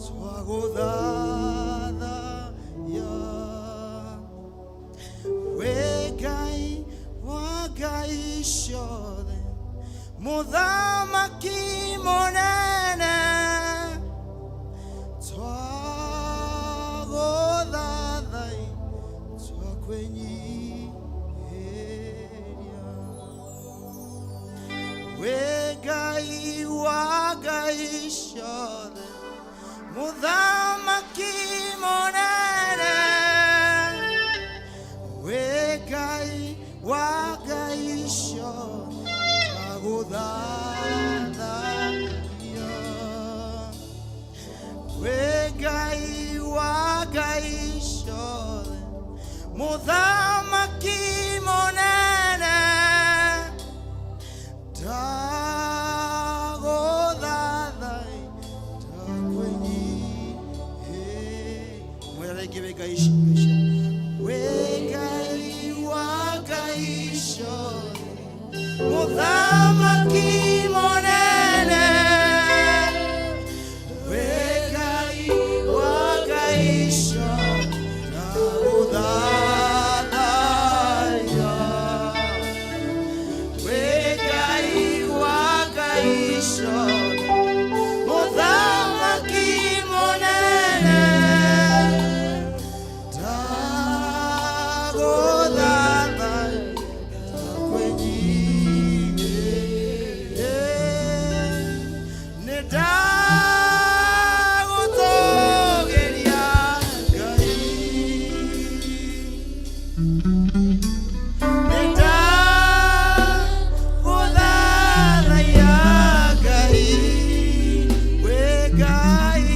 Twagũthathaiya wĩ Ngai wa ngai ciothe, mũthamaki mũnene. Twagũthathaiya, twakwĩnyiihĩria wĩ Ngai wa ngai ciothe, mũthamaki mũnene. Wĩ Ngai wa ngai ciothe, twagũthathaiya wĩ Ngai wa ngai ciothe, mũthamaki mũnene. Ndagũthathaiya, ndakwĩnyiihĩria. Mwĩra rĩngĩ, wĩ Ngai wĩ Ngai wa ngai ciothe, mũthamaki mũnene. Wĩ Ngai wa ngai ciothe, ndagũthathaiya wĩ Ngai wa ngai ciothe, mũthamaki mũnene. Ndagũthathaiya, ndakwĩnyiihĩria. Nĩ ndagũtũgĩria Ngai. Nĩ ndagũthathaiya Ngai. Wĩ Ngai,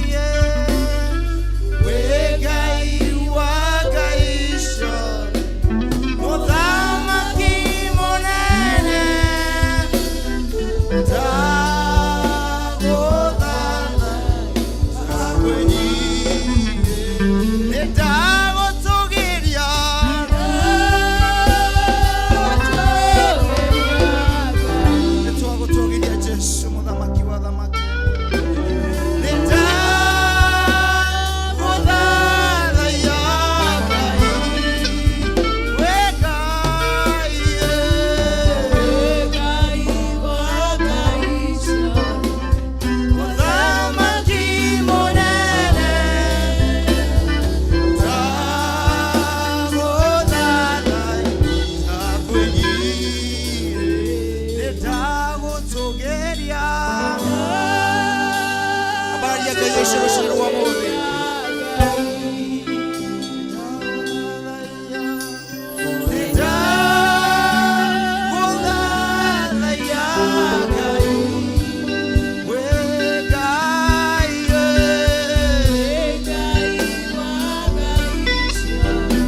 wĩ Ngai wa ngai ciothe, mũthamaki mũnene. Ndagũthathaiya, ndakwĩnyiihĩria. Nĩ ndagũtũgĩria. Nĩ twagũtũgĩria Jesu, mũthamaki wa thamaki. Nĩ ndagũthathaiya Ngai. Wĩ Ngai, Ngai wa ngai ciothe, mũthamaki mũnene. Ndagũthathaiya, ndakwĩnyiihĩria. Nĩ ndagũtũgĩria. Ambararia Ngai ũcio rũciaro rwa mũthĩ. Nĩ ndagũthathaiya Ngai. Wĩ Ngai, Ngai wa ngai ciothe,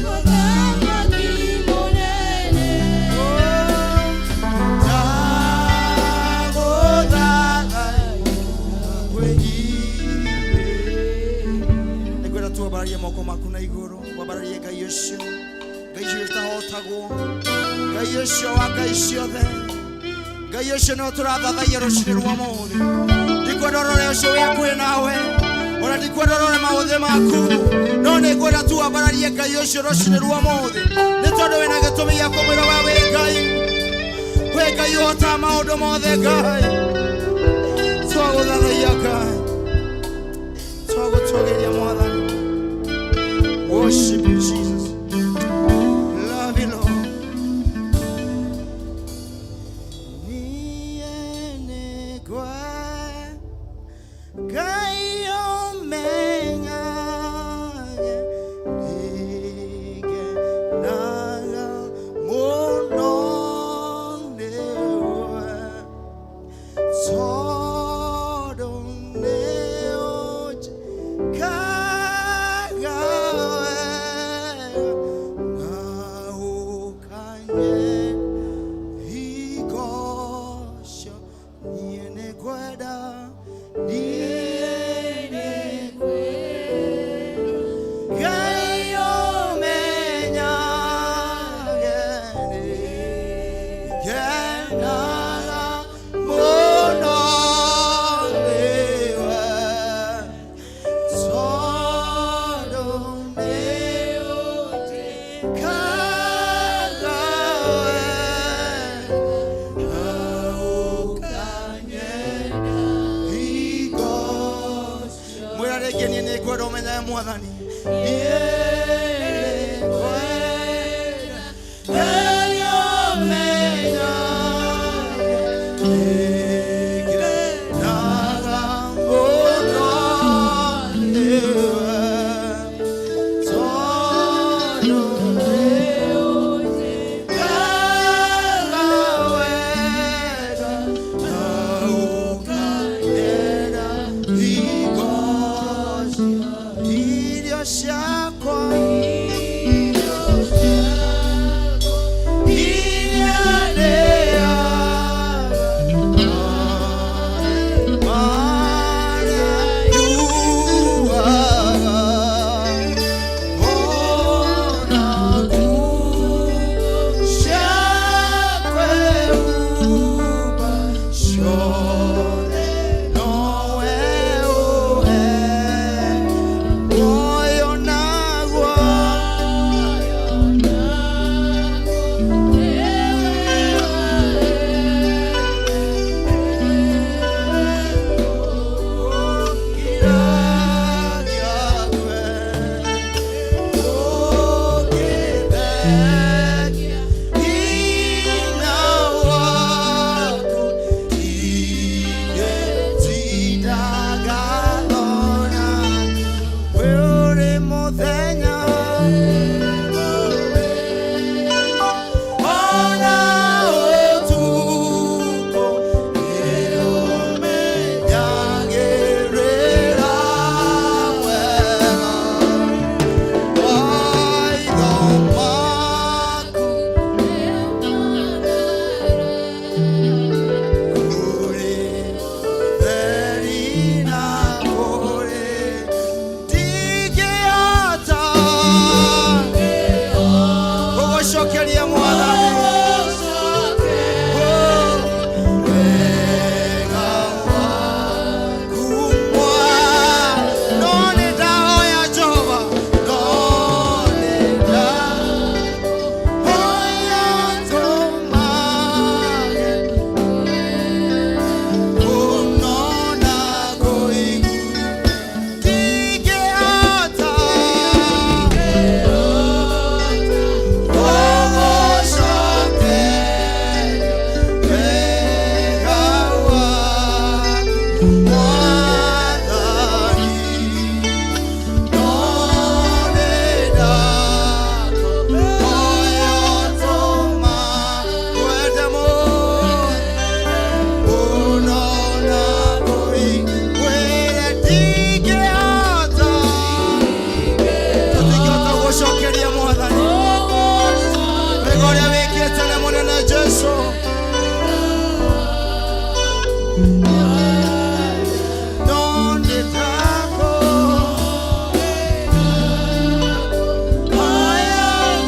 mũthamaki mũnene. Ndagũthathaiya, ndakwĩnyiihĩria. Nĩngwenda tuambararie moko maku na igũrũ, wambararie Ngai ũcio, Ngai ũcio ũtahotagwo, Ngai ũcio wa ngai ciothe, Ngai ũcio nĩwe tũrathathaiya rũcinĩ rwa mũthĩ. Ndikwenda ũrore ũcio wĩ hakuhĩ nawe, ona ndikwenda ũrore maũthĩ maku, no nĩngwenda tu wambararie Ngai ũcio rũcinĩ rwa mũthĩ, nĩ tondũ wĩna gĩtũmi gĩa kũmwĩra we wĩ Ngai, wĩ Ngai ũhotaga maũndũ mothe. Ngai, twagũthathaiya. Ngai, twagũtũgĩria. Mwathani, worship you, Jesus. Love you, Lord. Niĩ nĩngwenda Ngai ũmenyage nĩngenaga mũno nĩwe, tondũ nĩũnjĩkaga wega na ũkanyenda hingo cio. Niĩ nĩngwenda, niĩ Rĩngĩ niĩ nĩngwenda ũmenyage Mwathani. Niĩ nĩngwenda Ngai ũmenyage nĩngenaga mũno nĩwe, tondũ nĩũnjĩkaga wega na ũkanyenda hingo irio ciakwa iria ndĩaga marĩa nyuaga, ona nguo cia kwĩhumba ciothe nowe ũhe. Muoyo naguo Ona ũtukũ nĩũmenyagĩrĩra wega maitho maku kũrĩ theri na kũrĩ ndingĩhota gũgũcokeria Mwathani wega waku no nĩ ndahoya Jehova, no nĩ ndahoya tũmage mũno na kũigua ndingĩhota gũgũcokeria wega waku Mwathani, no nĩ ndahoya tũma kwende mũno na kũigua ndingĩhota, tũtingĩhota gũcokeria Mwathani wega ũrĩa wĩkĩte nĩ mũnene Jesũ. No nĩ ndahoya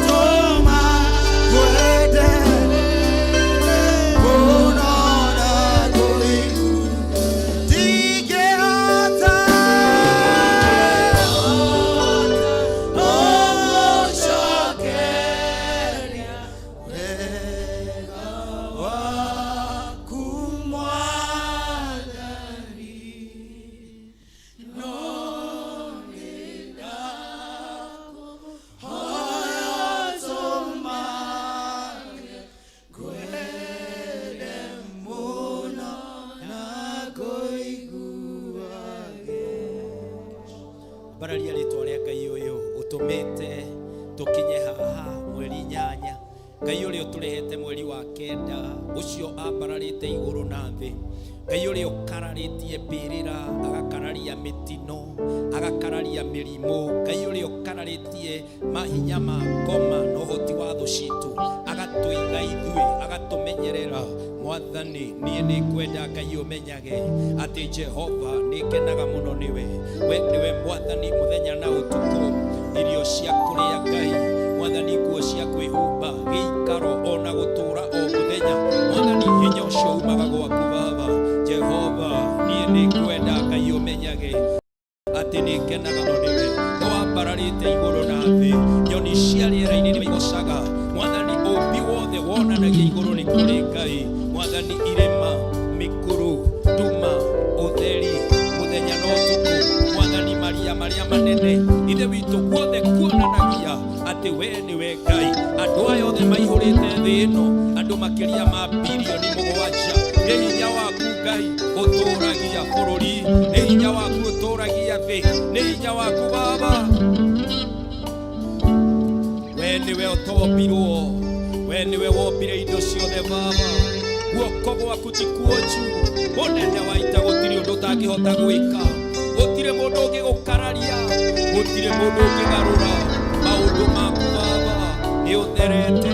tũma kwende mũno na kũigua ndingĩhota gũgũcokeria wega waku Mwathani, no nĩ ndahoya tũmage ngwende mũno na kũiguage. Mbararia rĩtwa rĩa Ngai ũyũ ũtũmĩte tũkinye haha mweri 8, Ngai ũrĩa ũtũrehete mweri wa 9, ũcio ambararĩte igũrũ na thĩ, Ngai ũrĩa ũkararĩtie mbĩrĩra, agakararia mĩtino, agakararia mĩrimũ, Ngai ũrĩa ũkararĩtie mahinya ma ngoma na ũhoti wa thũ citũ, agatũiga ithuĩ, agatũmenyerera. Mwathani, niĩ nĩ ngwenda Ngai ũmenyage atĩ Jehova nĩ ngenaga mũno nĩwe. We nĩwe Mwathani mũthenya na ũtukũ, irio cia kũrĩa Ngai Mwathani, nguo cia kwĩhumba, gĩikaro ona gũtũũra o mũthenya. Mwathani, hinya ũcio umaga gwaku Baba. Jehova, niĩ nĩ ngwenda Ngai ũmenyage atĩ nĩ ngenaga mũno nĩwe. Nĩ wambararĩte igũrũ na thĩ, nyoni cia rĩera-inĩ nĩ igocaga. Mwathani, ũmbi wothe wonanagia igũrũ nĩ kũrĩ Ngai. Mwathani, irĩma, mĩkuru, nduma, ũtheri, mũthenya na ũtukũ. Mwathani, maria marĩa manene. Ithe witũ, guothe kuonanagia atĩ we nĩwe Ngai. Andũ aya othe maihũrĩte thĩ ĩno, andũ makĩria ma bilioni 7, nĩ hinya waku Ngai ũtũragia bũrũri, nĩ hinya waku ũtũragia thĩ, nĩ hinya waku Baba. We nĩwe ũtombirwo, we nĩwe wombire indo ciothe Baba. Guoko gwaku ti kuonju, mũnene wa ita, gũtirĩ ũndũ ũtangĩhota gwĩka, gũtirĩ mũndũ ũngĩgũkararia, gũtirĩ mũndũ ũngĩgarũra maũndũ maku Baba. Nĩ ũtherete,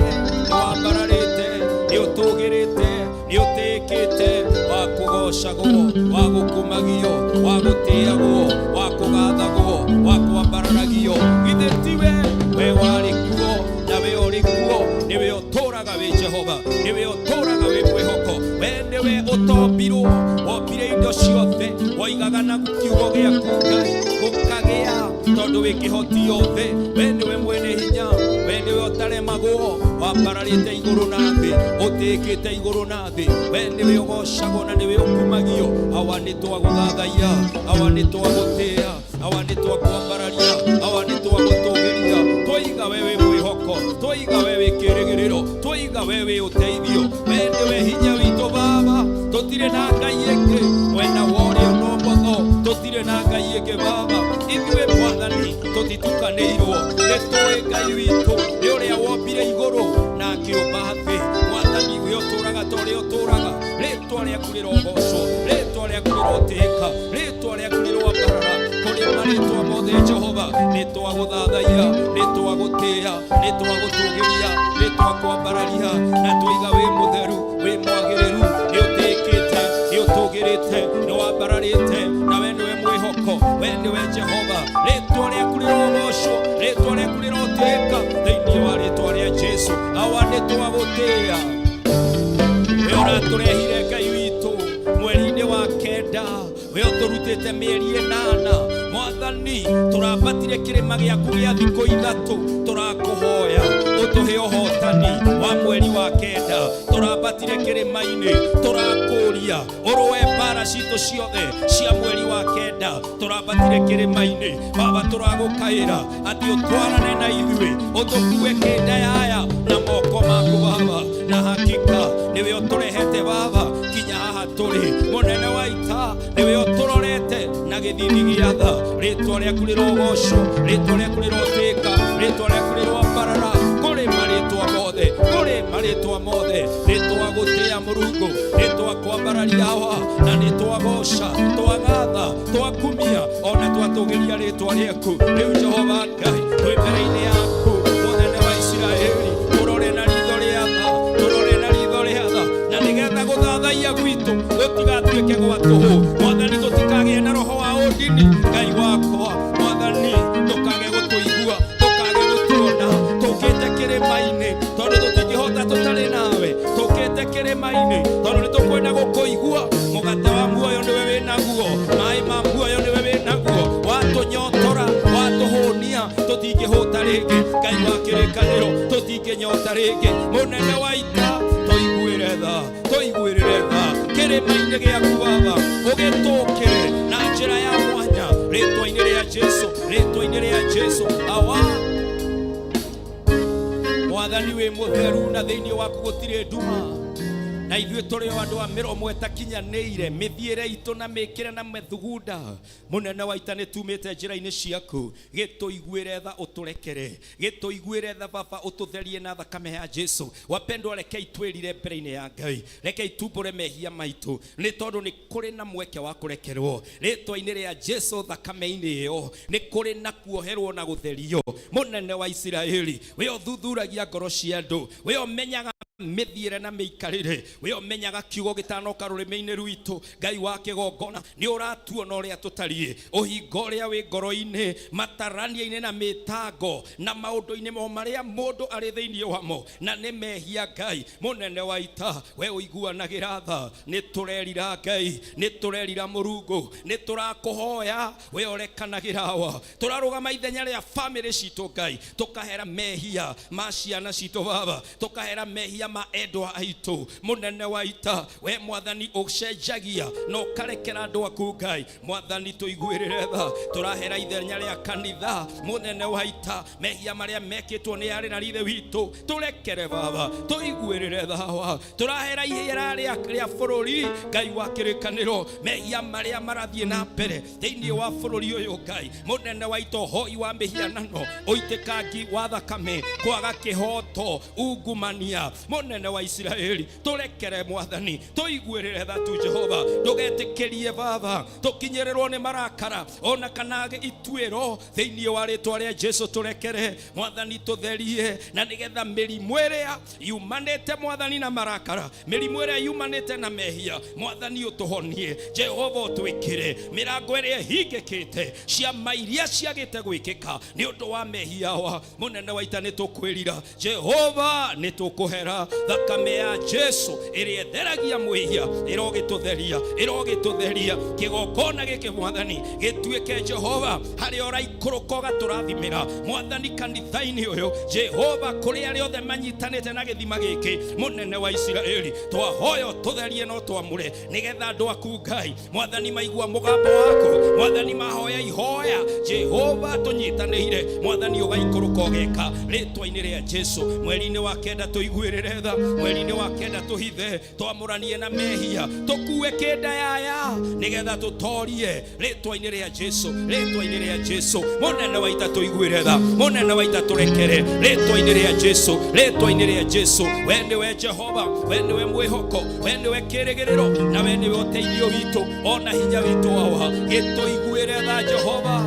nĩ wambararĩte, nĩ ũtũgĩrĩte, nĩ ũtĩkĩte, wa kũgocagwo, wa gũkumagio, wa gũtĩagwo, wa kũgathagwo, wa kwambararagio. Githĩ tiwe we warĩ kuo na we ũrĩ kuo, nĩwe ũtũraga wĩ Jehova, nĩwe ũtũraga wĩ mwĩhoko. We nĩwe ũtombirwo, wombire indo ciothe, woigaga na kiugo gĩaku Ngai gũkagĩa, tondũ wĩ kĩhoti yothe. We nĩwe mwene hinya, we nĩwe ũtaremagwo, wambararĩte igũrũ na thĩ, ũtĩkĩte igũrũ na thĩ. We nĩwe ũgocagwo na nĩwe ũkumagio. Awa, nĩ twagũthathaiya, awa, nĩ twagũtĩĩa, awa, nĩ twakwambararia, awa, nĩ twagũtũgĩria. Twaiga we wĩ mwĩhoko, twaiga we wĩ kĩrĩgĩrĩro, twaiga we wĩ ũteithio, we nĩwe hinya witũ Baba. Tũtirĩ na ngai ĩngĩ mwena wa ũrĩo na ũmotho, tũtirĩ na ngai ĩngĩ Baba. Ithuĩ Mwathani tũtitukanĩirwo, nĩ tũĩ Ngai witũ nĩ ũrĩa wombire igũrũ na akĩũmba thĩ. Mwathani, we ũtũraga ta ũrĩa ũtũraga, rĩtwa rĩaku rĩrogocwo, rĩtwa rĩaku rĩrotĩĩka, rĩtwa rĩaku rĩroambarara kũrĩ marĩtwa mothe. Jehova, nĩ twagũthathaiya, nĩ twagũtĩĩa, nĩ twagũtũgĩria, nĩ twakwambararia, na twaiga wĩ mũtheru, wĩ mwagĩrĩru, nĩ ũtĩkĩte, nĩ ũtũgĩrĩte, nĩ wambararĩte, na we nĩwe mwĩhoko, we nĩwe Jehova. Rĩtwa rĩaku rĩrogocwo, rĩtwa rĩaku rĩrotĩĩka, thĩinĩ wa rĩtwa rĩa Jesu. Awa, nĩ twagũtĩĩa. We ũratũrehire Ngai witũ mweri-inĩ wa kenda, we ũtũrutĩte mĩeri 8. Mwathani, tũrambatire kĩrĩma gĩaku gĩa thikũ 3, tũrakũhoya ũtũhe ũhotani wa mweri wa kenda. Tũrambatire kĩrĩma-inĩ, tũrakũria ũrũe mbara citũ ciothe cia mweri wa kenda. Tũrambatire kĩrĩma-inĩ Baba, tũragũkaĩra atĩ ũtwarane na ithuĩ, ũtũkue kĩnda yaya na moko maku Baba, na hakika nĩwe ũtũrehete Baba kinya haha tũrĩ. Mũnene wa ita, nĩwe ũtũrorete na gĩthithi gĩa tha. Rĩtwa rĩaku rĩrogocwo, rĩtwa rĩaku rĩrotĩka, rĩtwa rĩaku rĩroambarara kũrĩ marĩtwa mothe, kũrĩ marĩtwa mothe. Nĩ twagũtĩĩa Mũrungu, nĩ twakwambararia Awa, na nĩ twagoca, twagatha, twakumia, ona twatũgĩria rĩtwa rĩaku. Rĩu Jehova Ngai, twĩ mbere-inĩ yaku, mũnene wa Isiraeli, tũrore na ritho rĩa tha, tũrore na ritho rĩa tha, na nĩgetha gũthathaiya gwitũ gũtigatuĩke gwa tũhũ. Mwathani, tũtikagĩe na roho wa ũndini. Ngai wakwa, Mwathani, ndũkage gũtũigua, ndũkage gũtuona. Tũkĩte kĩrĩma-inĩ tondũ tũtingĩhota tũtarĩ nawe. Tũkĩte kĩrĩma-inĩ tondũ nĩ tũkwenda gũkũigua. Mũgate wa muoyo nĩwe wĩ naguo, maĩ ma muoyo nĩwe wĩ naguo. Watũnyotora, watũhũnia, tũtingĩhũta rĩngĩ. Ngai wa kĩrĩkanĩro, tũtingĩnyota rĩngĩ. Mũnene wa ita, tũiguĩre tha, tũiguĩrĩre tha kĩrĩma-inĩ gĩaku Baba, ũgĩtũkĩre na njĩra ya mwanya, rĩtwa-inĩ rĩa Jesu, rĩtwa-inĩ rĩa Jesu. Awa, Mwathani, wĩ mũtheru na thĩinĩ waku gũtirĩ nduma, na ithuĩ tũrĩ o andũ a mĩromo ĩtakinyanĩire, mĩthiĩre itũ na mĩkĩre na mĩthugunda. Mũnene wa ita, nĩ tumĩte njĩra-inĩ ciaku, gĩtũiguĩre tha, ũtũrekere, gĩtũiguĩre tha Baba, ũtũtherie na thakame ya Jesu. Wapendwa, rekei twĩrire mbere-inĩ ya Ngai, rekei tumbũre mehia maitũ, nĩ tondũ nĩ kũrĩ na mweke wa kũrekerwo rĩtwa-inĩ rĩa Jesu. Thakame-inĩ ĩyo nĩ kũrĩ na kuoherwo na gũtherio. Mũnene wa Isiraeli, we ũthuthuragia ngoro cia andũ, we ũmenyaga mĩthiĩre na mĩikarĩre, we ũmenyaga kiugo gĩtanoka rũrĩmĩ-inĩ rwitũ. Ngai wa kĩgongona, nĩ ũratuona ũrĩa tũtariĩ, ũhingo ũrĩa wĩ ngoro-inĩ, matarania-inĩ na mĩtango na maũndũ-inĩ mo marĩa mũndũ arĩ thĩinĩ wamo, na nĩ mehia. Ngai mũnene wa ita, we ũiguanagĩra tha, nĩ tũrerira Ngai, nĩ tũrerira Mũrungu, nĩ tũrakũhoya we ũrekanagĩra. Wa tũrarũgama ithenya rĩa bamĩrĩ citũ Ngai, tũkahera mehia ma ciana citũ Baba, tũkahera mehia. Mehia ma endwa aitũ, mũnene wa ita, we Mwathani ũcenjagia na ũkarekera andũ aku. Ngai Mwathani, tũiguĩrĩre tha. Tũrahera ithenya rĩa kanitha, mũnene wa ita, mehia marĩa mekĩtwo nĩ arĩ na rithe witũ, tũrekere Baba, tũiguĩrĩre thawa. Tũrahera ihera rĩa bũrũri, Ngai wa kĩrĩkanĩro, mehia marĩa marathiĩ na mbere thĩinĩ wa bũrũri ũyũ. Ngai mũnene wa ita, ũhoi wa mĩhianano, ũitĩkangi wa thakame, kwaga kĩhoto, ungumania, mũnene wa Isiraeli, tũrekere Mwathani, tũiguĩrĩre tha tu. Jehova, ndũgetĩkĩrie Baba tũkinyĩrĩrwo nĩ marakara ona kana ituĩro thĩinĩ wa rĩtwa rĩa Jesu. Tũrekere Mwathani, tũtherie, na nĩgetha mĩrimũ ĩrĩa yumanĩte, Mwathani, na marakara, mĩrimũ ĩrĩa yumanĩte na mehia, Mwathani, ũtũhonie. Jehova, ũtwĩkĩre mĩrango ĩrĩa ĩhingĩkĩte, ciama iria ciagĩte gwĩkĩka nĩ ũndũ wa mehia wa mũnene wa ita. Nĩ tũkwĩrira, Jehova, nĩ tũkũhera. Thakame ya Jesu ĩrĩa ĩtheragia mwĩhia ĩrogĩtũtheria, ĩrogĩtũtheria. Kĩgongona gĩkĩ, Mwathani, gĩtuĩke, Jehova, harĩa ũraikũrũka ũgatũrathimĩra, Mwathani, kanitha-inĩ ũyũ, Jehova, kũrĩ arĩa othe manyitanĩte na gĩthima gĩkĩ. Mũnene wa Isiraeli, twahoya ũtũtherie no twamũre, nĩgetha andũ aku, Ngai Mwathani, maigua mũgambo waku, Mwathani, mahoya ihoya, Jehova, tũnyitanĩire, Mwathani, ũgaikũrũka ũgeka rĩtwa-inĩ rĩa Jesu. Mweri-inĩ wa kenda tũiguĩrĩre tha, mweri-inĩ wa kenda tũhithe, twamũranie na mehia, tũkue kĩnda yaya nĩgetha tũtorie rĩtwa-inĩ rĩa Jesu, rĩtwa-inĩ rĩa Jesu. Mũnene wa ita, tũiguĩre tha. Mũnene wa ita, tũrekere rĩtwa-inĩ rĩa Jesu, rĩtwa-inĩ rĩa Jesu. We nĩwe Jehova, we nĩwe mwĩhoko, we nĩwe kĩrĩgĩrĩro, na we nĩwe ũteithio witũ ona hinya witũ. Wawa gĩtũiguĩre tha, Jehova.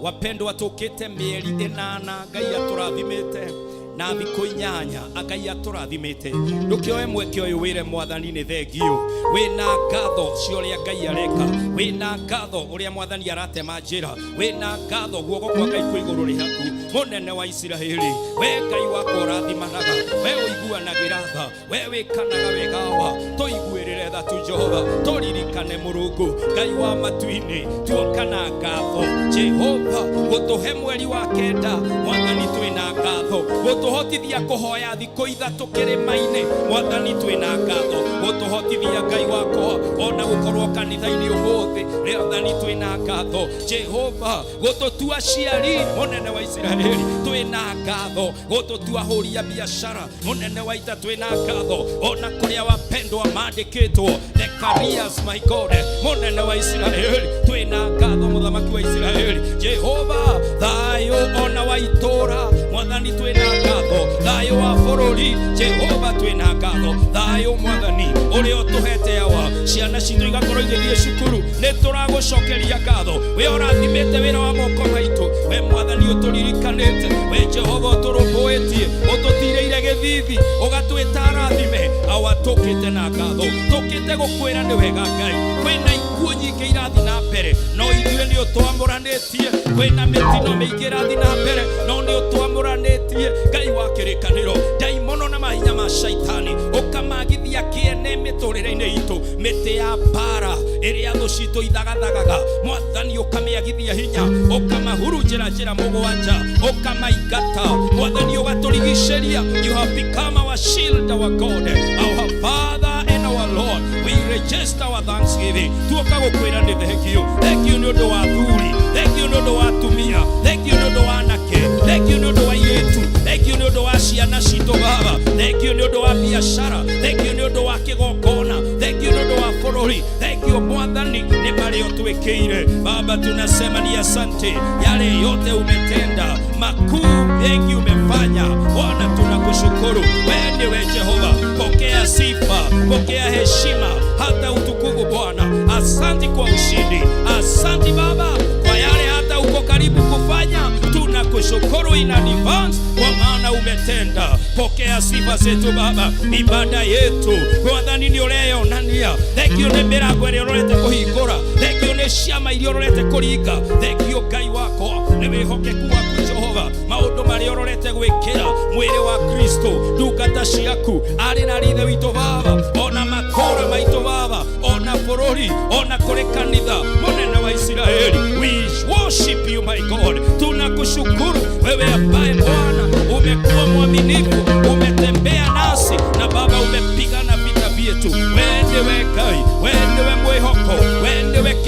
Wapendwa, tũkĩte mĩeri 8 Ngai atũrathimĩte na thikũ 8 Ngai atũrathimĩte. Ndũkĩoe mweke ũyũ wĩre Mwathani nĩ thengio. Wĩna ngatho cia ũrĩa Ngai areka, wĩna ngatho ũrĩa Mwathani aratema njĩra, wĩna ngatho guoko kwa Ngai kwĩ igũrũ rĩaku. Mũnene wa Isiraeli, we Ngai wakwa ũrathimanaga, we ũiguanagĩra tha, we wĩkanaga wega wa, tũiguĩrĩre tha tu, Jehova. Tũririkane, Mũrungu Ngai wa matu-inĩ. Tuoka na ngatho, Jehova, gũtũhe mweri wa kenda. Mwathani, twĩna ngatho gũtũhotithia kũhoya thikũ 3 kĩrĩma-inĩ. Mwathani, twĩna ngatho gũtũhotithia, Ngai wakwa, ona gũkorwo kanitha-inĩ ũmũthĩ. Mwathani, twĩna ngatho, Jehova, gũtũtua ciari. Mũnene wa Isiraeli, twĩna ngatho gũtũtua hũri ya biacara. Mũnene wa ita, twĩna ngatho ona kũrĩa wapendwa mandĩkĩtwo the careers, my God. Mũnene wa Isiraeli, twĩna ngatho. Mũthamaki wa Isiraeli, Jehova, thayũ ona wa itũra, Mwathani, twĩna ngatho. Thayũ wa bũrũri, Jehova, twĩna ngatho. Thayũ, Mwathani, ũrĩa ũtũhete awa ciana citũ igakorwo igĩthiĩ cukuru, nĩ tũragũcokeria ngatho. We ũrathimĩte wĩra wa moko maitũ, we Mwathani ũtũririkanĩte, we Jehova ũtũrũmbũĩtie, ũtũtirĩire gĩthithi, ũgatwĩta arathime awa, tũkĩte na ngatho, tũkĩte gũkwĩra nĩ wega. Ngai, kwĩna ikuũ nyingĩ irathiĩ na mbere, no ithuĩ nĩ ũtwamũranĩtie. Kwĩna mĩtino mĩingĩ ĩrathiĩ na mbere, no nĩ ũtwamũranĩtie. Ngai wa kĩrĩkanĩro, ndaimono na mahinya ma shaitani ũkamagithia kĩene mĩtũrĩre-inĩ itũ. Mĩtĩ ya mbara ĩrĩa thũ citũ ithagathagaga, Mwathani, ũkamĩagithia hinya, ũkamahurunjĩra njĩra mũgwanja, ũkamaingata. Mwathani, ũgatũrigicĩria. You have become our shield, our God, our Father and our Lord. We register our thanksgiving. Tuoka gũkwĩra nĩ thengio. Thengio nĩ ũndũ wa thuri, thengio nĩ ũndũ wa atumia, thengio nĩ ũndũ wa anake, thengio nĩ ũndũ wa airĩtu, thengio nĩ ũndũ wa ciana citũ. Baba, thengio nĩ ũndũ wa biacara, thengio nĩ ũndũ wa kĩgongona, thengio nĩ ũndũ wa bũrũri. Thengio, Mwathani, nĩ marĩa ũtwĩkĩire. Baba, tunasema ni asante. Yale yote umetenda, makuu mengi umefanya, Bwana, tunakushukuru. Wewe ndiwe Jehova, pokea sifa, pokea heshima, hata utukufu. Bwana, asante kwa ushindi, asante Baba kwa yale hata uko karibu kufanya. Tunakushukuru in advance kwa maana umetenda. Pokea sifa zetu, Baba, ibada yetu. Mwathani, nĩ ũreyonania. Thengio nĩ mĩrango ĩrĩa ũrorete kũhingũra, thengio nĩ ciama iria ũrorete kũringa. Thengio, Ngai wakwa, nĩ wĩhokeku waku, Jehova, maũndũ marĩa ũrorete gwĩkĩra mwĩrĩ wa Kristo, ndungata ciaku, arĩ na rithe witũ Baba, ona matũũra maitũ Baba, ona bũrũri, ona kũrĩ kanitha. Mũnene wa Isiraeli, we worship you, my God. Tunakushukuru wewe ambaye, Bwana, umekuwa mwaminifu, umetembea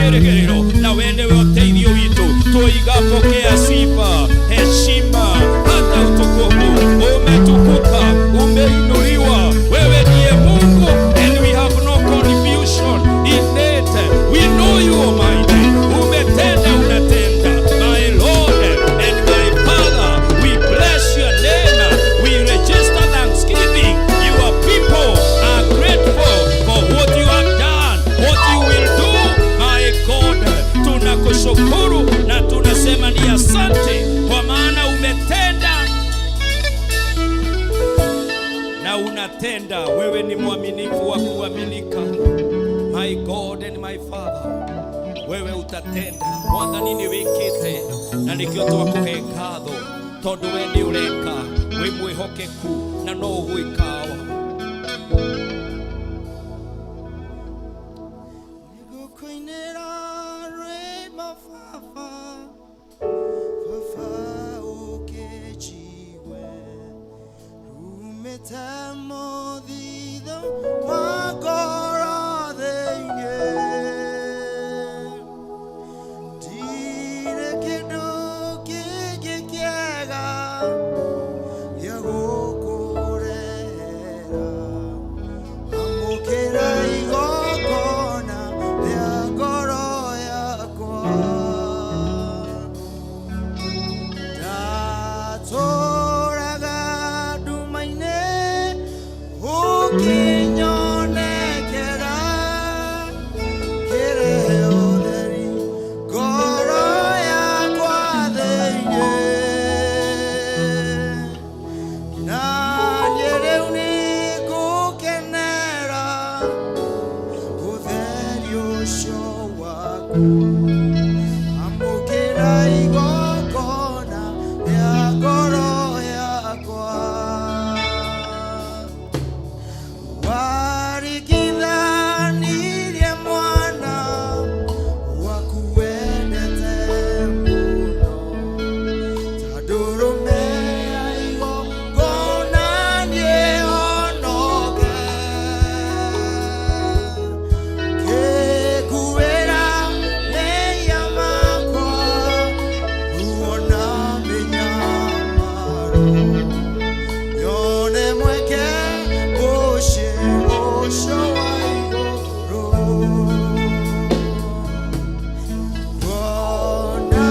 Kĩrĩgĩrĩro na we nĩwe ũteithio witũ. Twoiga pokea sifa, heshima hata utukufu. Umetukuka, umeinuliwa, wewe ndiye Mungu and we have no confusion in it. We know you, Almighty. Umetenda, unatenda. My Lord and my Father, we bless your name. We register thanksgiving. Your people are grateful for what you have done, what you will do. My God, tunakushukuru na tunasema ni asante kwa maana umetenda na unatenda. Wewe ni mwaminifu wa kuaminika. My God and my Father, wewe utatenda. Mwathani nĩ wĩkĩte na nĩkĩo twakũhe ngatho tondũ we nĩ ũreka, wĩ mwĩhokeku na no ũgwĩkawa. Nĩngũkũinĩra rwĩmbo baba, baba ũkĩnjigue, rumĩte mũthithũ wa ngoro thĩinĩ. Ndirĩ kĩndũ kĩngĩ kĩega gĩa gũkũrehera. Amũkĩra igongona rĩa ngoro yakwa. Ndatũũraga nduma-inĩ, ũkĩnyonekera, kĩrehe ũtheri ngoro yakwa thĩinĩ. Na niĩ rĩu nĩngũkenera ũtheri ũcio waku. Amũkĩra igongona rĩa ngoro yakwa. Warigithanirie mwana waku wendete mũno. Tandũrũme ya igongona nĩhonoke. Ngĩkuĩra mehia makwa, ruo na mĩnyamaro. Nyone mweke mũciĩ ũcio wa igũrũ. Kuona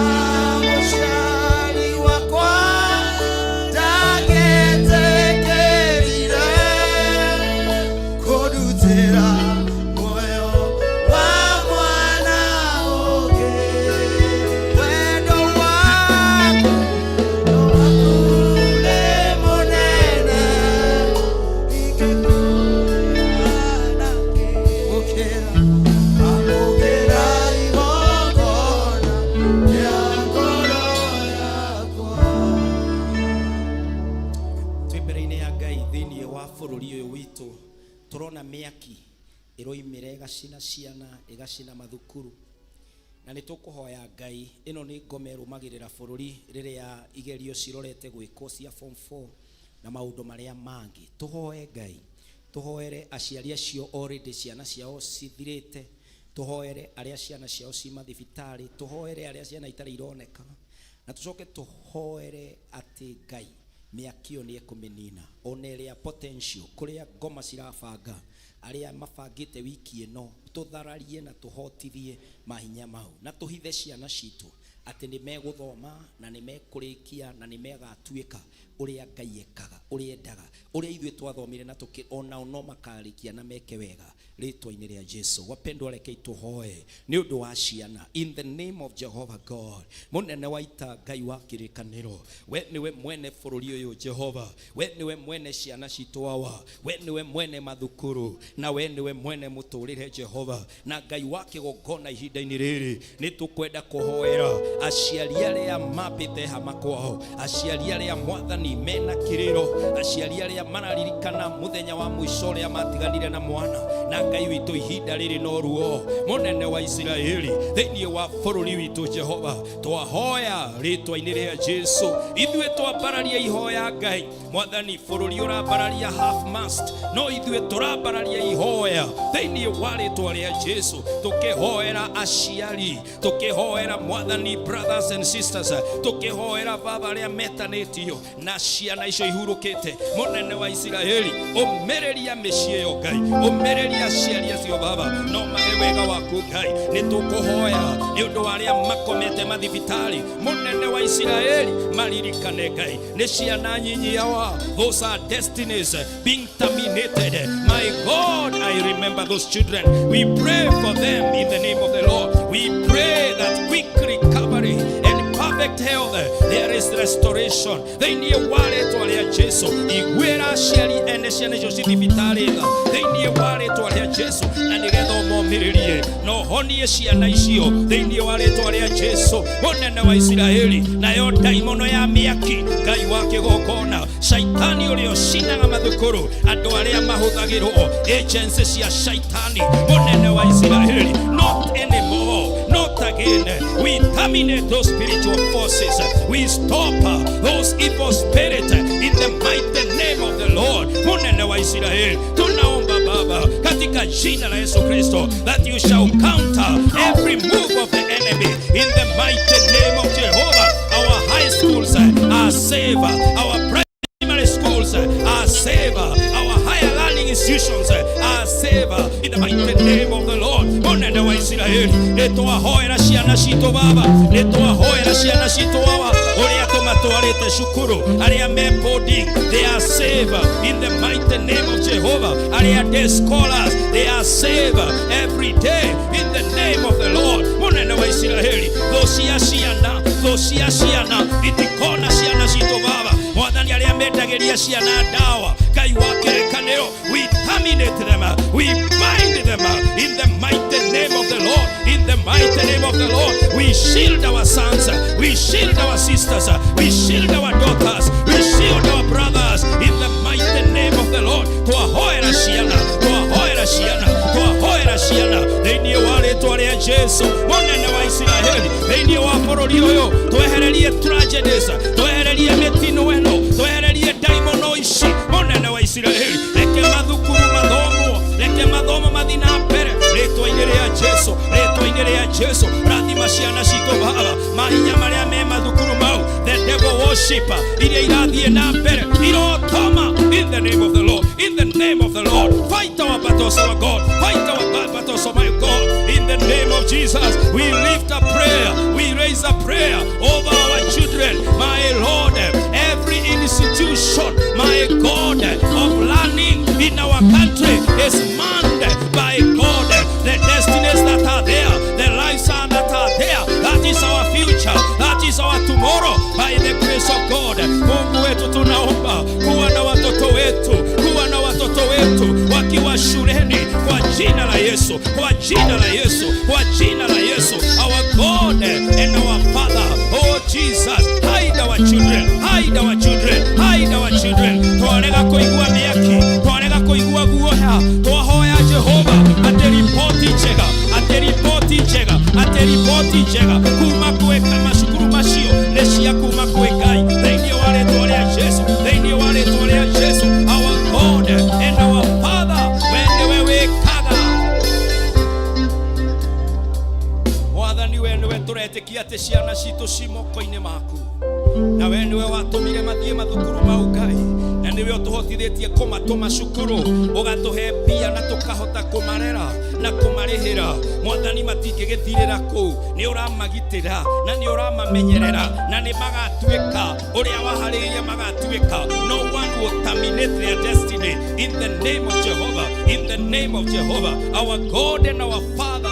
mũciari wakwa ndagetĩkĩrire kũndutĩra muoyo wa mwana ũngĩ. Wendo waku nĩ mũnene, ingĩkũrana gũkĩra. Amũkĩra igongona rĩa ngoro yakwa. Twĩ mbere-inĩ ya Ngai thĩinĩ wa bũrũri ũyũ witũ tũrona mĩaki ĩroimĩra ĩgacina ciana, ĩgacina mathukuru, na nĩ tũkũhoya Ngai. Ĩno nĩ ngoma ĩrũmagĩrĩra bũrũri rĩrĩa igerio cirorete gwĩkwo cia form 4 na maũndũ marĩa mangĩ. Tũhoe Ngai, tũhoere aciari acio already ciana ciao cithirĩte, tũhoere arĩa ciana ciao ci mathibitarĩ, tũhoere arĩa ciana itarĩ ironeka, na tũcoke tũhoere atĩ Ngai mĩaki ĩyo nĩ ekũmĩnina, ona ĩrĩa potential kũrĩa ngoma cirabanga, arĩa mabangĩte wiki ĩno, tũthararie na tũhotithie mahinya mau na tũhithe ciana citũ atĩ nĩ megũthoma na nĩ mekũrĩkia na nĩ megatuĩka ũrĩa Ngai ekaga, ũrĩa endaga, ũrĩa ithuĩ twathomire na tũkĩ onao no makarĩkia na meke wega rĩtwa-inĩ rĩa Jesu. Wapendwa, rekei tũhoe nĩ ũndũ wa ciana in the name of Jehovah God, mũnene wa ita, Ngai wa kĩrĩkanĩro, we nĩwe mwene bũrũri ũyũ Jehova, we nĩwe mwene ciana citũ awa, we nĩwe mwene mathukuru na we nĩwe mwene mũtũrĩre Jehova. Na Ngai wa kĩgongona, ihinda-inĩ rĩrĩ nĩ tũkwenda kũhoera aciari arĩa mambĩte hama kwao, aciari arĩa Mwathani mena kĩrĩro, aciari arĩa mararirikana mũthenya wa mũico ũrĩa matiganire na mwana. Na Ngai witũ, ihinda rĩrĩ no ruo, mũnene wa Isiraeli, thĩinĩ wa bũrũri witũ Jehova, twahoya rĩtwa-inĩ rĩa Jesu. Ithuĩ twambararia ihoya Ngai Mwathani, bũrũri ũrambararia half mast, no ithuĩ tũrambararia ihoya thĩinĩ wa rĩtwa rĩa Jesu. Tũkĩhoera aciari, tũkĩhoera Mwathani brothers and sisters, tũkĩhoera baba arĩa metanĩtio na ciana icio ihurũkĩte. Mũnene wa Isiraeli, ũmĩrĩria mĩciĩ ĩyo Ngai, ũmĩrĩria aciari acio baba, no mahe wega waku Ngai. Nĩ tũkũhoya nĩ ũndũ wa arĩa makomete mathibitarĩ. Mũnene wa Isiraeli, maririkane Ngai, nĩ ciana nyinyi awa. Those are destinies being terminated. My God, I remember those children. We pray for them in the name of the Lord. We pray that quick recovery and perfect health, there is restoration thĩinĩ wa rĩtwa rĩa Jesu. Iguĩra aciari ene ciana icio ci thibitarĩ tha thĩinĩ wa rĩtwa rĩa Jesu, na nĩgetha ũmomĩrĩrie na ũhonie ciana icio thĩinĩ wa rĩtwa rĩa Jesu. Mũnene wa Isiraeli, nayo ndaimono ya mĩaki, Ngai wa kĩgongona, shaitani ũrĩa ũcinaga mathukuru, andũ arĩa mahũthagĩrwo agency cia shaitani, mũnene wa Isiraeli, not anymore, not again. We terminate those spiritual forces. We stop those evil spirits in the mighty name of the Lord. Munene wa Israel, tunaomba Baba katika jina la Yesu Kristo that you shall counter every move of the enemy in the mighty name of Jehovah. Our high schools are safe. Our primary schools are safe. Our higher learning institutions are safe in the mighty name of the Lord. Munene wa Isiraeli, nĩtwahoera ciana citũ baba, nĩtwahoera ciana citũ baba, ũrĩa tũmatwarĩte cukuru, arĩa me boarding, they are safe in the mighty name of Jehovah. Arĩa day scholars, they are safe every day in the name of the Lord. Munene wa Isiraeli, thũ cia ciana, thũ cia ciana itikona ciana citũ baba. Mwathani, arĩa mendagĩria ciana ndawa, Ngai wa kĩrĩkanĩro, we terminate them, we bind them in the mighty name of the Lord. In the mighty name of the Lord, we shield our sons, we shield our sisters, we shield our daughters, we shield our brothers in the mighty name of the Lord. Twahoera ciana, twahoera ciana, twahoera ciana thĩinĩ wa rĩtwa rĩa Jesu. Mũnene wa Isiraeli, thĩinĩ wa bũrũri ũyũ, twehererie tragedies, twehererie mĩtino ĩno, twehererie ndaimono ici. Mũnene wa Isiraeli, reke mathukuru mathomwo, reke mathomo mathiĩ na mbere rĩtwa-inĩ rĩa Jesu, rĩtwa-inĩ rĩa Jesu. Rathima ciana citũ baba, mahinya marĩa me mathukuru mau, the devil worship iria irathiĩ na mbere irotoma in the name of the Lord, in the name of the Lord. Fight our battles, our God. Fight our battles, oh my God. In the name of Jesus, we lift a prayer, we raise a prayer over our children, my Lord. Every institution, my God, of learning in our country is manned by God. The destinies that are there, the lives are that are there, that is our future, that is our tomorrow, by the grace of God. Mungu wetu, tunaomba kuwa na watoto wetu, kuwa na watoto wetu wakiwa shuleni kwa jina la Yesu, kwa jina la Yesu, kwa jina la Yesu. Our God and our Father, oh Jesus, hide our children, hide our children, hide our children. Twarega kũigua mĩaki, twarega kũigua guoya, twahoya Jehova atĩ ripoti njega, atĩ ripoti njega, atĩ ripoti njega kuma kwĩ macukuru macio nĩ cia kuma kwĩ Ngai thĩinĩ wa rĩtwa rĩa Jesu, thĩinĩ wa rĩtwa rĩa Jesu. Our God and our Father, we nĩwe wĩkaga. Mwathani, we nĩwe tũretĩkia atĩ ciana citũ ci moko-inĩ maku, na we nĩwe watũmire mathiĩ mathukuru mau Ngai, na nĩwe ũtũhotithĩtie kũmatũma cukuru, ũgatũhe mbia na tũkahota kũmarera na kũmarĩhĩra. Mwathani, matingĩgĩthirĩra kũu, nĩ ũramagitĩra na nĩ ũramamenyerera, na nĩ magatuĩka ũrĩa waharĩirie magatuĩka. No one will terminate their destiny in the name of Jehovah, in the name of Jehovah, our God and our Father.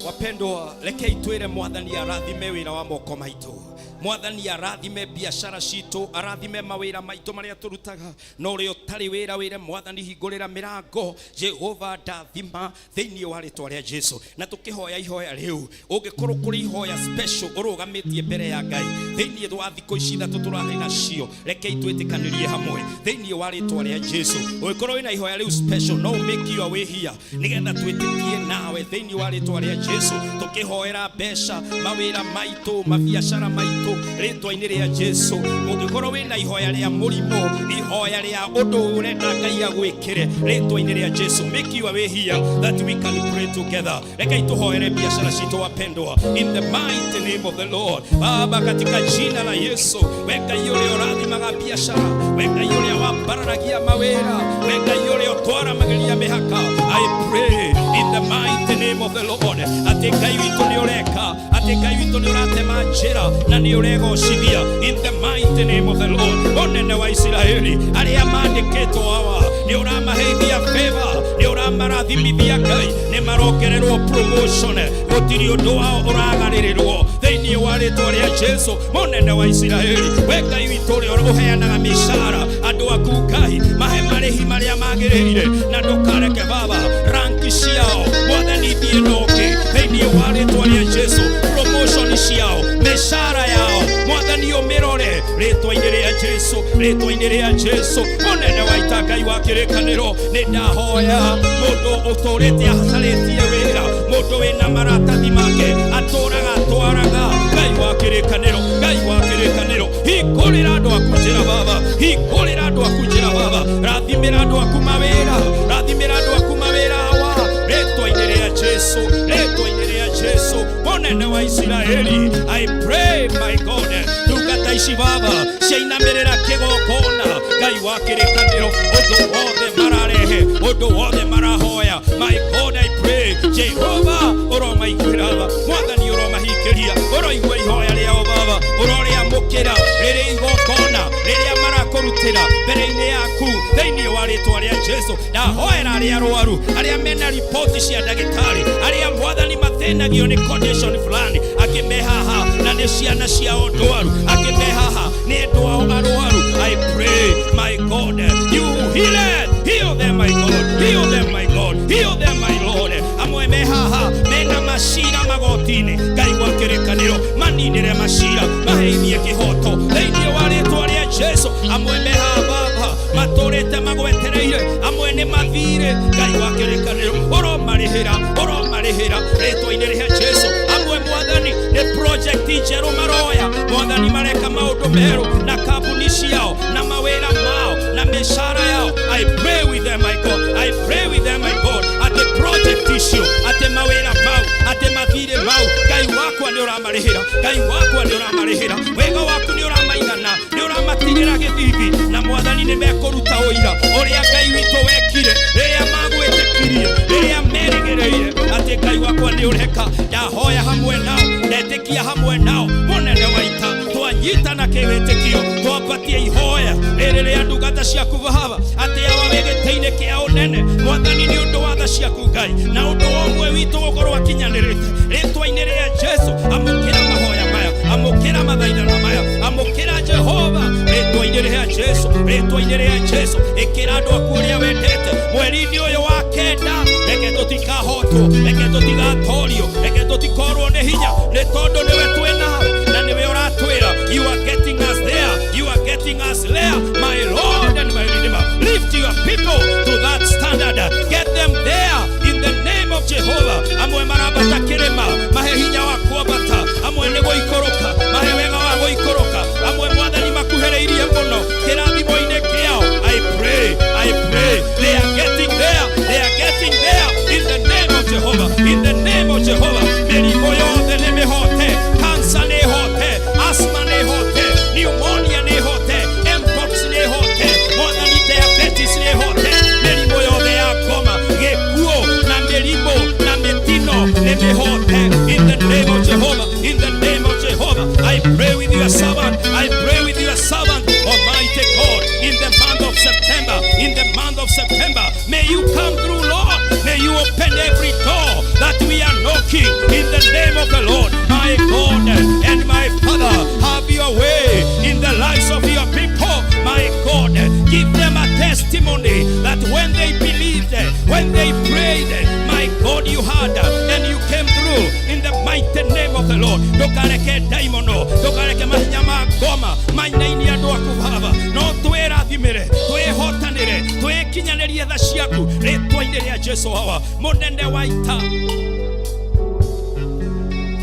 Wapendwa, rekei twĩre Mwathani arathime wĩra wa moko maitũ, Mwathani arathime biacara citũ, arathime mawĩra maitũ marĩa tũrutaga, na ũrĩa ũtarĩ wĩra wĩre Mwathani hingũrĩra mĩrango. Jehova ndathima thĩinĩ wa rĩtwa rĩa Jesu. Na tũkĩhoya ihoya rĩu, ũngĩkorwo kũrĩ ihoya special ũrũgamĩtie mbere ya Ngai thĩinĩ wa thikũ ici 3 tũrarĩ nacio, rekei twĩtĩkanĩrie hamwe thĩinĩ wa rĩtwa rĩa Jesu. Ũngĩkorwo wĩna ihoya rĩu special, no make your way here nĩgetha twĩtĩkie nawe thĩinĩ wa rĩtwa rĩa Jesu, tũkĩhoera mbeca, mawĩra maitũ, mabiacara maitũ. Rĩtwa-inĩ rĩa Jesu, ũngĩkorwo wĩna ihoya rĩa mũrimũ, ihoya rĩa ũndũ ũrenda Ngai agwĩkĩre, rĩtwa-inĩ rĩa Jesu, make your way here that we can pray together. Rekei tũhoere biashara citũ wapendwa, in the mighty name of the Lord. Baba, katika jina la Yesu, we Ngai ũrĩa ũrathimaga biashara, we Ngai ũrĩa wambararagia mawĩra, we Ngai ũrĩa ũtwaramagĩria mĩhaka, I pray in the mighty name of the Lord atĩ Ngai witũ nĩ ũreka, atĩ Ngai witũ nĩ ũratema njĩra na nĩ ũregocithia, in the mighty name of the Lord. Mũnene wa Isiraeli, arĩa mandĩkĩtwo awa, nĩ ũramaheithia favor, nĩ ũramarathimithia Ngai, nĩ marongererwo promotion, gũtirĩ ũndũ wao ũragarĩrĩrwo thĩinĩ wa rĩtwa rĩa Jesu. Mũnene wa Isiraeli, we Ngai witũ ũrĩa ũheanaga mĩcara, andũ aku Ngai mahe marĩhi marĩa magĩrĩire, na ndũkareke Baba ranki ciao Mwathani thiĩ na ũngĩ thĩinĩ wa rĩtwa rĩa Jesu. Promotion ciao, mĩcara yao, Mwathani ũmĩrore rĩtwa-inĩ rĩa Jesu, rĩtwa-inĩ rĩa Jesu. Mũnene wa ita, Ngai wa kĩrĩkanĩro, nĩ ndahoya mũndũ ũtũrĩte acarĩtie wĩra, mũndũ wĩna maratathi make atũraga atwaraga, Ngai wa kĩrĩkanĩro, Ngai wa kĩrĩkanĩro, hingũrĩra andũ aku njĩra Baba, hingũrĩra andũ aku njĩra Baba, rathimĩra andũ aku mawĩra, rathimĩra andũ aku mawĩra awa, rĩtwa-inĩ rĩa Jesu, rĩtwa-inĩ rĩa Jesu. Mũnene wa Isiraeli, I pray, my God, ndungata ici Baba ciainamĩrĩra kĩgongona, Ngai wa kĩrĩkanĩro, ũndũ wothe mararehe, ũndũ wothe marahoya, my God, I pray, Jehova ũromaiguĩra tha, Mwathani ũromahingĩria, ũroigua ihoya rĩao Baba, ũrorĩamũkĩra rĩrĩ igongona rĩrĩa marakũrutĩra mbere-inĩ yaku thĩinĩ wa rĩtwa rĩa Jesu. Ndahoera arĩa arwaru, arĩa mena ripoti cia ndagĩtarĩ, arĩa Mwathani mathĩnagio nĩ condition fulani, angĩ me haha na nĩ ciana ciao ndwaru, angĩ me haha nĩ andũ ao arwaru, I pray, my God, you heal it, heal them, my God, heal them, my God, heal them, my Lord. Amwe me haha mena macira magoti-inĩ, Ngai wa kĩrĩkanĩro, maninĩre macira, maheithie kĩhoto thĩinĩ wa rĩtwa rĩa Jesu. Amwe me haha Baba matũrĩte magwetereire, amwe nĩ mathire, Ngai wa kĩrĩkanĩro, ũromarĩhĩra, ũromarĩhĩra rĩtwa-inĩ rĩa Jesu. Amwe Mwathani nĩ project njerũ maroya, Mwathani mareka maũndũ merũ na kambuni ciao na mawĩra mao na mĩcara yao, I pray with them, my God, I pray with them, my God, atĩ project icio, atĩ mawĩra mau, atĩ mathirĩ mau, Ngai wakwa nĩ ũramarĩhĩra, Ngai wakwa nĩ ũramarĩhĩra, wega waku nĩ ũramaigana, nĩ ũramatigĩra gĩthithi, na Mwathani nĩ mekũruta ũira ũrĩa Ngai witũ wekire rĩrĩa magwĩtĩkirie, rĩrĩa merĩgĩrĩire atĩ Ngai wakwa nĩ ũreka. Ndahoya hamwe nao, ndetĩkia hamwe nao, mũnene wa ita, twanyitana kĩwĩtĩkio, twambatie ihoya rĩrĩ rĩa ndungata ciaku Baba, atĩ awa wĩ gĩtĩ-inĩ kĩa ũnene, Mwathani, nĩ ũndũ wa tha ciaku Ngai na ũndũ wa ũmwe witũ gũkorwo akinyanĩrĩte, rĩtwa-inĩ rĩa Jesu, amũkĩra mahoya maya, amũkĩra mathaithana maya, amũkĩra Jehova, rĩtwa-inĩ rĩa Jesu, rĩtwa-inĩ rĩa Jesu. Ĩkĩra andũ aku ũrĩa wendete mweri-inĩ ũyũ wa kenda, reke tũtikahotwo, reke tũtigatorio, reke tũtikorwo nĩ hinya, nĩ tondũ nĩwe twĩ nawe na nĩwe ũratwĩra, you are getting us there, you are getting us there, my Lord and my Redeemer. Lift your people to that standard, get them there in the name of Jehovah. Amwe marambata kĩrĩma, mahe hinya wa kwambata, amwe nĩ gũikũrũka, mahe wega wa gũikũrũka, amwe Mwathani makuhĩrĩirie mũno kĩrathimo-inĩ kĩao, I pray, I pray they are getting there, they are getting there in the name of Jehovah, in the name of Jehovah. Mĩrimũ yothe nĩ mĩhote, cancer nĩ hote, asthma nĩ hote, pneumonia nĩ hote, mpox nĩ hote, Mwathani diabetes nĩ hote, mĩrimũ yothe ya ngoma, gĩkuũ na mĩrimũ na mĩtino nĩ mĩhote in the name of Jehovah, in the name of Jehovah. I pray with your servant, I pray with your servant, Almighty God, in the month of September, in the month of September, may you come through, Lord. May you open every door that we are knocking in the name of the Lord. My God and my Father, have your way in the lives of your people. My God, give them a testimony that when they believed, when they prayed, my God, you heard and you came through in the mighty name of the Lord. Ndũkareke ndaimono, ndũkareke mahinya ma ngoma mainainie andũ aku Baba, no twĩrathimĩre, twĩhotanĩre, twĩkinyanĩrie tha ciaku rĩtwa-inĩ rĩa Jesu hawa. Mũnene wa ita,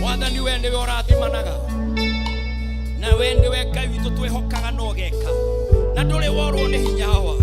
Mwathani, we nĩwe ũrathimanaga. Na we nĩwe Ngai witũ twĩhokaga na ũgeka, na ndũrĩ worwo nĩ hinya wa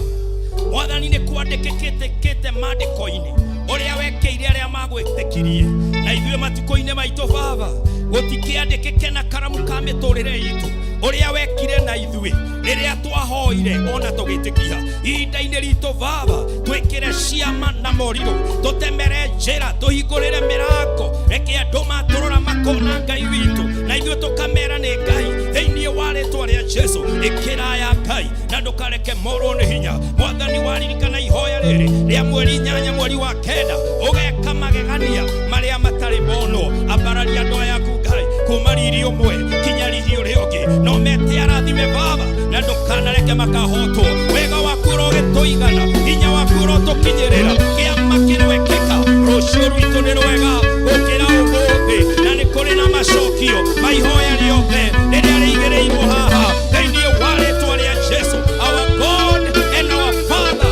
Mwathani. Nĩ kwandĩkĩkĩte maandĩko-inĩ ũrĩa wekĩire arĩa magwĩtĩkirie, na ithuĩ matukũ-inĩ maitũ, Baba, gũtikĩandĩkĩke na karamu ka mĩtũrĩre itũ ũrĩa wekire na ithuĩ rĩrĩa twahoire ona tũgĩtĩkia. Ihinda-inĩ ritũ, Baba, twĩkĩre ciama na morirũ, tũtemere njĩra, tũhingũrĩre mĩrango. Reke andũ matũrora makona Ngai witũ, na ithuĩ tũkamera nĩ Ngai. Thĩinĩ wa rĩtwa rĩa Jesu, ĩkĩra ya Ngai na ndũkareke morwo nĩ hinya. Mwathani, waririkana ihoya rĩrĩ rĩa mweri 8 mweri wa 9, ũgeka magegania marĩa matarĩ monwo. Ambararia andũ aya aku, Ngai, kuma riri ũmwe kinya riri ũrĩa ũngĩ. No mete arathime, Baba, na ndũkanareke makahotwo. Wega waku ũrogĩtũigana, hinya waku ũrotũkinyĩrĩra. Kĩama kĩrwekĩka, rũciũ rwitũ nĩ rwega gũkĩra ũmũthĩ, na nĩ kũrĩ na macokio ma ihoya rĩothe rĩrĩa rĩigĩrĩirwo haha, thĩinĩ wa rĩtwa rĩa Jesu, our God and our Father.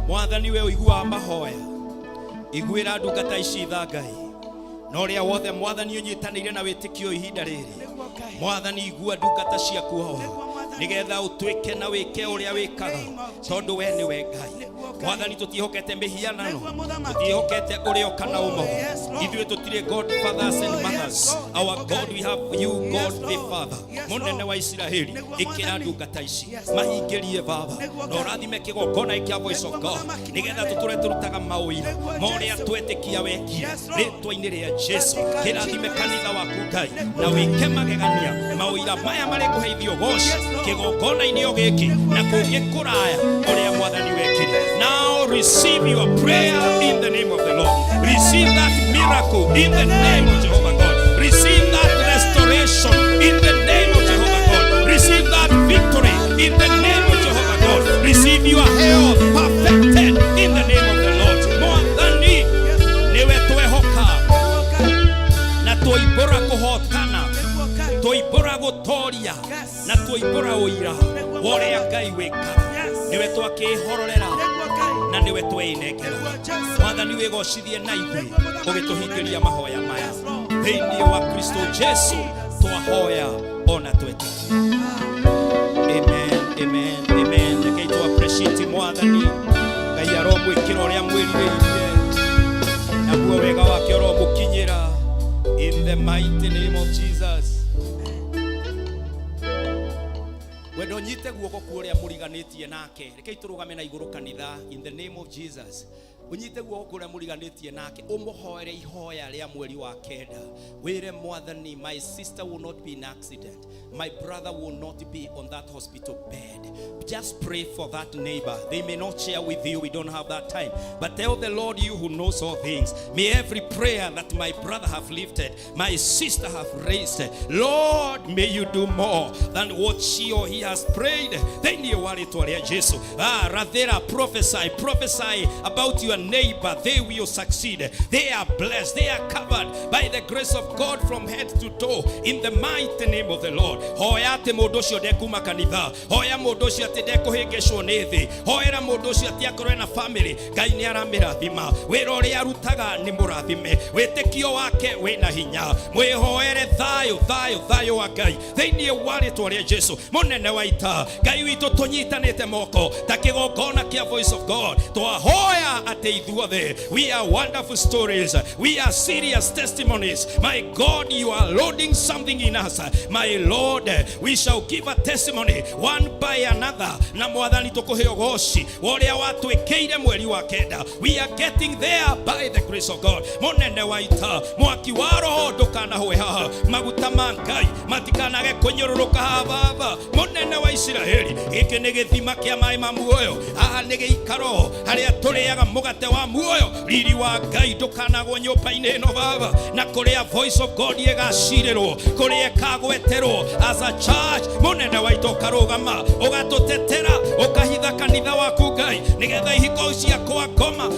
Mwathani, we ũiguaga mahoya, iguĩra ndungata ici tha, Ngai, na ũrĩa wothe, Mwathani, ũnyitanĩire na wĩtĩkio ihinda rĩrĩ. Nĩguo Ngai. Mwathani, igua ndungata ciaku ho, Nĩguo Mwathani. nigetha ũtuĩke na wĩke ũrĩa wĩkaga, tondũ we nĩwe Ngai. Nĩguo Ngai. Mwathani, tũtiĩhokete mĩhianano, Nĩguo Mũthamaki. tũtiĩhokete ũrĩo kana Oh, ũmotho. yes, Lord. Ithuĩ tũtirĩ godfathers and Oh, yes, mothers. Lord. Our Nĩguo God, Ngai. we have you, Yes, God the Lord. Father. Yes, Mũnene Lord. wa Isiraeli, Nĩguo ĩkĩra Mwathani. ndungata ici, Yes, Lord. mahingĩrie, Baba, Nĩguo na Ngai. ũrathime kĩgongona kĩa Voice of Nĩguo God, Mũthamaki nigetha mũnene. tũtũre tũrutaga maũira Nĩguo ma ũrĩa Jesu. twetĩkia wekie. Yes, Lord. Rĩtwa-inĩ rĩa Jesu, Katika kĩrathime jina la kanitha waku, Ngai, Nĩguo na Ngai. wĩke magegania. Maũira maya marĩ kũheithio goci Yes, Lord. kĩgongona-inĩ o gĩkĩ Nĩguo na Ngai. kũngĩ kũraya ũrĩa Mwathani wekire. Now receive your prayer in the name of the Lord. Receive that miracle in the name of Jehovah God. Receive that restoration in the name of Jehovah God. Receive that victory in the name of Jehovah God. Receive your health perfected in the name of the Lord. Mwathani, nĩwe twehoka, Nĩguo Ngai. na twoimbũra kũhotana, Nĩguo Ngai. twoimbũra gũtoria, Yes. na twoimbũra ũira wa ũrĩa Ngai wĩkaga. Yes. Nĩwe twakĩhororera, Nĩguo Ngai. na nĩwe tweinengera. Nĩguo Jesu. Mwathani, wĩgocithie na ithuĩ Nĩguo Mũthamaki ũgĩtũhingĩria mũnene. mahoya maya. Yes, Lord. Thĩinĩ wa Kristo Jesu twahoya ona twetĩkia. Amen, amen, amen. Rekei tũ appreciate Mwathani. Ngai aromwĩkĩra ũrĩa mwĩrirĩirie, naguo wega wake ũromũkinyĩra, in the mighty name of Jesus. Wendo nyite guoko ku ũrĩa mũriganĩtie nake. Rekei tũrũgame na igũrũ kanitha, in the name of Jesus. Ũnyite guoko ku ũrĩa mũriganĩtie nake, ũmũhoere ihoya rĩa mweri wa 9. Wĩre Mwathani, my sister will not be in accident, my brother will not be on that hospital bed. Just pray for that neighbor. They may not share with you, we don't have that time, but tell the Lord, you who knows all things, may every prayer that my brother have lifted, my sister have raised, Lord, may you do more than what she or he has prayed, thĩinĩ wa rĩtwa rĩa Jesu. Ah, rathera, prophesy, prophesy about your neighbor. They will succeed, they are blessed, they are covered by the grace of God from head to toe, in the mighty name of the Lord. Hoya atĩ mũndũ ũcio ndekuma kanitha. Hoya mũndũ ũcio atĩ ndekũhĩngĩcwo nĩ thĩ. Hoera mũndũ ũcio atĩ akorwo ena family, Ngai nĩ aramĩrathima, wĩra ũrĩa arutaga nĩ mũrathime, wĩtĩkio wake wĩna hinya. Mwĩhoere thayũ, thayũ, thayũ wa Ngai, thĩinĩ wa rĩtwa rĩa Jesu. Mũnene wa ita, Ngai witũ, tũnyitanĩte moko ta kĩgongona kĩa Voice of God, twahoya atĩ ithuothe we are wonderful stories, we are serious testimonies. My God, you are loading something in us. My Lord, we shall give a testimony one by another. Na Mwathani, tũkũhe ũgoci wa ũrĩa watwĩkĩire mweri wa 9. We are getting there by the grace of God. Mũnene wa ita, mwaki wa roho ndũkanahũe haha, maguta ma Ngai matikanage kũnyũrũrũka haha. Baba mũnene wa Isiraeli, gĩkĩ nĩ gĩthima kĩa maĩ ma muoyo. Haha nĩ gĩikaro harĩa tũrĩaga mũgate wa muoyo. Riri wa Ngai ndũkanagwo nyũmba-inĩ ĩno, Baba, na kũrĩa Voice of God ĩgacirĩrwo, kũrĩa ĩkagweterwo as a church. Mũnene wa ita, ũkarũgama, ũgatũtetera, ũkahitha kanitha waku, Ngai, nĩgetha ihiko cia kwa ngoma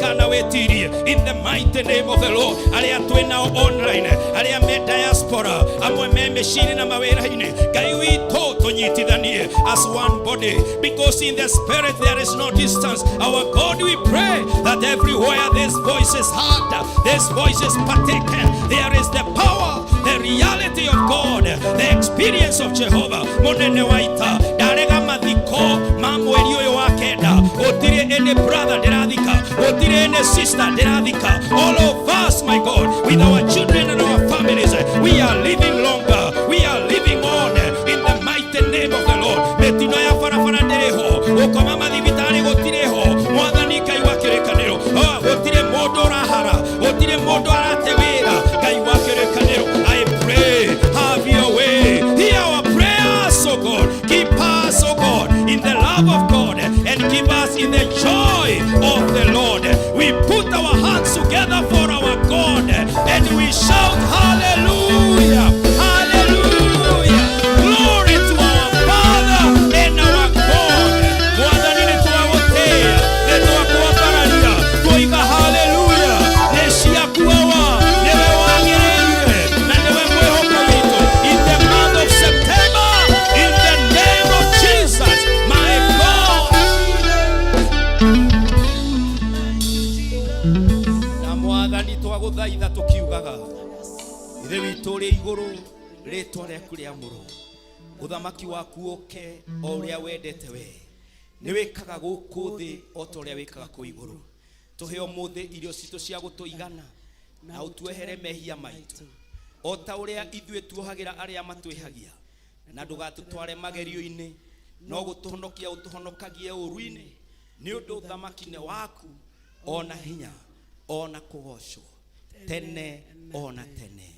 itikanawĩtirie, in the mighty name of the Lord. Arĩa twĩ nao online, arĩa me diaspora, amwe me mĩciĩ-inĩ na mawĩra-inĩ, Ngai witũ, tũnyitithanie as one body, because in the spirit there is no distance. Our God, we pray that everywhere this voice is heard, this voice is partaken, there is the power, there reality of God, the experience of Jehovah. Mũnene wa ita, ndarega mathiko ma mweri ũyũ wa kenda. Gũtirĩ any brother ndĩrathika, gũtirĩ any sister ndĩrathika. All of us, my God, with our children and our families, we are living longer, we are living on in the mighty name of the Lord. Mĩtino ya barabara ndĩrĩ ho, gũkoma mathibitarĩ gũtirĩ ho. Mwathani Ngai wa kĩrĩkanĩro, oh, gũtirĩ mũndũ ũrahara, gũtirĩ mũndũ arate wĩra. Ngai wa kĩrĩkanĩro, I pray, have your way. Hear our prayers, O God. Keep us, O God, in the love of God and keep us in the joy of the Lord. We put our hands together for our God and we shout hallelujah, hallelujah. Glory to our Father and our God. Mwathani nĩ twagũtĩĩa, nĩ twakwambararia, twoiga hallelujah. Nĩ ciaku Awa, nĩwe wagĩrĩire na nĩwe mwĩhoko witũ. In the month of September, in the name of Jesus, my God. Na Mwathani twagũthaitha tũkiugaga, Ithe witũ ũrĩ igũrũ, rĩtwa rĩaku rĩamũrwo, ũthamaki waku ũke o ũrĩa wendete we nĩ wĩkaga gũkũ thĩ o ta ũrĩa wĩkaga kũu igũrũ. Tũhe ũmũthĩ irio citũ cia gũtũigana, na ũtuohere mehia maitũ o ta ũrĩa ithuĩ tuohagĩra arĩa matwĩhagia, na ndũgatũtware magerio-inĩ, no gũtũhonokia ũtũhonokagie ũũru-inĩ, nĩ ũndũ ũthamaki nĩ waku, ona hinya, ona kũgocwo tene ona tene.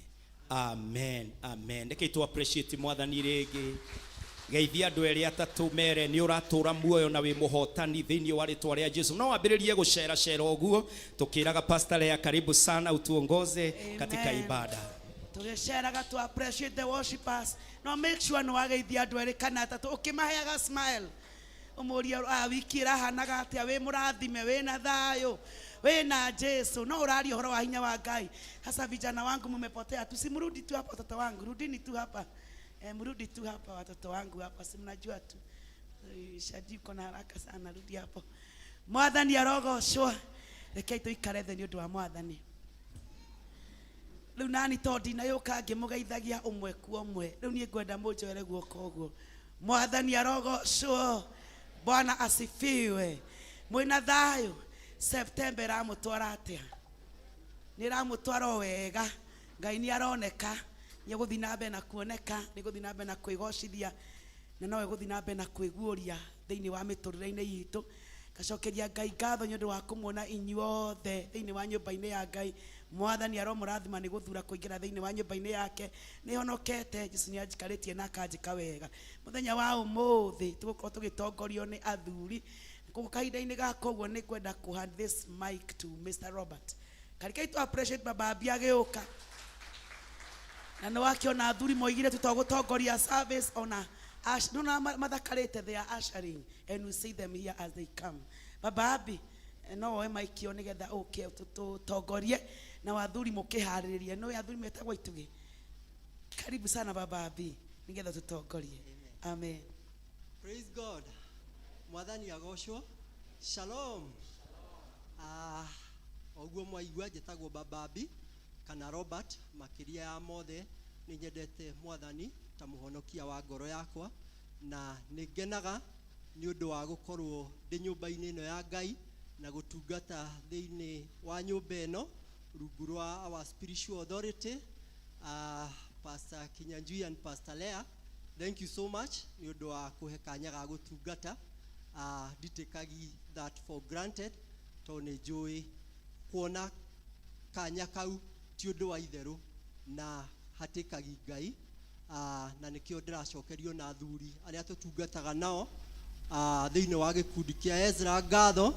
Amen, amen. Reke tu appreciate Mwathani rĩngĩ. Geithia andũ erĩ atatũ, mere nĩ ũratũra muoyo na wĩ mũhotani thĩinĩ wa rĩtwa rĩa Jesu. No wambĩrĩrie gũceracera ũguo tũkĩraga Pastor Lea, karibu sana utuongoze katika Amen. ibada. Tũgĩceraga to appreciate the worshipers, no make sure nĩ wageithia andũ erĩ kana atatũ ũkĩmaheaga smile, ũmũrie, "Ah, wiki ĩrahanaga atĩa? Wĩ mũrathime, wĩna thayũ, wĩna Jesu?" No ũraria ũhoro wa hinya wa Ngai. Hasa vijana wangu mmepotea tu, si mrudi tu hapa. Watoto wangu, rudini tu hapa. Eh, mrudi tu hapa, watoto wangu hapa, si mnajua tu. Eh, Shadi, uko na haraka sana, rudi hapo. Mwathani arogocwo. Rekei tũikare thĩ nĩ ũndũ wa Mwathani. Rĩu nani to ndinayũka ngĩmũgeithagia ũmwe kwa ũmwe, rĩu niĩ ngwenda mũnjoere guoko ũguo. Mwathani arogocwo. Bwana asifiwe. Mwĩna thayũ? September ĩramũtwara atĩa? Nĩ ĩramũtwara o wega? Ngai nĩ aroneka, nĩ egũthiĩ na mbere na kuoneka, nĩ egũthiĩ na mbere na kwĩgocithia, na no egũthiĩ na mbere na kwĩguũria thĩinĩ wa mĩtũrĩre-inĩ itũ. Ngacokeria Ngai ngatho nĩ ũndũ wa kũmuona inyuothe thĩinĩ wa nyũmba-inĩ ya Ngai. Mwathani aromũrathima nĩ gũthura kũingĩra thĩinĩ wa nyũmba-inĩ yake. Nĩ honokete, Jesu nĩ anjikarĩtie na akanjĩka wega. Mũthenya wa ũmũthĩ tũgũkorwo tũgĩtongorio nĩ athuri. Koguo kahinda-inĩ gaka ũguo nĩ ngwenda kũ hand this mic to Mr. Robert. Karikei tu appreciate Baba Abia agĩũka, na nĩ wakĩona athuri moigire tũtogũtongoria service ona nona mathakarĩte. They are ushering and we see them here as they come. Baba Abi, no woe maikio nĩgetha ũke tũtongorie na wathuri mũkĩharĩrĩrie. Nĩ athuri metagwo itugĩ. Karibu sana, Baba Abi, nĩgetha tũtongorie. Amen. Praise God. Mwathani agocwo. Shalom. Ah, oguo mwaigua njĩtagwo Bababi kana Robert. Makĩria ya mothe nĩ nyendete Mwathani ta mũhonokia wa ngoro yakwa, na nĩ ngenaga nĩ ũndũ wa gũkorwo ndĩ nyũmba-inĩ ĩno ya Ngai na gũtungata thĩinĩ wa nyũmba ĩno rungu rwa our spiritual authority, Pastor Kinyanjui and Pastor Lea. Thank you so much nĩ ũndũ wa kũhe kanya ga gũtungata. Nditikagi that for granted tondũ nĩ njũĩ kuona kanya kau ti ũndũ wa itherũ na hatĩkagi Ngai. Na nĩkĩo ndĩracokerio na athuri arĩa tũtungataga nao thĩinĩ wa gĩkundi kĩa Ezra ngatho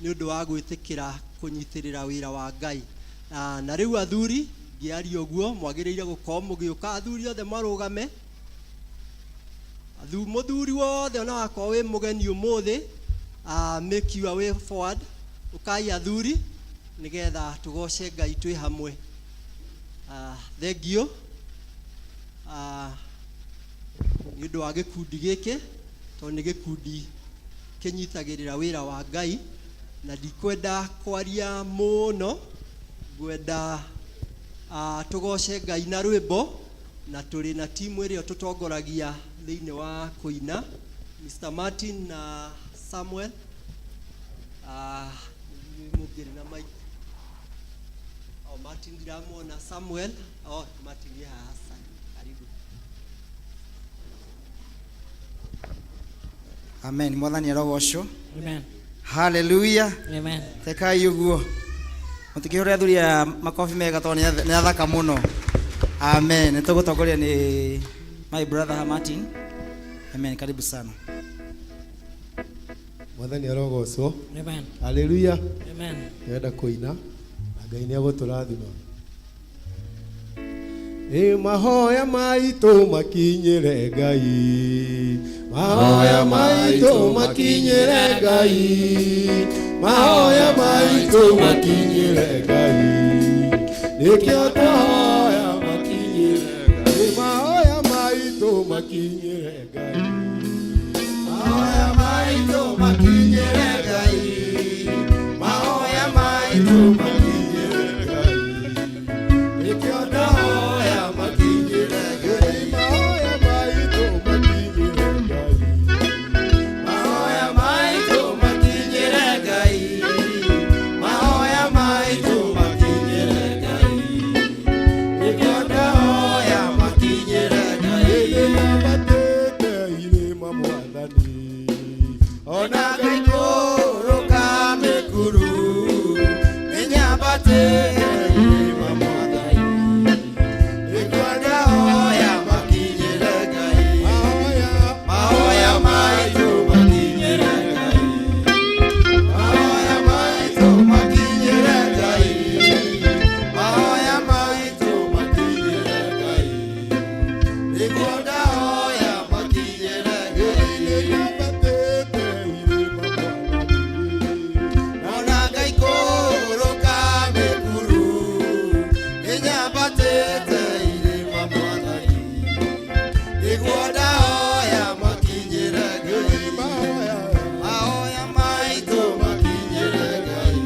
nĩ ũndũ wa gwĩtĩkĩra kũnyitĩrĩra wĩra wa Ngai. Na rĩu athuri, ngĩaria ũguo mwagĩrĩire gũkorwo mũgĩũka. Athuri othe marũgame. Mũthuri wothe ona wakorwo wĩ mũgeni ũmũthĩ, make your way forward. Ũkai athuri nĩgetha tũgoce Ngai twĩ hamwe. Thank you nĩ ũndũ wa gĩkundi gĩkĩ, tondũ nĩ gĩkundi kĩnyitagĩrĩra wĩra wa Ngai. Na ndikwenda kwaria mũno, ngwenda tũgoce Ngai na rwĩmbo. Na tũrĩ na timu ĩrĩa tũtongoragia thĩinĩ wa kũina, Mr. Martin na Samuel. Mũngĩrĩ na mic. Oh, Martin ndiramuona. Samuel. Oh, Martin ye haha. Karibu. Amen. Mwathani arogocwo. Amen. Haleluya. Amen. Tekai ũguo. Mũtikĩhũre athuri aya makobi mega tondũ nĩ athaka mũno. Amen. Nĩ tũgũtongoria nĩ my brother Martin. Amen. Karibu sana. Mwathani arogocwo. Amen. Haleluya. Amen. Ndĩrenda kũina na Ngai nĩ egũtũrathima. Ĩ mahoya maitũ makinyĩre Ngai, mahoya maitũ makinyĩre Ngai, mahoya maitũ makinyĩre Ngai, nĩkĩo twahoya makinyĩre Ngai, mahoya maitũ makinyĩre Ngai, mahoya maitũ makinyĩre Ngai, mahoya maitũ makinyĩre Ngai, nĩkĩo twahoya makinyĩre Ngai, mahoya maitũ makinyĩre Ngai, mahoya maitũ makinyĩre Ngai, mahoya maitũ makinyĩre Ngai, nĩkĩo twahoya makinyĩre Ngai. Nĩnyambatĩte irĩma Mwathani, ona ngaikũrũka mĩkuru, nĩnyambatĩte irĩma Mwathani, nĩkĩo ndahoya makinyĩre Ngai, mahoya mahoya maitũ makinyĩre Ngai, mahoya maitũ makinyĩre Ngai, mahoya maitũ makinyĩre Ngai, nĩkĩo ndahoya makinyĩre Ngai. Nĩnyambatĩte irĩma Mwathani, Ona ngaikũrũka mĩkuru, nĩnyambatĩte irĩma Mwathani, nĩguo ndahoya makinyĩre Ngai, mahoya mahoya maitũ makinyĩre Ngai,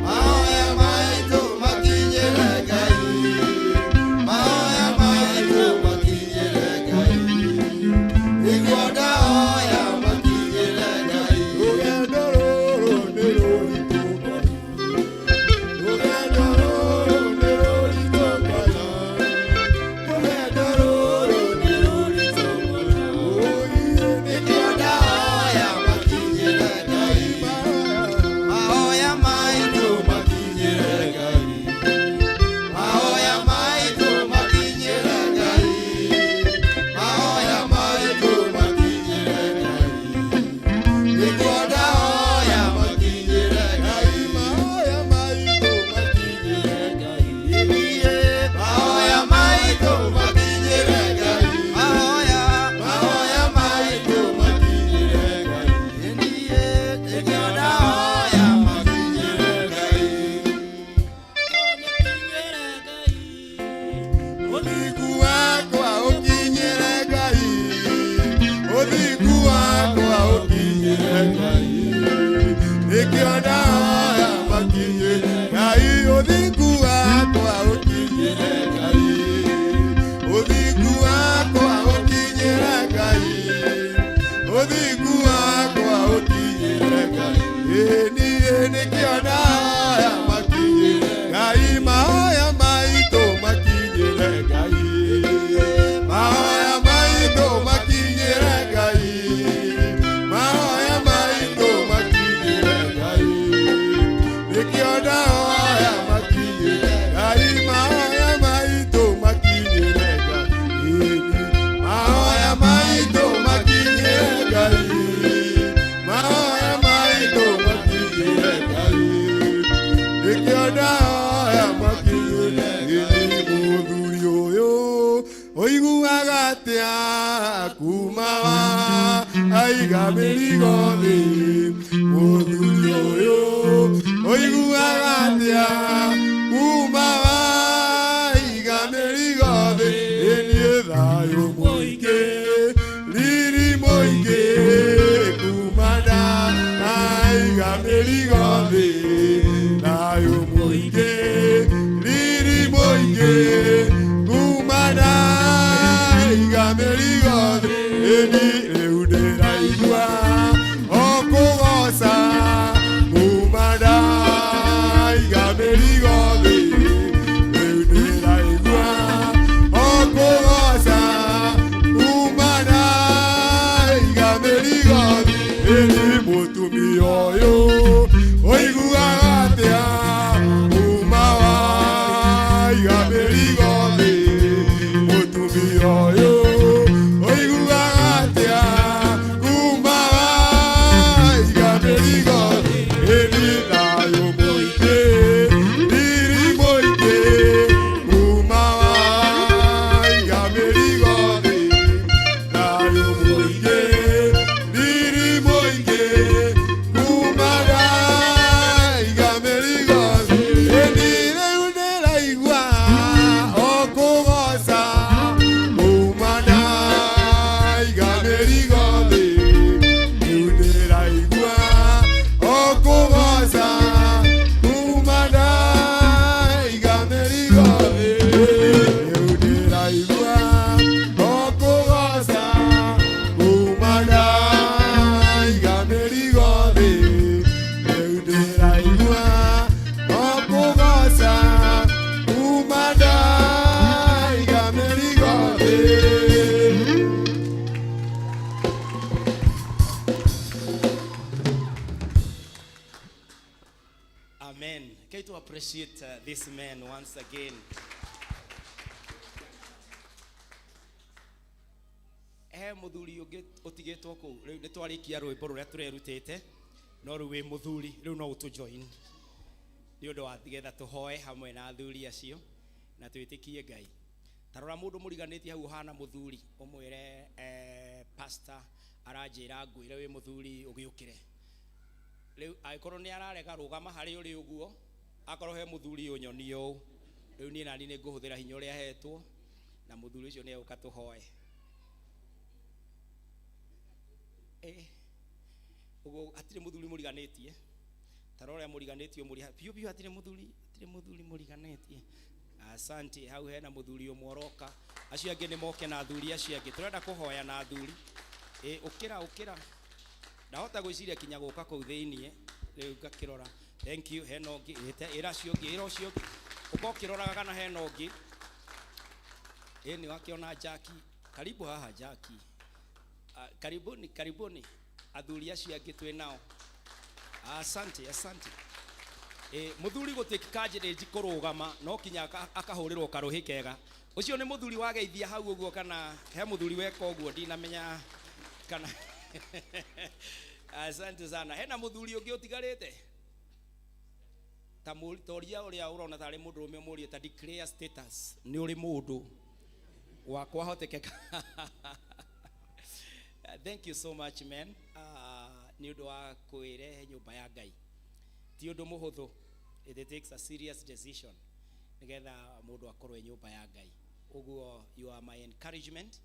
mahoya maitũ makinyĩre Ngai, mahoya maitũ makinyĩre Ngai, nĩguo ndahoya makinyĩre Ngai. Rũgendo rũrũ nĩ rũritũ Ngai, rũgendo rũrũ nĩ rũritũ Ngai, rũgendo rũrũ nĩ rũritũ mũno. Nĩkĩo ndahoya makinyĩre Ngai, mahoya maitũ makinyĩre Ngai, mahoya maitũ makinyĩre Ngai, mahoya maitũ makinyĩre Ngai, nĩkĩo ndahoya makinyĩre Ngai, Mahoya maitũ makinyĩre Ngai, mahoya maitũ makinyĩre Ngai, mahoya mahoya maitũ makinyĩre Ngai, nĩkĩo ndahoya makinyĩre Ngai. Ũthingu wakwa ũkinyĩre Ngai, ũthingu wakwa ũkinyĩre Ngai, nĩkĩo ndahoya makinyĩre Ngai, ũthingu wakwa ũkinyĩre Ngai, ũthingu wakwa ũkinyĩre Ngai, ũthingu wakwa ũkinyĩre Ngai, ĩĩ niĩ nĩkĩo ndahoya makinyĩre Ngai, mahoya maitũ makinyĩre Ngai, mahoya maitũ makinyĩre Ngai, mahoya maitũ makinyĩre Ngai, nĩkĩo ndahoya makinyĩre Ngai, mahoya maitũ makinyĩre Ngai, mahoya maitũ makinyĩre Ngai, mahoya maitũ makinyĩre Ngai, nĩkĩo ndahoya makinyĩre Ngai. Mũthuri ũyũ ũiguaga atĩa kuma wa aiga mĩrigo thĩ, mũthuri ũyũ ũiguaga atĩa kuma wa aiga mĩrigo thĩ, ĩ niĩ thayũ mũingĩ riri mũingĩ kuma nda aiga mĩrigo thĩ, thayũ mũingĩ riri mũingĩ kuma nda appreciate this man once again. He muthuri ungi utigitwo kuu riu ni twarikia rwimbo ruria turerutite, no riu wi muthuri riu no utu join ni undu wa getha tuhoe hamwe na athuri acio na twitikie Ngai. Tarora mundu muriganitie hau uhana muthuri umwire, pastor aranjira ngwire wi muthuri ugiukire. Riu angikorwo ni ararega, rugama hari uri uguo. Akorwo he muthuri unyoni uu, riu nie nani ninguhuthira hinya uria hetwo na muthuri ucio ni eguka tuhoe. Uguo hatire muthuri muriganitie. Tarora muriganitie muri biu biu, hatire muthuri, hatire muthuri muriganitie. Asante. Hau hena muthuri umwe uroka, acio angĩ nĩ moke na athuri acio angĩ. Tũrenda kũhoya na athuri. Ũkĩra, ũkĩra, ndahota gwĩciria kinya gũka kũu thĩiniĩ rĩu ngakĩrora. Thank you. Hena ũngĩ? Ĩte ĩra acio ũngĩ, ĩra ũcio ũngĩ, ũka ũkĩroraga kana hena ũngĩ. Nĩ wakĩona Jackie, karibu haha Jackie. Karibuni, karibuni athuri acio angĩ twĩ nao. Asante, asante. Muthuri gũtuĩka kũrũgama no kinya akahũrĩrwo karũhĩ kega. Ũcio nĩ mũthuri wageithia hau ũguo, kana he mũthuri weka ũguo ndinamenya kana. Asante sana. Hena mũthuri ũngĩ ũtigarĩte? Ta toria ũrĩa ũrona tarĩ mũndũrũme, ũmũrie ta declare status, nĩ ũrĩ mũndũ wakwa hotekeka. Thank you so much, man, nĩ ũndũ wa kwĩrehe nyũmba ya Ngai. Ti ũndũ mũhũthũ. It takes a serious decision nĩgetha mũndũ akorwo e nyũmba ya Ngai. Ũguo you are my encouragement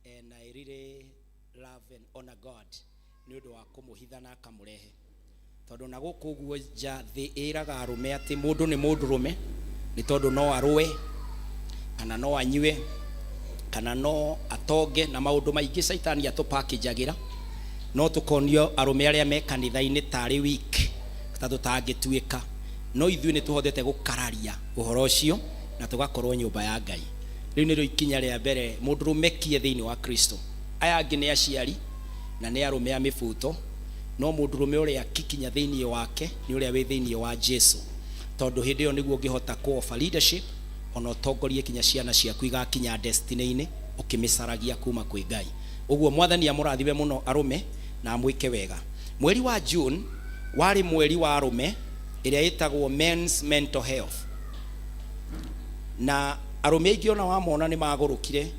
and I really love and honor God nĩ ũndũ wa kũmũhitha na akamũrehe, tondũ na gũkũ ũguo nja thĩ ĩraga arũme atĩ mũndũ nĩ mũndũrũme nĩ tondũ no arũe, kana no anyue, kana no atonge, na maũndũ maingĩ caitani atũpackagagĩra, no tũkonio arũme arĩa me kanitha-inĩ tarĩ weak, ta tũtangĩtuĩka. No ithuĩ nĩ tũhotete gũkararia ũhoro ũcio na tũgakorwo nyũmba ya Ngai. Rĩu nĩrĩo ikinya rĩa mbere mũndũrũme kie thĩinĩ wa Kristo. Aya angĩ nĩ aciari na nĩ arũme a mĩbuto, no mũndũrũme ũrĩa kikinya thĩinĩ wake nĩ ũrĩa wĩ thĩinĩ wa Jesu, tondũ hĩndĩ ĩyo nĩguo ũngĩhota kũ offer leadership, ona ũtongorie kinya ciana ciaku igakinya destiny-inĩ ũkĩmĩcaragia kuma kwĩ Ngai. Ũguo Mwathani amũrathime mũno arũme na amwĩke wega. Mweri wa June warĩ mweri wa arũme, ĩrĩa ĩtagwo Men's Mental Health, na arũme aingĩ ona wamona nĩ magũrũkire.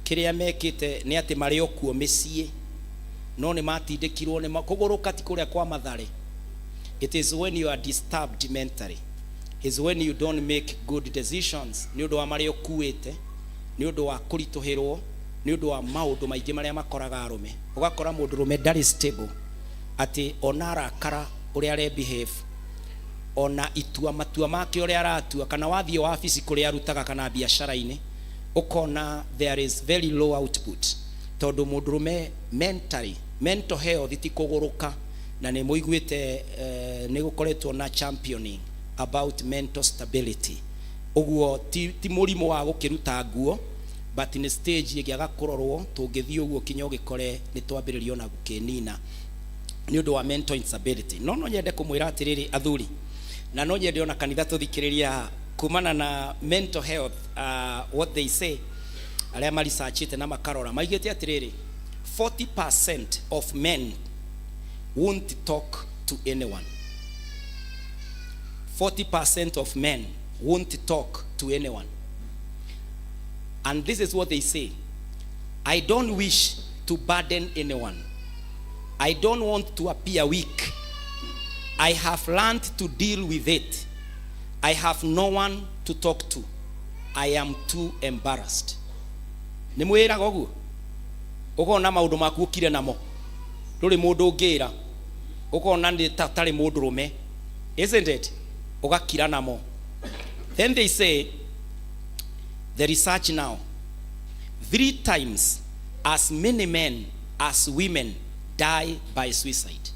Kĩrĩa mekĩte nĩ atĩ marĩ o kuo mĩciĩ, no nĩ matindĩkirwo nĩ kũgũrũka. Ti kũrĩa kwa Mathare. It is when you are disturbed mentally, is when you don't make good decisions, nĩ ũndũ wa marĩa ũkuĩte, nĩ ũndũ wa kũritũhĩrwo, nĩ ũndũ wa maũndũ maingĩ marĩa makoraga arũme. Ũgakora mũndũrũme ndarĩ stable, atĩ ona arakara ũrĩa are behave, ona itua matua make ũrĩa aratua, kana wathiĩ wabici kũrĩa arutaga kana biacara-inĩ, ũkona there is very low output, tondũ mũndũrũme mentally, mental health ti kũgũrũka. Na nĩ mũiguĩte, nĩ gũkoretwo na championing about mental stability. Ũguo ti mũrimũ wa gũkĩruta nguo, but nĩ stage ĩngĩaga kũrorwo, tũngĩthiĩ ũguo kinya ũgĩkore nĩ twambĩrĩria ona gũkĩnina nĩ ũndũ wa mental instability. No nyende kũmwĩra atĩrĩrĩ athuri, na no nyende ona kanitha tũthikĩrĩria kumana na mental health, what they say, arĩa maresearchĩte na makarora maigĩte atĩrĩrĩ, 40% of men won't talk to anyone. 40% of men won't talk to anyone, and this is what they say: "I don't wish to burden anyone. I don't want to appear weak. I have learned to deal with it. I have no one to talk to. I am too embarrassed." Nĩ mwĩraga ũguo, ũkona maũndũ maku ũkire namo, ndũrĩ mũndũ ũngĩra, ũkona nĩ ta tarĩ mũndũrũme, isn't it? Ũgakira namo. Then they say, the research now, three times as many men as women die by suicide.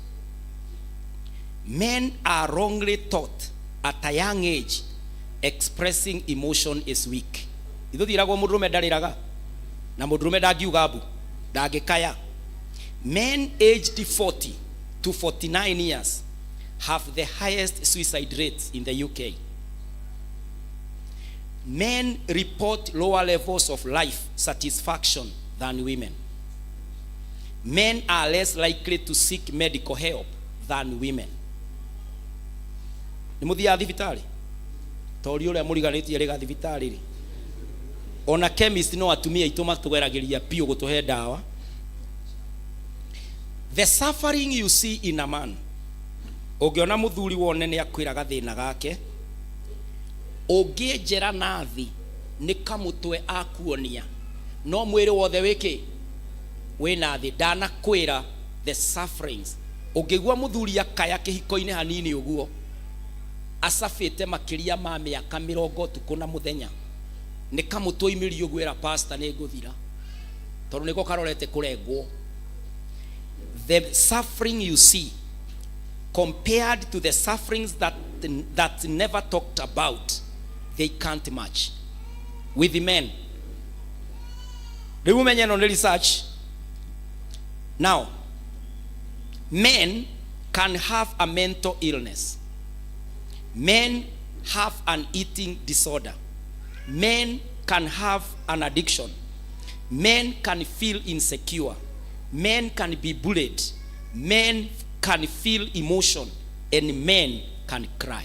Men are wrongly taught at a young age expressing emotion is weak. Ithuthiragwo mũndũrũme ndarĩraga na mũndũrũme ndangiuga mbu, ndangĩkaya. Men aged 40 to 49 years have the highest suicide rates in the UK. Men report lower levels of life satisfaction than women. Men are less likely to seek medical help than women. Nĩ mũthiaga thibitarĩ? Tori ũrĩa mũriganĩtie rĩga thibitarĩ rĩ, ona chemist no atumia aitũ matũgeragĩria biũ gũtũhe ndawa. The suffering you see in a man, ũngĩona mũthuri wone nĩ akwĩra gathĩna gake, ũngĩenjera nathi nĩ kamũtwe akuonia, no mwĩrĩ wothe wĩkĩ wĩna thĩ, ndanakwĩra the sufferings. Ũngĩigua mũthuri akaya kĩhiko-inĩ hanini ũguo, acabĩte makĩria ma mĩaka mĩrongo ũtukũ na mũthenya, nĩ kamũtwe oimĩrie ũguo era pastor nĩ ngũthira, tondũ nĩko karorete kũrengwo. The suffering you see compared to the sufferings that never talked about, they can't match with the men. Rĩu ũmenye ĩno nĩ research. Now, men can have a mental illness. Men have an eating disorder. Men can have an addiction. Men can feel insecure. Men can be bullied. Men can feel emotion. And men can cry.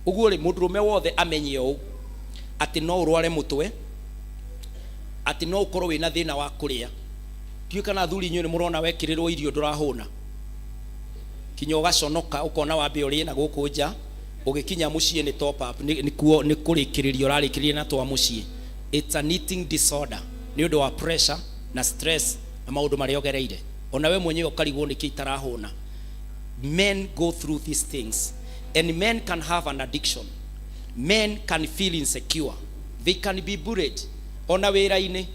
Ũguo rĩ, mũndũrũme wothe amenye ũũ, atĩ no ũrware mũtwe, atĩ no ũkorwo wĩna thĩna wa kũrĩa. Ndiũĩ kana athuri inyuĩ nĩ mũrona wekĩrĩrwo irio ndũrahũna, kinya ũgaconoka ũkona wambe ũrĩe na gũkũ nja, ũgĩkinya mũciĩ nĩ top up, nĩkuo nĩ kũrĩkĩrĩria ũrarĩkĩrĩria na twa mũciĩ. It's an eating disorder nĩ ũndũ wa pressure na stress na maũndũ marĩa ũgereire. Ona we mwenyewe ũkarigwo nĩkĩ itarahũna. Men go through these things, and men can have an addiction. Men can feel insecure. They can be bullied. Ona wĩra-inĩ,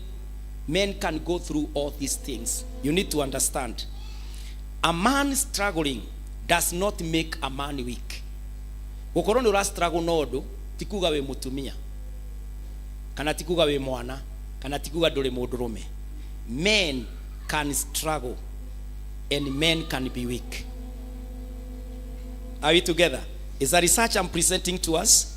men can go through all these things. You need to understand. A man struggling does not make a man weak. Gũkorwo nĩ ũra struggle na ũndũ ti kuga wĩ mũtumia, kana ti kuga wĩ mwana, kana ti kuga ndũrĩ mũndũrũme. Men can struggle and men can be weak. Are we together? It's a research I'm presenting to us.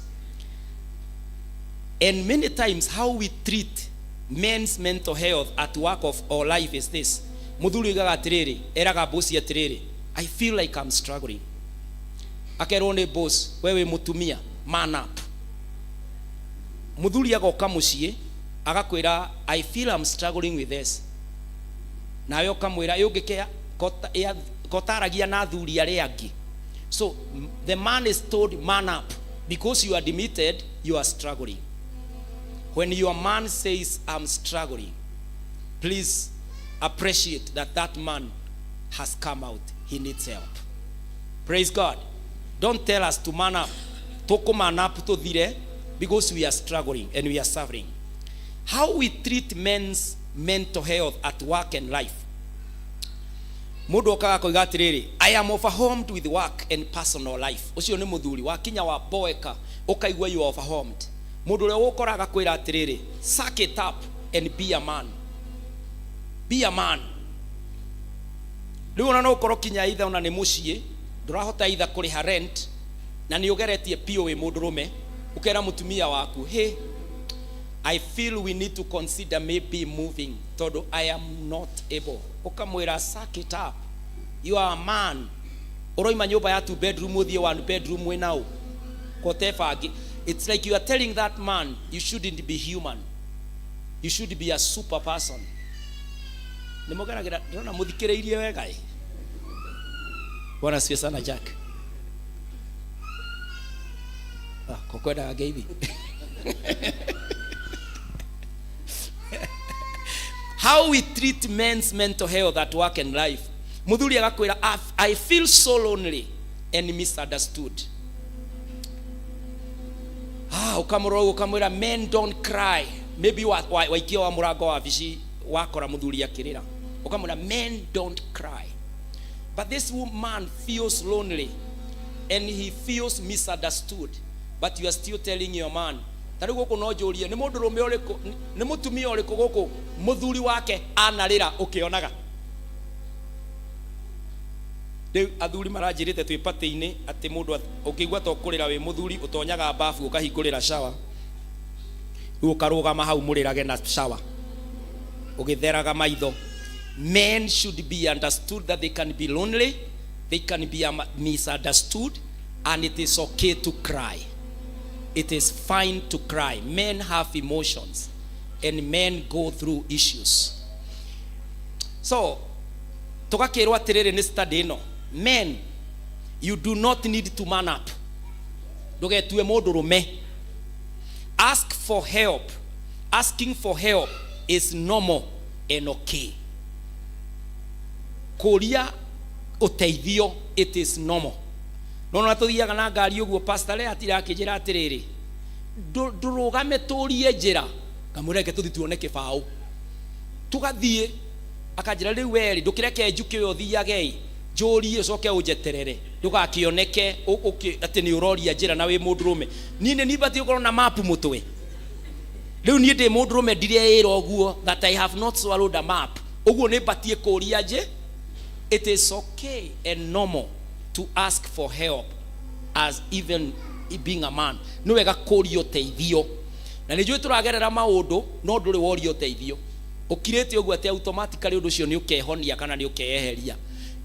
And many times how we treat men's mental health at work of our life is this. Mũthuri oigaga atĩrĩrĩ, eraga boss atĩrĩrĩ, I feel like I'm struggling. Akerwo nĩ boss, we wĩ mũtumia, man up. Mũthuri agoka mũciĩ, agakwĩra, I feel I'm struggling with this. Nawe ũkamwĩra, ĩ ũngĩkĩa kotaragia na athuri arĩa angĩ. So the man is told, man up. Because you are admitted, you are struggling. When your man says, I'm struggling, please appreciate that that man has come out. He needs help. Praise God. Don't tell us to man up. Toko man up to thire because we are struggling and we are suffering. How we treat men's mental health at work and life. Mũndũ okaga koiga atĩrĩrĩ, I am overwhelmed with work and personal life. Ũcio nĩ mũthuri wakinya wa boeka ũkaigua you are overwhelmed. Mũndũ ũrĩa ũgũkora agakwĩra atĩrĩrĩ, suck it up and be a man. Be a man. Rĩu ona no ũkorwo kinya either ona nĩ mũciĩ ndũrahota either kũrĩha rent na nĩ ũgeretie biũ wĩ mũndũrũme, ũkera mũtumia waku, hey, I feel we need to consider maybe moving tondũ I am not able. Ũkamwĩra suck it up, you are a man. Ũroima nyũmba ya 2 bedroom ũthiĩ 1 bedroom wĩna ũ kotebangi. It's like you are telling that man you shouldn't be human, you should be a super person. Nĩ mũgeragĩra, ndĩrona mũthikĩrĩirie wega ĩ. Bwana asifiwe sana. Jack. Ah, kokwendaga ngeithi. How we treat men's mental health at work and life. Mũthuri agakwĩra, I feel so lonely and misunderstood. Ah, ũkamũrora ũguo ũkamwĩra men don't cry. Maybe waikia wa mũrango wa wabici wakora mũthuri akĩrĩra, ũkamwĩra men don't cry. But this man feels lonely and he feels misunderstood, but you are still telling your man. Ta rĩu gũkũ no njũrie, nĩ mũndũrũme ũrĩkũ, nĩ mũtumia ũrĩkũ gũkũ mũthuri wake anarĩra ũkĩonaga? Rĩu athuri maranjĩrĩte twĩ patĩ-inĩ atĩ mũndũ ũngĩigua ta ũkũrĩra wĩ mũthuri, ũtonyaga bafu ũkahingũrĩra shower, rĩu ũkarũgama hau mũrĩrage na shower ũgĩtheraga maitho. Men should be understood that they can be lonely, they can be misunderstood, and it is okay to cry. It is fine to cry. Men have emotions and men go through issues. So tũgakĩrwo atĩrĩrĩ nĩ study ĩno, men, you do not need to man up. Ndũgetue mũndũ rũme. Ask for help. Asking for help is normal and okay. Kũria ũteithio, it is normal. No na tũthiaga na ngari ũguo, pastor le atira akĩnjĩra atĩrĩrĩ, ndũrũgame tũrie njĩra. Ngamwĩra reke tũthiĩ tuone kĩbaũ. Tũgathiĩ, akanjĩra rĩu werĩ ndũkĩreke njuke ũyũ ũthiage njũrie ũcoke ũnjeterere, ndũgakĩoneke atĩ nĩ ũroria njĩra na wĩ mũndũrũme. Niĩ nĩ nibatiĩ gũkorwo na mapu mũtwe. Rĩu niĩ ndĩ mũndũrũme, ndireĩra ũguo that I have not swallowed a map, ũguo nĩ batiĩ kũria nje. It is okay and normal to ask for help as even being a man. Nĩ wega kũria ũteithio, na nĩ njũĩ tũragerera maũndũ no ndũrĩ woria ũteithio, ũkirĩte ũguo atĩ automatically ũndũ ũcio nĩ ũkehonia kana nĩ ũkeyeheria.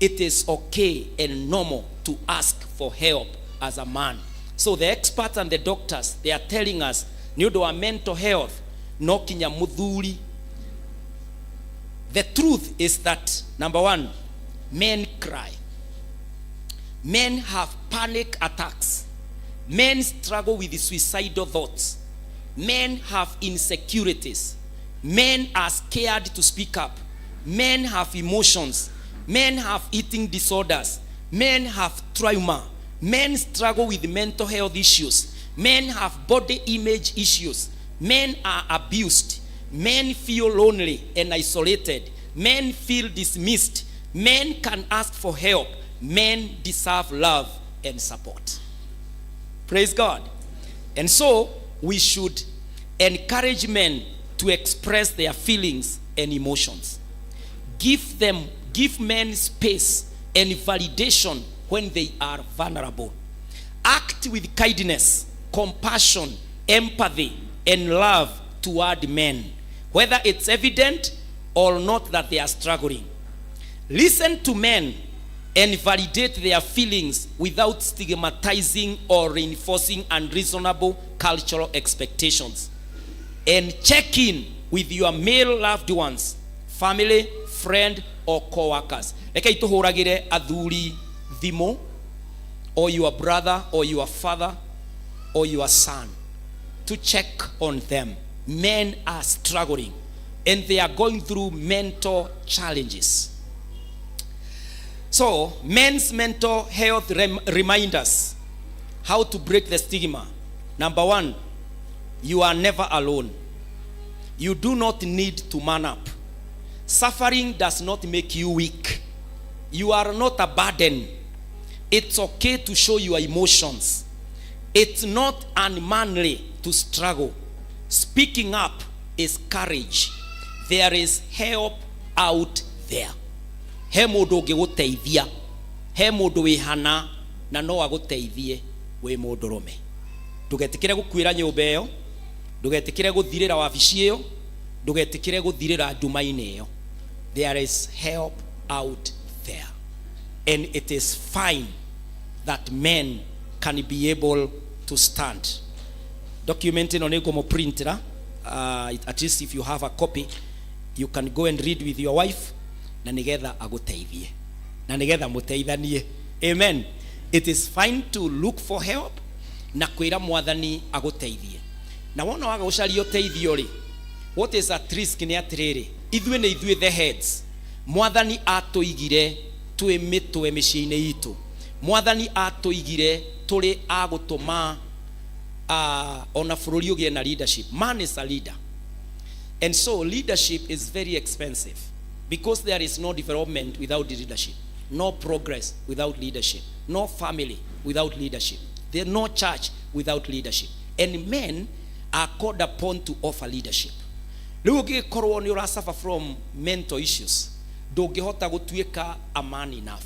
It is okay and normal to ask for help as a man. So the experts and the doctors, they are telling us nĩ ũndũ wa mental health no kinya mũthuri. The truth is that, number one, men cry. Men have panic attacks. Men struggle with suicidal thoughts. Men have insecurities. Men are scared to speak up. Men have emotions. Men have eating disorders. Men have trauma. Men struggle with mental health issues. Men have body image issues. Men are abused. Men feel lonely and isolated. Men feel dismissed. Men can ask for help. Men deserve love and support. Praise God. And so we should encourage men to express their feelings and emotions. Give men space and validation when they are vulnerable. Act with kindness, compassion, empathy, and love toward men, whether it's evident or not that they are struggling. Listen to men and validate their feelings without stigmatizing or reinforcing unreasonable cultural expectations. And check in with your male loved ones, family, friend, or co-workers. Reke tũhũragĩre athuri thimũ, or your brother, or your father, or your son, to check on them. Men are struggling and they are going through mental challenges. So, men's mental health reminders. How to break the stigma. Number one, you are never alone. You do not need to man up. Suffering does not make you weak. You are not a burden. It's okay to show your emotions. It's not unmanly to struggle. Speaking up is courage. There is help out there. He mũndũ ũngĩgũteithia, he mũndũ wĩ hana na no agũteithie wĩ mũndũrũme. Ndũgetĩkĩre gũkuĩra nyũmba ĩyo, ndũgetĩkĩre gũthirĩra wabici ĩyo, ndũgetĩkĩre gũthirĩra nduma-inĩ ĩyo. There is help out there, and it is fine that men can be able to stand. Document ĩno nĩ ngũmũprintĩra. At least if you have a copy, you can go and read with your wife na nĩgetha agũteithie na nĩgetha mũteithanie. Amen. It is fine to look for help na kwĩra Mwathani agũteithie. Na wona waga gũcaria ũteithio rĩ, what is at risk nĩ atĩrĩrĩ, ithuĩ nĩ ithuĩ the heads. Mwathani atũigire twĩ mĩtwe mĩciĩ-inĩ itũ. Mwathani atũigire tũrĩ a gũtũma ona bũrũri ũgĩe na leadership. Man is a leader, and so leadership is very expensive because there is no development without leadership, no progress without leadership, no family without leadership, there no church without leadership, and men are called upon to offer leadership. Rĩu ũngĩgĩkorwo nĩ ũra suffer from mental issues, ndũngĩhota gũtuĩka a man enough.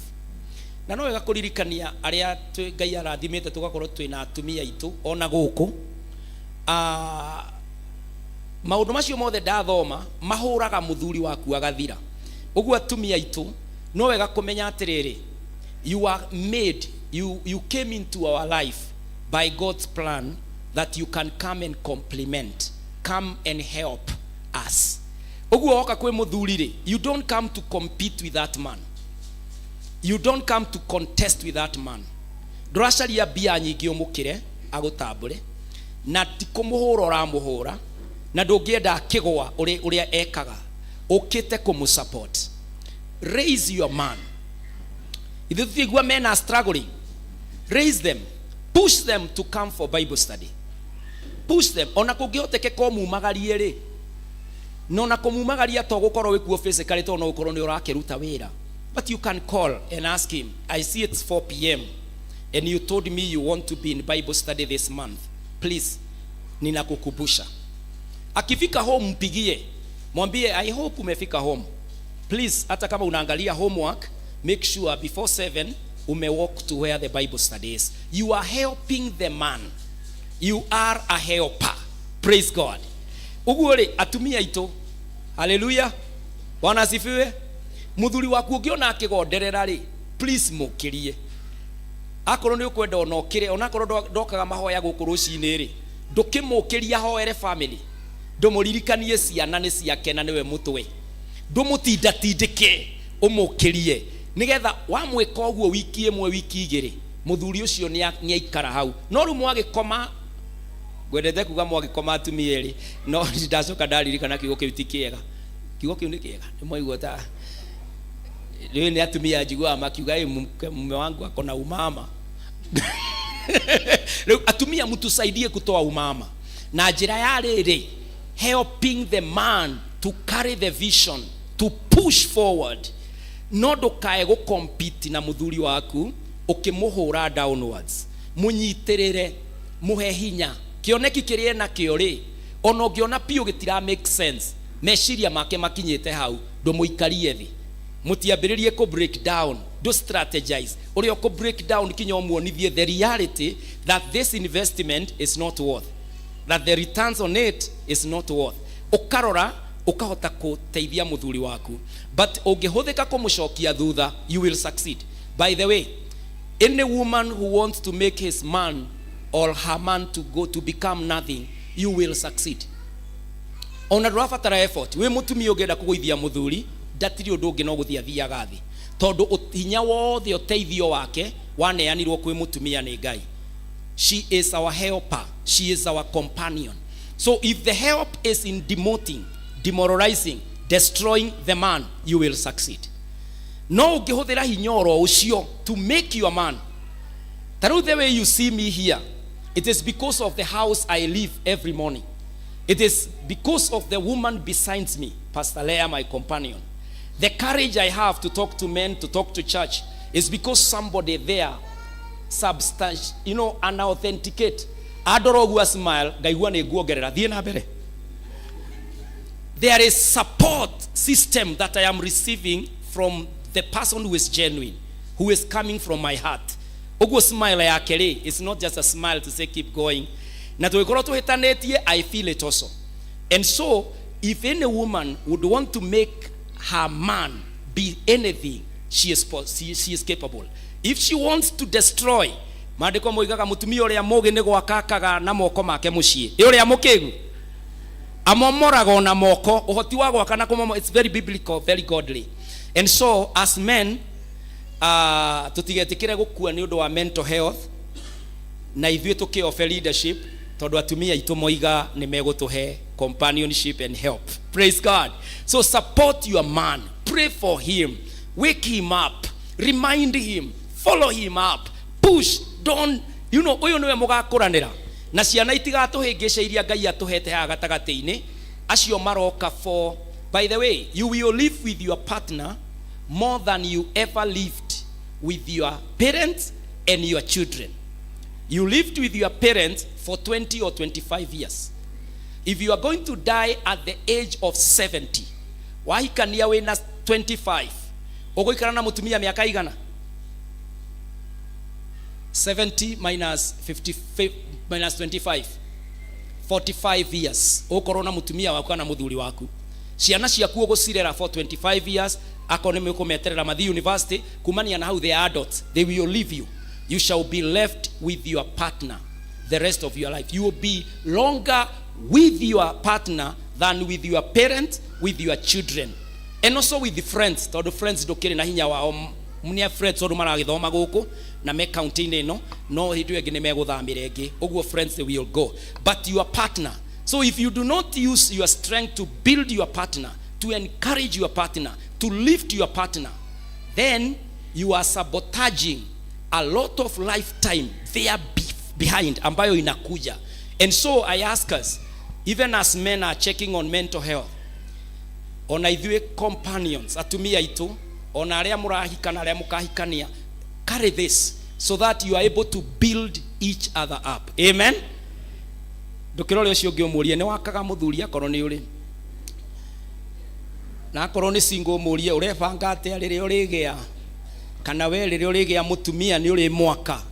Na no wega kũririkania arĩa Ngai arathimĩte tũgakorwo twĩna atumia aitũ ona gũkũ. Maũndũ macio mothe ndathoma mahũraga mũthuri waku agathira. Ũguo atumia aitũ no wega kũmenya atĩrĩrĩ, you are made, you came into our life by God's plan that you can come and complement, come and help us. Ũguo woka kwĩ mũthuri rĩ, you don't come to compete with that man, you don't come to contest with that man. Ndũracaria mbia nyingĩ ũmũkĩre agũtambũre, na ti kũmũhũra ũramũhũra, na ndũngĩenda akĩgwa ũrĩa ekaga. Ũkĩte kũmũ support. Raise your man. Ithuĩ tũtiigua men are struggling. Raise them, push them to come for Bible study, push them. Ona kũngĩhotekeka ũmumagarie rĩ, no na kũmumagaria to gũkorwo wĩkuo physically, to no gũkorwo nĩ ũrakĩruta wĩra, but you can call and ask him, "I see it's 4 p.m. and you told me you want to be in Bible study this month. Please, ninakukumbusha." Akifika home, mpigie, mwambie, "I hope umefika home. Please, hata kama unaangalia homework, make sure before 7 umewalk to where the Bible study is." You are helping the man. You are a helper. Praise God. Ũguo rĩ, atumia aitũ, haleluya, Bwana asifiwe. Mũthuri waku ũngĩona akĩgonderera rĩ, please mũkĩrie. Akorwo nĩ ũkwenda ona ũkĩre, onakorwo ndokaga mahoya gũkũ rũcinĩ rĩ, ndũkĩmũkĩria hoere family, ndũmũririkanie ciana nĩ ciake na nĩwe mũtwe. Ndũmũtindatindĩke, ũmũkĩrie, nĩgetha wamwĩka ũguo wiki ĩmwe, wiki igĩrĩ, mũthuri ũcio nĩ aikara hau. No rĩu mwagĩkoma, ngwendete kuga mwagĩkoma atumia erĩ, no ndacoka ndaririkana kiugo kĩu ti kĩega. Kiugo kĩu nĩ kĩega, nĩ mwaigua ta rĩu nĩ atumia njiguaga makiuga, "Ĩ, mume wangu ako na umama." Rĩu atumia, mtusaidie kutoa umama na njĩra ya rĩrĩ, helping the man to carry the vision, to push forward. No ndũkae gũcompete na mũthuri waku ũkĩmũhũra downwards. Mũnyitĩrĩre, mũhe hinya. Kĩoneki kĩrĩa enakĩo rĩ, ona ũngĩona piũ gĩtira make sense, meciria make makinyĩte hau, ndũmũikarie thĩ, mũtiambĩrĩrie kũ break down, ndũ strategize ũrĩa ũkũ break down kinya ũmuonithie the reality that this investment is not worth, that the returns on it is not worth. Ũkarora ũkahota gũteithia mũthuri waku, but ũngĩhũthĩka kũmũcokia thutha, you will succeed. By the way, any woman who wants to make his man or her man to go to become nothing, you will succeed. Ona ndũrabatara effort. Wĩ mũtumia ũngĩenda kũgũithia mũthuri, ndatirĩ ũndũ ũngĩ no gũthiĩ athiaga thĩ, tondũ hinya wothe, ũteithio wake waneanirwo kwĩ mũtumia nĩ Ngai. She is our helper, she is our companion. So if the help is in demoting, demoralizing, destroying the man, you will succeed. No ũngĩhũthĩra hinya oro ũcio to make your man, ta rĩu the way you see me here, it is because of the house I live every morning. It is because of the woman besides me, Pastor Leah, my companion. The courage I have to talk to men, to talk to church, is because somebody there substance, and authenticate. Andora ũguo, smile, ngaigua nĩ nguongerera, thiĩ na mbere. There is support system that I am receiving from the person who is genuine, who is coming from my heart. Ũguo smile yake rĩ, it's not just a smile to say keep going. Na tũgĩkorwo tũhĩtanĩtie, I feel it also. And so if any woman would want to make her man be anything, she is capable. If she wants to destroy, maandĩko moigaga mũtumia ũrĩa mũũgĩ nĩ gwaka akaga na moko make mũciĩ. Ĩ ũrĩa mũkĩgu amomoraga ona moko. Ũhoti wa gwaka na kũmomo, it's very biblical, very godly. And so as men, tũtigetĩkĩre gũkua nĩ ũndũ wa mental health, na ithuĩ tũkĩobe leadership, tondũ atumia aitũ moiga nĩ megũtũhe companionship and help. Praise God. So support your man, pray for him, wake him up, remind him, follow him up, push. Don't you know ũyũ nĩwe mũgakũranĩra na ciana itigatũhĩngĩca iria Ngai atũhete haha gatagatĩ-inĩ acio maroka. For by the way, you will live with your partner more than you ever lived with your parents and your children. You lived with your parents for 20 or 25 years. If you are going to die at the age of 70, wahikania wĩna 25, ũgũikara na mũtumia mĩaka igana? 70 minus 55 minus 25, 45 years ũkorwo na mũtumia waku kana mũthuri waku. Ciana ciaku ũgũcirera for 25 years, akorwo nĩ mũkũmeterera mathiĩ university. Kumania na hau, they are adults, they will leave you. You shall be left with your partner the rest of your life. You will be longer with your partner than with your parents, with your children, and also with the friends, tondũ friends ndũkĩrĩ na hinya wao. Nĩ friends tondũ maragĩthoma gũkũ na me kaunti-inĩ ĩno, no hĩndĩ ĩyo ĩngĩ nĩ megũthamĩra ĩngĩ ũguo. Friends, they will go, but your partner. So if you do not use your strength to build your partner, to encourage your partner, to lift your partner, then you are sabotaging a lot of lifetime there behind ambayo inakuja. And so I ask us, even as men are checking on mental health, ona ithuĩ companions, atumia aitũ, ona arĩa mũrahika na arĩa mũkahikania, carry this so that you are able to build each other up. Amen. Ndũkĩrore ũcio ũngĩ, ũmũrie nĩ wakaga mũthuri akorwo nĩ ũrĩ, na akorwo nĩ single, ũmũrie ũrebanga atĩa rĩrĩa ũrĩgĩa, kana we rĩrĩa ũrĩgĩa mũtumia nĩ ũrĩ mwaka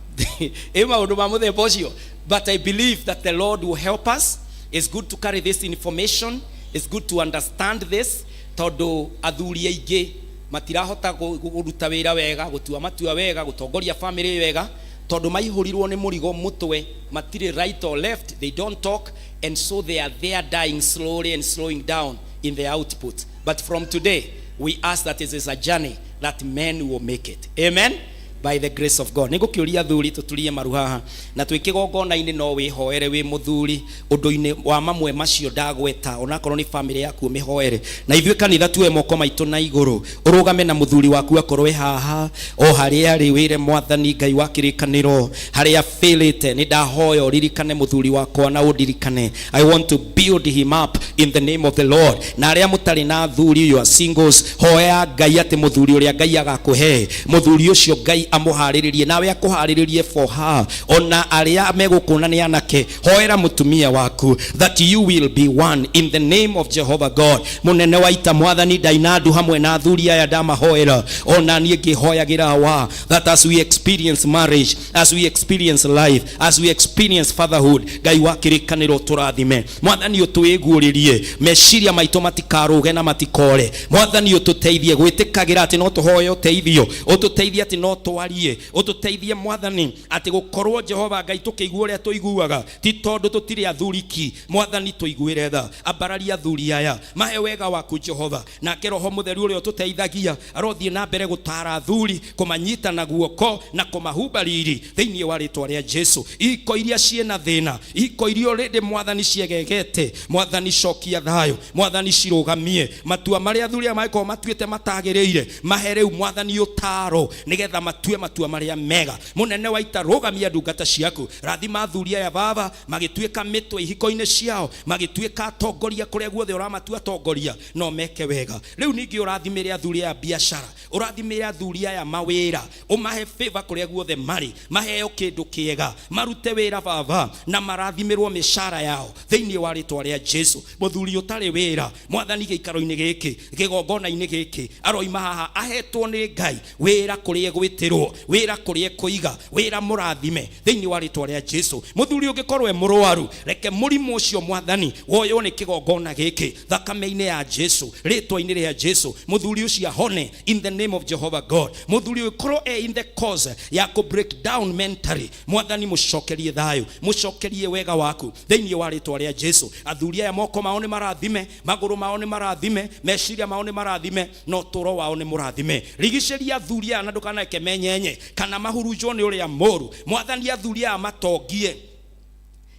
ĩ maũndũ ma mũthemba ũcio. But I believe that the Lord will help us. It's good to carry this information. It's good to understand this, tondũ athuri aingĩ matirahota kũruta wĩra wega, gũtua matua wega, gũtongoria family wega, tondũ maihũrirwo nĩ mũrigo mũtwe. Matirĩ right or left, they don't talk, and so they are there dying slowly and slowing down in their output. But from today, we ask that it is a journey that men will make it. Amen, by the grace of God. Nĩ ngũkĩũria athuri tũturie maru haha na twĩ kĩgongona-inĩ. No wĩhoere wĩ mũthuri ũndũ-inĩ wa mamwe macio ndagweta, onakorwo nĩ family yaku, ũmĩhoere. Na ithuĩ kanitha tuoe moko maitũ na igũrũ, ũrũgame na mũthuri waku akorwo e haha o harĩa arĩ, wĩre Mwathani Ngai wa kĩrĩkanĩro harĩa fĩlĩte, nĩ ndahoya ũririkane mũthuri wakwa na ũndirikane. I want to build him up in the name of the Lord. Na arĩa mũtarĩ na athuri, you are singles, hoya Ngai atĩ mũthuri ũrĩa Ngai agakũhe, mũthuri ũcio Ngai amũharĩrĩrie nawe akũharĩrĩrie for her. Ona arĩa megũkũna nĩ anake, hoera mũtumia waku that you will be one in the name of Jehovah God. Mũnene wa ita, Mwathani, ndainandu hamwe na athuri aya, ndamahoera ona niĩ ngĩhoyagĩra wa that as we experience marriage, as we experience life, as we experience fatherhood, Ngai wa kĩrĩkanĩro, tũrathime. Mwathani, ũtwĩguũrĩrie meciria maitũ matikarũge na matikore. Mwathani, ũtũteithie gwĩtĩkagĩra atĩ no tũhoe ũteithio, ũtũteithie atĩ no twarie, ũtũteithie, Mwathani, atĩ gũkorwo, Jehova Ngai, tũkĩigua ũrĩa tũiguaga ti tondũ tũtirĩ athuri ki. Mwathani, tũiguĩre tha, ambararia athuri aya, mahe wega waku, Jehova. Nake Roho Mũtheru ũrĩa ũtũteithagia arothiĩ na mbere gũtara athuri, kũmanyita na guoko na kũmahumba riri thĩinĩ wa rĩtwa rĩa Jesu. Iko iria ciĩna thĩna, iko iria already, Mwathani, ciegegete, Mwathani, cokia thayũ. Mwathani, cirũgamie. Matua marĩa athuri aya mangĩkorwo matuĩte matagĩrĩire, mahe rĩu, Mwathani, ũtaro nĩgetha matue matua marĩa mega. Mũnene wa ita, rũgamia ndungata ciaku, rathima athuri aya, Baba, magĩtuĩka mĩtwe ihiko-inĩ ciao, magĩtuĩka atongoria kũrĩa guothe ũramatua atongoria, no meke wega. Rĩu ningĩ ũrathimĩre athuri aya biacara, ũrathimĩre athuri aya mawĩra, ũmahe favor kũrĩa guothe marĩ, maheo kĩndũ kĩega, marute wĩra, Baba, na marathimĩrwo mĩcara yao thĩinĩ wa rĩtwa rĩa Jesu. Mũthuri ũtarĩ wĩra, Mwathani, gĩikaro-inĩ gĩkĩ, kĩgongona-inĩ gĩkĩ, aroima haha ahetwo nĩ Ngai wĩra kũrĩa egwĩtĩrwo wĩra, kũrĩa ekũiga wĩra mũrathime thĩinĩ wa rĩtwa rĩa Jesu. Mũthuri ũngĩkorwo e mũrwaru, reke mũrimũ ũcio, Mwathani, woywo nĩ kĩgongona gĩkĩ, thakame-inĩ ya Jesu, rĩtwa-inĩ rĩa Jesu, mũthuri ũcio ahone in the name of Jehovah God. Mũthuri ũngĩkorwo e in the cause ya kũ break down mentally, Mwathani, mũcokerie thayũ, mũcokerie wega waku thĩinĩ wa rĩtwa rĩa Jesu. Athuri aya moko mao nĩ marathime, magũrũ mao nĩ marathime, meciria mao nĩ marathime, na ũtũũro wao nĩ mũrathime. Rigicĩria athuri aya na ndũkanareke menyenye kana mahurunjwo nĩ ũrĩa mũru. Mwathani, athuri aya matongie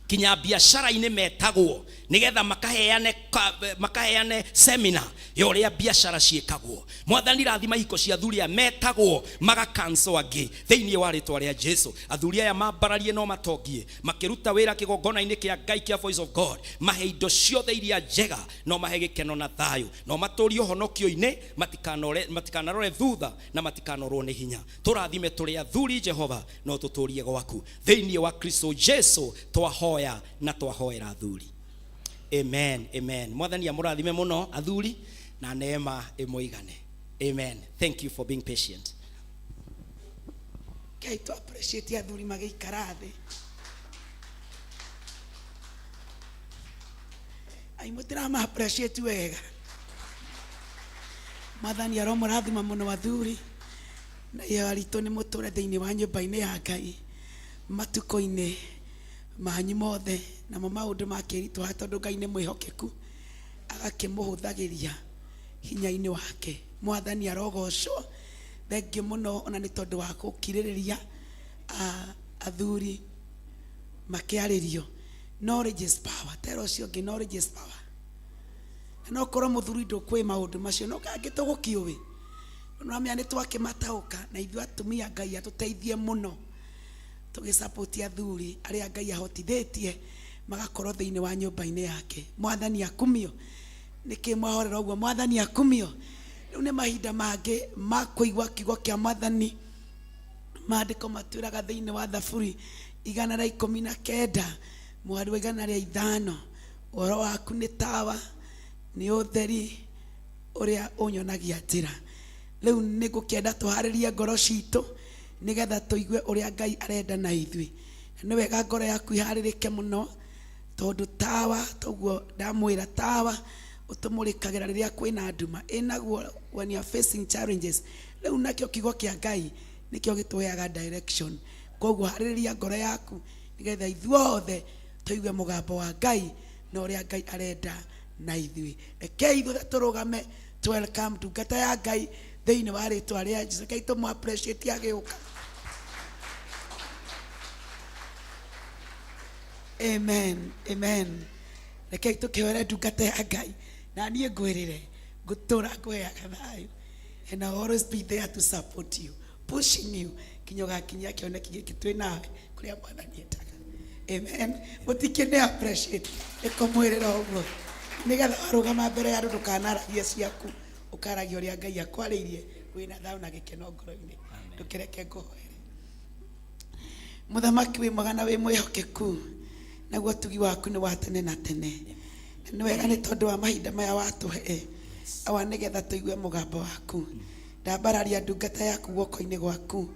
kinya biacara-inĩ metagwo nigetha makaheane seminar ya ũrĩa biacara ciĩkagwo. Mwathani, rathima ihiko cia athuri aya metagwo magakanso angĩ thĩinĩ wa rĩtwa rĩa Jesu. Athuri aya mambararie no matongie makĩruta wĩra kĩgongona-inĩ kĩa Ngai kĩa Voice of God. Mahe indo ciothe iria njega, no mahe gĩkeno na thayũ, no matũrie ũhonokio-inĩ, matikanarore thutha na matikanorwo nĩ hinya. Tũrathime tũrĩ athuri, Jehova, no tũtũrie gwaku thĩinĩ wa Kristo Jesu twahoya na twahoera athuri. Amen, amen. Mwathani amũrathime mũno athuri na neema ĩmũigane. Amen. Thank you for being patient. Rekei tũ appreciate athuri magĩikara thĩ. Ai mũtirama appreciate wega. Mwathani aromũrathima mũno athuri na iyo aritũ nĩ mũtũre thĩinĩ wa nyũmba-inĩ ya Ngai matukũ-inĩ manyu mothe, namo maũndũ makĩritũha tondũ Ngai nĩ mwĩhokeku agakĩmũhũthagĩria hinya-inĩ wake. Mwathani arogocwo. Thengiũ mũno ona nĩ tondũ wa gũkirĩrĩria athuri makĩarĩrio. Knowledge is power. Tera ũcio ũngĩ, knowledge is power. Na no korwo mũthuri ndũkũĩ maũndũ macio, no kangĩ tũgũkĩũĩ. Nĩũramenya nĩ twakĩmataũka, na ithuĩ atumia Ngai atũteithie mũno tũgĩsupport athuri arĩa Ngai ahotithĩtie magakorwo thĩinĩ wa nyũmba-inĩ yake. Mwathani akumio. Nĩkĩ mwahorera ũguo? Mwathani akumio. Rĩu nĩ mahinda mangĩ ma kũigua kiugo kĩa Mwathani. Maandĩko matwĩraga thĩinĩ wa Thaburi 119 mũhari wa 105, ũhoro waku nĩ tawa, nĩ ũtheri ũrĩa ũnyonagia njĩra. Rĩu nĩ ngũkĩenda tũharĩrie ngoro citũ nĩgetha tũigue ũrĩa Ngai arenda na ithuĩ. Na nĩ wega ngoro yaku iharĩrĩke mũno, tondũ tawa, toguo ndamwĩra, tawa ũtũmũrĩkagĩra rĩrĩa kwĩna nduma. Ĩnaguo when you are facing challenges. Rĩu nakĩo kiugo kĩa Ngai nĩkĩo gĩtũheaga direction. Koguo harĩrĩria ngoro yaku nĩgetha ithuothe tũigue mũgambo wa Ngai na ũrĩa Ngai arenda na ithuĩ. Rekei ithuothe tũrũgame to welcome ndungata ya Ngai thĩinĩ wa rĩtwa rĩa Jesu. Rekei tũmũ appreciate agĩũka. Amen, amen. Rekei tũkĩhoere ndungata ya Ngai, na niĩ ngwĩrĩre ngũtũra ngũheaga thayũ, and I'll always be there to support you, pushing you kinya ũgakinyia kĩoneki gĩkĩ twĩ nawe kũrĩa Mwathani endaga. Amen. Mũtikĩne appreciate ĩkũmwĩrĩra ũguo nĩgetha warũgama mbere ya andũ ndũkanaragie ciaku, ũkaragia ũrĩa Ngai akwarĩirie wĩna thayũ na gĩkeno ngoro-inĩ. Ndũkĩreke ngũhoere. Mũthamaki wĩ mwega na wĩ mwĩhokeku, naguo ũtugi waku nĩ wa tene na tene. Na nĩ wega nĩ tondũ wa mahinda maya watũhe, Awa, nĩgetha tũigue mũgambo waku. Ndambararia ndungata yaku guoko-inĩ gwaku,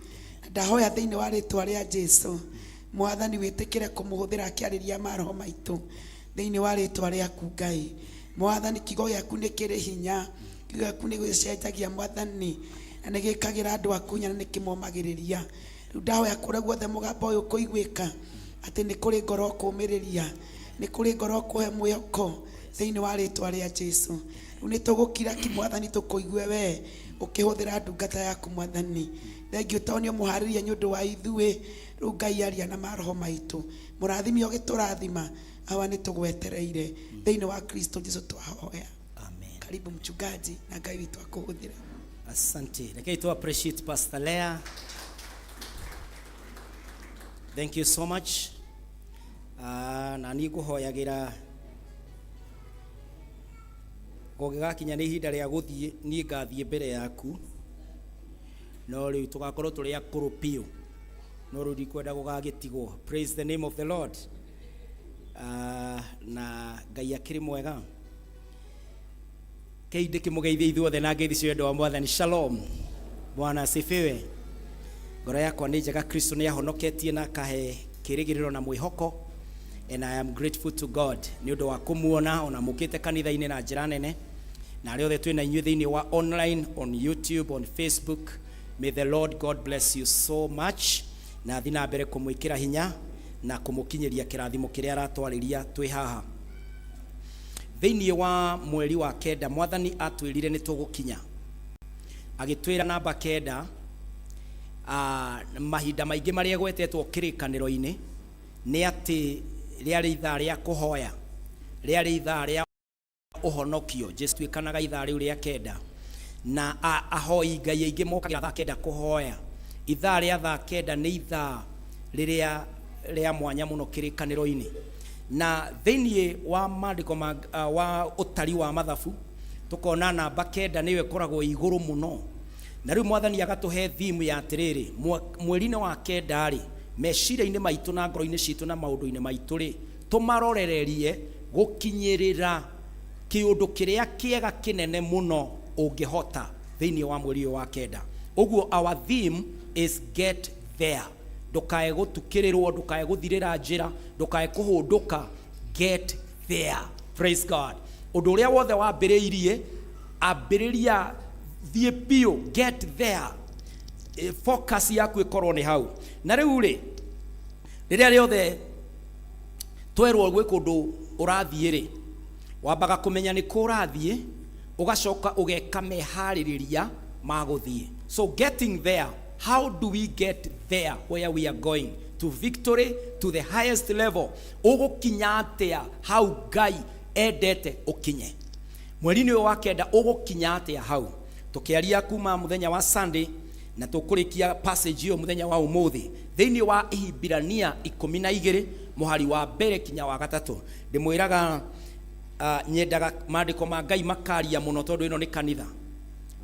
na ndahoya thĩinĩ wa rĩtwa rĩa Jesu, Mwathani wĩtĩkĩre kũmũhũthĩra akĩarĩria maroho maitũ thĩinĩ wa rĩtwa rĩaku Ngai. Mwathani, kiugo gĩaku nĩ kĩrĩ hinya, kiugo gĩaku nĩ gĩcenjagia Mwathani, na nĩ gĩkagĩra andũ aku hinya na nĩ kĩmomagĩrĩria. Rĩu ndahoya kũrĩa guothe mũgambo ũyũ ũkũiguĩka atĩ nĩ kũrĩ ngoro ũkũmĩrĩria, nĩ kũrĩ ngoro ũkũhe mwĩhoko thĩinĩ wa rĩtwa rĩa Jesu. Rĩu nĩ tũgũkira ki Mwathani, tũkũigue we ũkĩhũthĩra ndungata yaku Mwathani. Thengiũ tondũ nĩ ũmũharĩrie nĩ ũndũ wa ithuĩ. Rĩu Ngai aria na maroho maitũ, mũrathime ũgĩtũrathima, Awa nĩ tũgwetereire thĩinĩ wa Kristo Jesu twahoya. Amen. Karibu mchungaji, na Ngai witũ akũhũthĩre. Asante. Rekei tu appreciate Pastor Leah. Thank you so much. Na niĩ ngũhoyagĩra gũgĩgakinya nĩ ihinda rĩa gũthiĩ, niĩ ngathiĩ mbere yaku, no rĩu tũgakorwo tũrĩ akũrũ biũ, no rĩu ndikwenda gũgagĩtigwo. Praise the name of the Lord. Na Ngai akĩrĩ mwega. Kei ndĩkĩmũgeithie ithuothe na ngeithi cia wendo wa Mwathani. Shalom. Bwana asifiwe. Ngoro yakwa nĩ njega, Kristo nĩ ahonoketie na akahe kĩrĩgĩrĩro na mwĩhoko, and I am grateful to God nĩ ũndũ wa kũmuona ona mũkĩte kanitha-inĩ na njĩra nene, na arĩa othe twĩ na inyuĩ thĩinĩ wa online, on YouTube, on Facebook. May the Lord God bless you so much, na thi na mbere kũmwĩkĩra hinya na kũmũkinyĩria kĩrathimo kĩrĩa aratwarĩria twĩ haha. Thĩinĩ wa mweri wa kenda Mwathani atwĩrire nĩ tũgũkinya, agĩtwĩra namba 9. Mahinda maingĩ marĩa ĩgwetetwo kĩrĩkanĩro-inĩ nĩ atĩ rĩarĩ ithaa rĩa kũhoya, rĩarĩ ithaa rĩa ũhonokio. Jesu tuĩkanaga ithaa rĩu rĩa 9, na ahoi Ngai aingĩ mokagĩra thaa 9 kũhoya. Ithaa rĩa thaa 9 nĩ ithaa rĩrĩa rĩa mwanya mũno kĩrĩkanĩro-inĩ, na thĩinĩ wa maandĩko ma, wa ũtari wa mathabu tũkona namba 9 nĩyo ĩkoragwo igũrũ mũno. Na rĩu Mwathani agatũhe theme ya atĩrĩrĩ, mweri-inĩ wa 9 rĩ, meciria-inĩ maitũ na ngoro-inĩ citũ na maũndũ-inĩ maitũ rĩ, tũmarorererie gũkinyĩrĩra kĩũndũ kĩrĩa kĩega kĩnene mũno ũngĩhota thĩinĩ wa mweri ũyũ wa 9. Ũguo our theme is get there. Ndũkae gũtukĩrĩrwo, ndũkae gũthirĩra njĩra, ndũkae kũhũndũka. Get there. Praise God. Ũndũ ũrĩa wothe wambĩrĩirie, ambĩrĩria, thiĩ biũ, get there. Focus yaku ĩkorwo nĩ hau. Na rĩu rĩ, rĩrĩa rĩothe twerwo gwĩ kũndũ ũrathiĩ rĩ, wambaga kũmenya nĩ kũ ũrathiĩ, ũgacoka ũgeka meharĩrĩria ma gũthiĩ. So getting there, how do we get there where we are going? To victory, to the highest level. Ũgũkinya atĩa hau Ngai endete ũkinye? Mweri-inĩ ũyũ wa kenda ũgũkinya atĩa hau? Tũkĩaria kuma mũthenya wa Sunday na tũkũrĩkia passage ĩyo mũthenya wa ũmũthĩ thĩinĩ wa Ihibirania 12 mũhari wa mbere kinya wa gatatũ. Ndĩmwĩraga nyendaga maandĩko ma Ngai makaria mũno, tondũ ĩno nĩ kanitha,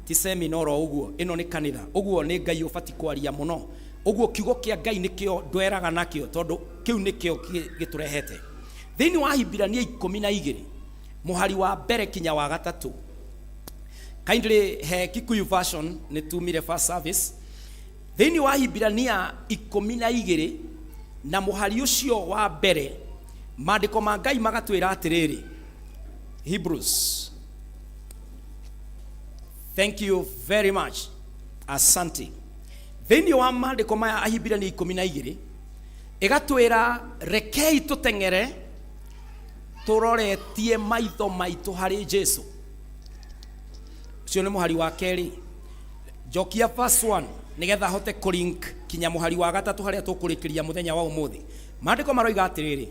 ti seminar oro ũguo, ĩno nĩ kanitha. Ũguo nĩ Ngai ũbati kwaria mũno. Ũguo kiugo kĩa Ngai nĩkĩo ndweraga nakĩo, tondũ kĩu nĩkĩo gĩtũrehete thĩinĩ wa Hibirania 12 mũhari wa mbere kinya wa gatatũ. Kindly he Kikuyu version, nĩ tumire first service. Thĩinĩ wa Hibirania 12 na mũhari ũcio wa mbere, maandĩko ma Ngai magatwĩra atĩrĩrĩ, Hebrews. Thank you very much, asante. Thĩinĩ wa maandĩko maya Ahibirania 12 ĩgatwĩra, rekei tũteng'ere tũroretie maitho maitũ harĩ Jesu. Ũcio nĩ mũhari wa kerĩ. Njokia verse 1 nĩgetha hote kũlink kinya mũhari wa gatatũ harĩa tũkũrĩkĩria mũthenya wa ũmũthĩ. Maandĩko maroiga atĩrĩrĩ,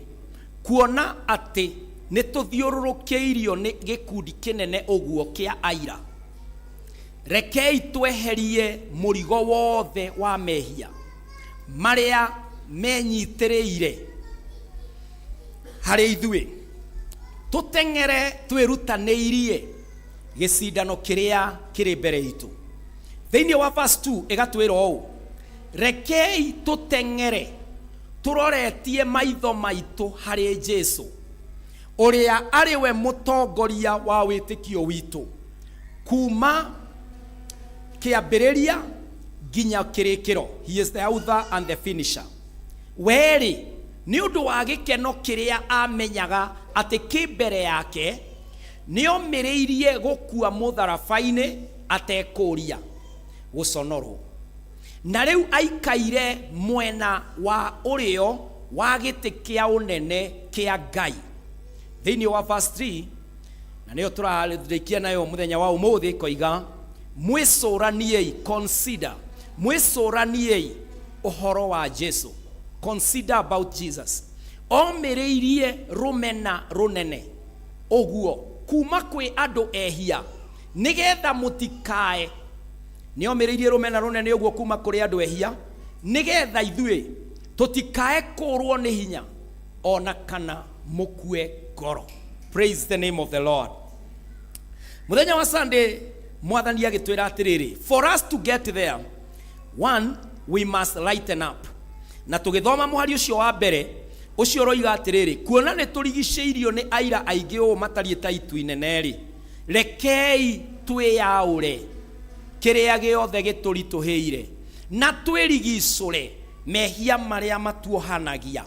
kuona atĩ nĩ tũthiũrũrũkĩirio nĩ gĩkundi kĩnene ũguo kĩa aira, rekei tweherie mũrigo wothe wa mehia marĩa menyitĩrĩire harĩ ithuĩ, tũteng'ere twĩrutanĩirie gĩcindano kĩrĩa kĩrĩ mbere itũ. Thĩinĩ wa verse 2 ĩgatwĩra ũũ, rekei tũteng'ere tũroretie maitho maitũ harĩ Jesu, ũrĩa arĩ we mũtongoria wa wĩtĩkio witũ kuma kĩambĩrĩria nginya kĩrĩkĩro. He is the author and the finisher. Werĩ nĩ ũndũ wa gĩkeno kĩrĩa amenyaga atĩ kĩ mbere yake, nĩomĩrĩirie gũkua mũtharaba-inĩ atekũria gũconorwo, na rĩu aikaire mwena wa ũrĩo wa gĩtĩ kĩa ũnene kĩa Ngai. Thĩinĩ wa verse 3, na nĩyo tũrarĩkia nayo mũthenya wa ũmũthĩ, koiga, mwĩcũraniei, consider, mwĩcũraniei ũhoro wa Jesu. Consider about Jesus, omĩrĩirie rũmena rũnene ũguo kuma kwĩ andũ ehia, nĩgetha mũtikae. Nĩ omĩrĩirie rũmena rũnene ũguo kuma kũrĩ andũ ehia, nĩgetha ithuĩ tũtikae kũrwo nĩ hinya ona kana mũkue ngoro. Praise the name of the Lord. Mũthenya wa Sunday Mwathani agĩtwĩra atĩrĩrĩ, for us to get there, one, we must lighten up. Na tũgĩthoma mũhari ũcio wa mbere, ũcio ũroiga atĩrĩrĩ, kuona nĩ tũrigicĩirio nĩ aira aingĩ ũũ matariĩ ta itu inene rĩ, rekei twĩyaũre kĩrĩa gĩothe gĩtũritũhĩire na twĩrigicũre mehia marĩa matuohanagia.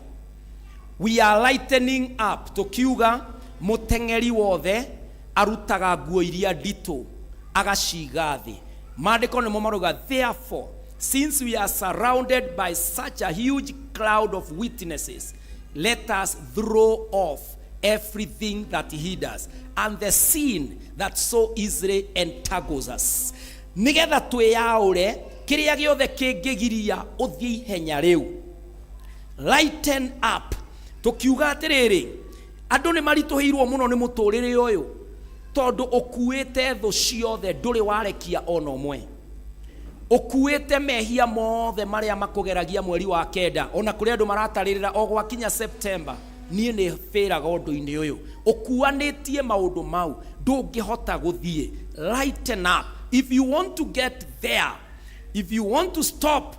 We are lightening up. Tukiuga mũteng'eri wothe arutaga nguo iria nditũ agaciga thĩ. Maandĩko nĩmo marauga, therefore, since we are surrounded by such a huge cloud of witnesses, let us throw off everything that hinders and the sin that so easily entangles us. Nĩgetha twĩyaũre kĩrĩa gĩothe kĩngĩgiria ũthiĩ ihenya rĩu. Lighten up. Tukiuga atĩrĩrĩ, andũ nĩ maritũhĩirwo mũno nĩ mũtũrĩre ũyũ, tondũ ũkuĩte thũ ciothe, ndũrĩ warekia ona ũmwe. Ũkuĩte mehia mothe marĩa makũgeragia mweri wa kenda. Ona kũrĩ andũ maratarĩrĩra o gwakinya September, niĩ nĩ bĩraga ũndũ-inĩ ũyũ. Ũkuanĩtie maũndũ mau, ndũngĩhota gũthiĩ. Lighten up. If you want to get there, if you want to stop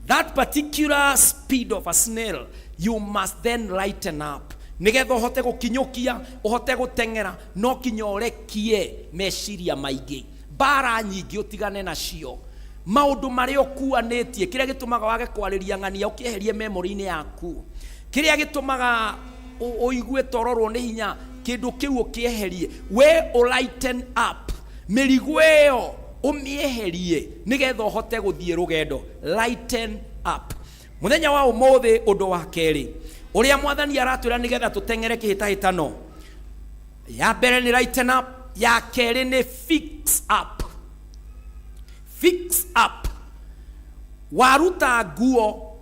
that particular speed of a snail, you must then lighten up. Nigetha ũhote gũkinyũkia, ũhote gũteng'era, no kinya ũrekie meciria maingĩ, mbara nyingĩ ũtigane nacio. Maũndũ marĩa ũkuanĩtie, kĩrĩa gĩtũmaga wage kwarĩria ng'ania ũkĩeherie memory-inĩ yaku, kĩrĩa gĩtũmaga ũigue tororwo nĩ hinya, kĩndũ kĩu ũkĩeherie. We ũ lighten up mĩrigo ĩyo, ũmĩeherie nĩgetha ũhote gũthiĩ rũgendo. Lighten up. Mũthenya wa ũmũthĩ, ũndũ wa kerĩ ũrĩa Mwathani aratwĩra nĩgetha tũteng'ere kĩhĩtahĩtano, ya mbere nĩ lighten up, ya kerĩ nĩ fix up. Fix up. Waruta nguo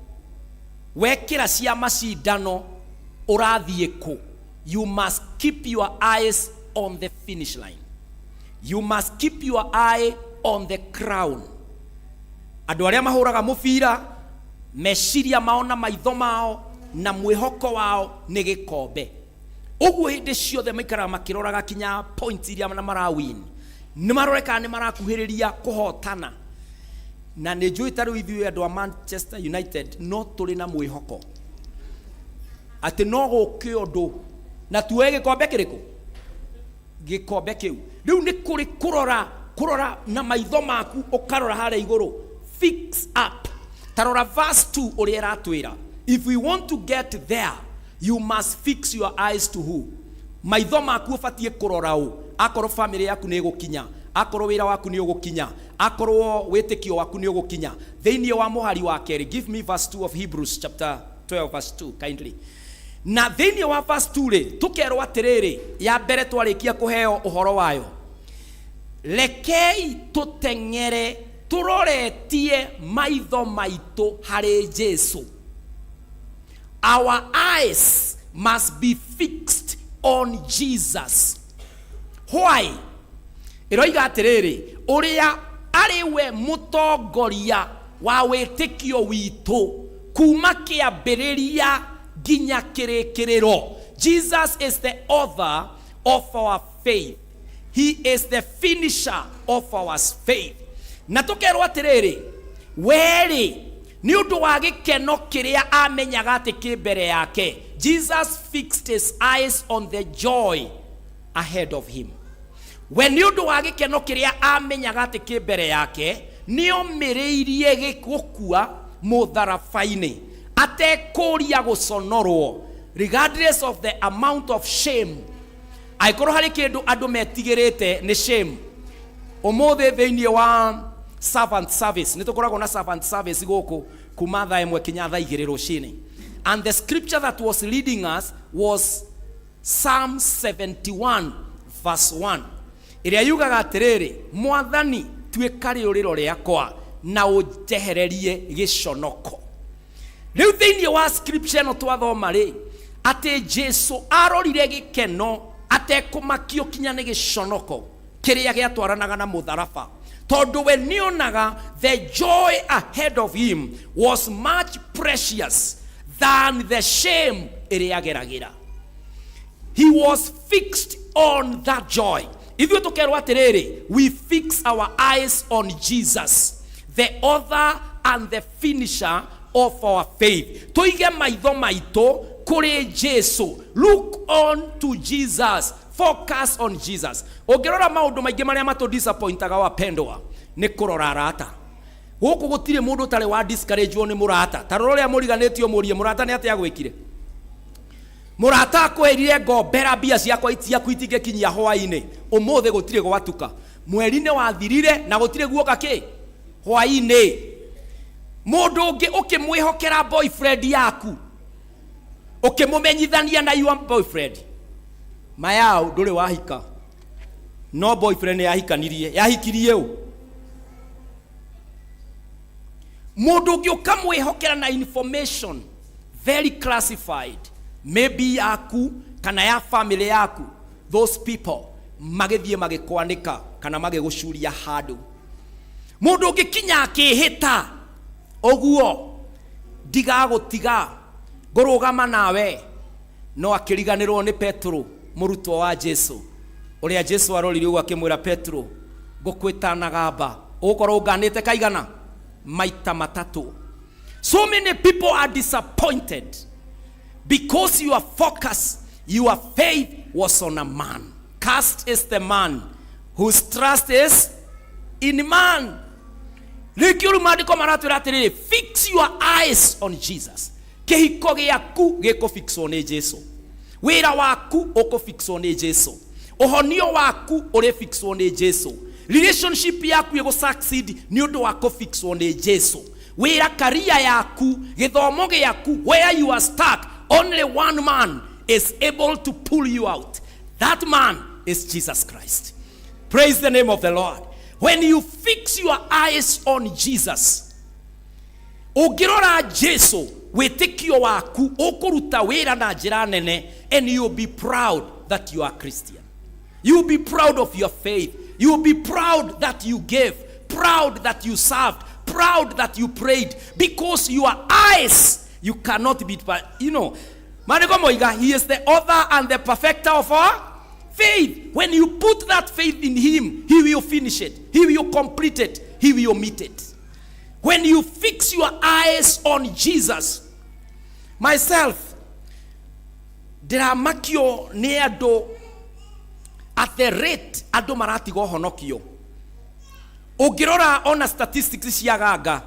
wekĩra cia macindano, ũrathiĩ kũ? You must keep your eyes on the finish line. You must keep your eye on the crown. Andũ arĩa mahũraga mũbira, meciria mao na maitho mao na mwĩhoko wao nĩ gĩkombe. Ũguo hĩndĩ ciothe maikaraga makĩroraga kinya points iria na marawin, nĩ marorekaga nĩ marakuhĩrĩria kũhotana. Na nĩ njũĩ ta rĩu ithuĩ andũ a Manchester United no tũrĩ na mwĩhoko atĩ no gũke ũndũ na tuoe gĩkombe kĩrĩkũ, gĩkombe kĩu. Rĩu nĩ kũrĩ kũrora, kũrora na maitho maku, ũkarora harĩa igũrũ. Fix up. Tarora verse 2 ũrĩa ĩratwĩra. If we want to get there, you must fix your eyes to who? Maitho maku ũbatiĩ kũrora ũ? Akorwo family yaku nĩ ĩgũkinya, akorwo wĩra waku nĩ ũgũkinya, akorwo wĩtĩkio waku nĩ ũgũkinya. Thĩinĩ wa mũhari wa kerĩ, give me verse 2 of Hebrews chapter 12 verse 2 kindly. Na thĩinĩ wa verse 2 rĩ, tũkerwo atĩrĩrĩ, ya mbere twarĩkia kũheo ũhoro wayo, rekei tũteng'ere tũroretie maitho maitũ harĩ Jesu. Our eyes must be fixed on Jesus. Why? Ĩroiga atĩrĩrĩ, ũrĩa arĩ we mũtongoria wa wĩtĩkio witũ kuma kĩambĩrĩria nginya kĩrĩkĩrĩro. Jesus is the author of our faith. He is the finisher of our faith. Na tũkerwo atĩrĩrĩ, werĩ nĩ ũndũ wa gĩkeno kĩrĩa amenyaga atĩ kĩ mbere yake. Jesus fixed his eyes on the joy ahead of him. We nĩ ũndũ wa gĩkeno kĩrĩa amenyaga atĩ kĩ mbere yake, nĩ omĩrĩirie gũkua mũtharaba-inĩ atekũria gũconorwo, regardless of the amount of shame. Angĩkorwo harĩ kĩndũ andũ metigĩrĩte nĩ shame. Ũmũthĩ thĩinĩ wa servant service, nĩ tũkoragwo na servant service gũkũ kuma thaa 1 kinya thaa 2 rũcinĩ, and the scripture that was leading us was Psalm 71 verse 1, ĩrĩa yugaga atĩrĩrĩ, "Mwathani, tuĩka rĩũrĩro rĩakwa na ũnjehererie gĩconoko." Rĩu thĩinĩ wa scripture ĩno twathoma rĩ, atĩ Jesu arorire gĩkeno atekũmakio kinya nĩ gĩconoko kĩrĩa gĩatwaranaga na mũtharaba, tondũ we nĩonaga the joy ahead of him was much precious than the shame ĩrĩa ageragĩra. He was fixed on that joy. Ithuĩ tũkerwo atĩrĩrĩ, we fix our eyes on Jesus, the author and the finisher of our faith. Tũige maitho maitũ kũrĩ Jesu. Look on to Jesus. Focus on Jesus. Ũngĩrora maũndũ maingĩ marĩa matũ disappointaga, wapendwa, nĩ kũrora arata. Gũkũ gũtirĩ mũndũ ũtarĩ wa discourage nĩ mũrata. Ta rora ũrĩa mũriganĩtio, mũrie mũrata nĩ atĩa gwĩkire. Mũrata akwĩrire, "Ngombera mbia ciakwa, ciaku itingĩkinyia hwaĩ-inĩ." Ũmũthĩ gũtirĩ gwatuka, mweri nĩ wathirire na gũtirĩ guoka kĩ hwaĩ-inĩ. Mũndũ ũngĩ ũkĩmwĩhokera boyfriend yaku, ũkĩmũmenyithania na your boyfriend mayao, ndũrĩ wahika, no boyfriend nĩ yahikanirie, yahikirie ũ. Mũndũ ũngĩ ũkamwĩhokera na information very classified, maybe yaku kana ya family yaku, those people magĩthiĩ magĩkwanĩka kana magĩgũcuria handũ. Mũndũ ũngĩ kinya akĩhĩta ũguo, "Ndigagũtiga, ngũrũgama nawe," no akĩriganĩrwo nĩ Petro, mũrutwo wa Jesu, ũrĩa Jesu arorire ũguo akĩmwĩra, "Petro, ngũkwĩta na gamba, ũgũkorwo ũnganĩte kaigana maita matatũ." So many people are disappointed because your focus, your faith was on a man. Cursed is the man whose trust is in man. Nĩkĩo rĩu maandĩko maratwĩra atĩrĩrĩ, fix your eyes on Jesus. Kĩhiko gĩaku gĩkũfixwo nĩ Jesu, wĩra waku ũkũfixwo nĩ Jesu, ũhonio waku ũrĩfixwo nĩ Jesu, relationship yaku ĩgũ succeed nĩ ũndũ wa kũfixwo nĩ Jesu, wĩra, career yaku, gĩthomo gĩaku, where you are stuck, only one man is able to pull you out. That man is Jesus Christ. Praise the name of the Lord. When you fix your eyes on Jesus, ũngĩrora Jesu, wĩtĩkio waku ũkũruta wĩra na njĩra nene, and you'll be proud that you are Christian. You'll be proud of your faith. You'll be proud that you gave, proud that you served, proud that you prayed, because your eyes, you cannot be, maandĩko moiga, he is the author and the perfecter of our faith. When you put that faith in him, he will finish it, he will complete it, he will meet it. When you fix your eyes on Jesus. Myself, ndĩramakio nĩ andũ at the rate andũ maratiga ũhonokio. Ũngĩrora ona statistics cia ganga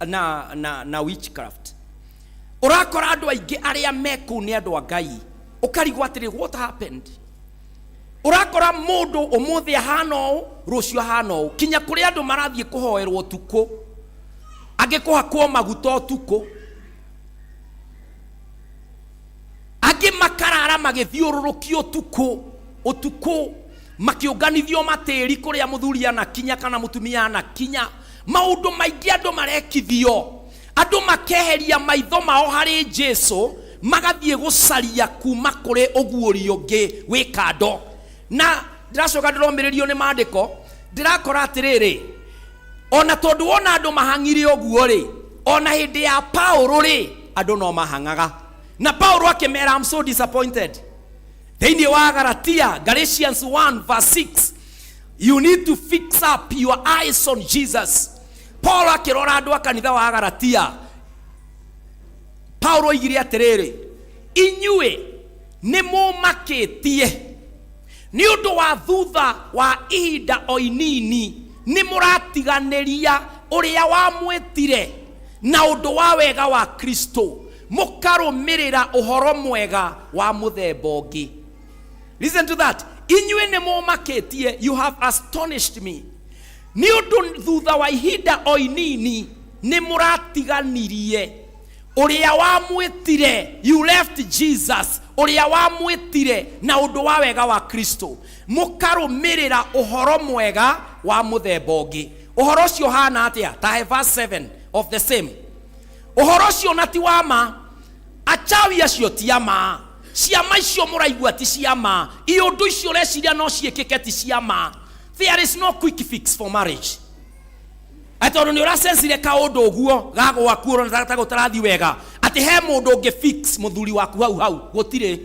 na witchcraft, ũrakora andũ aingĩ arĩa me kũu nĩ andũ a Ngai. Ũkarigwo atĩrĩ, what happened? Ũrakora mũndũ ũmũthĩ ahana ũũ, rũciũ ahana ũũ, kinya kũrĩ andũ marathiĩ kũhoerwo ũtukũ, angĩ kũhakwo maguta ũtukũ, angĩ makarara magĩthiũrũrũkio ũtukũ ũtukũ, makĩũnganithio matĩri kũrĩa mũthuri anakinya kana mũtumia anakinya. Maũndũ maingĩ andũ marekithio, andũ makeheria maitho mao harĩ Jesu, magathiĩ gũcaria kuma kũrĩ ũguũrio ũngĩ wĩ kando. Na ndĩracoka ndĩromĩrĩrio nĩ maandĩko, ndĩrakora atĩrĩrĩ, ona tondũ wona andũ mahang'ire ũguo rĩ, ona hĩndĩ ya Paulo rĩ, andũ no mahang'aga, na Paulo akĩmera, "I'm so disappointed." Thĩinĩ wa Galatia, Galatians 1 verse 6, you need to fix up your eyes on Jesus. Paul akĩrora andũ a kanitha wa Galatia, Paulo oigire atĩrĩrĩ, inyuĩ nĩ mũmakĩtie nĩ ũndũ wa thutha wa ihinda o inini nĩ mũratiganĩria ũrĩa wamwĩtire na ũndũ wa wega wa Kristo, mũkarũmĩrĩra ũhoro mwega wa mũthemba ũngĩ. Listen to that. Inyuĩ nĩ mũmakĩtie, you have astonished me, nĩ ũndũ thutha wa ihinda o inini nĩ mũratiganirie ũrĩa wamwĩtire. You left Jesus, ũrĩa wamwĩtire na ũndũ wa wega wa Kristo, mũkarũmĩrĩra ũhoro mwega wa mũthemba ũngĩ. Ũhoro ũcio ũhana atĩa? Ta verse 7 of the same. Ũhoro ũcio na ti wa ma. Achawi acio ti a ma. Ciama icio mũraigua ti cia ma. Iũndũ icio ũreciria no ciĩkĩke ti cia ma. There is no quick fix for marriage. Atĩ tondũ nĩ ũracensire kaũndũ ũguo ga gwaku, ũrona ta gũtarathiĩ wega, atĩ he mũndũ ũngĩ fix mũthuri waku hau hau, gũtirĩ.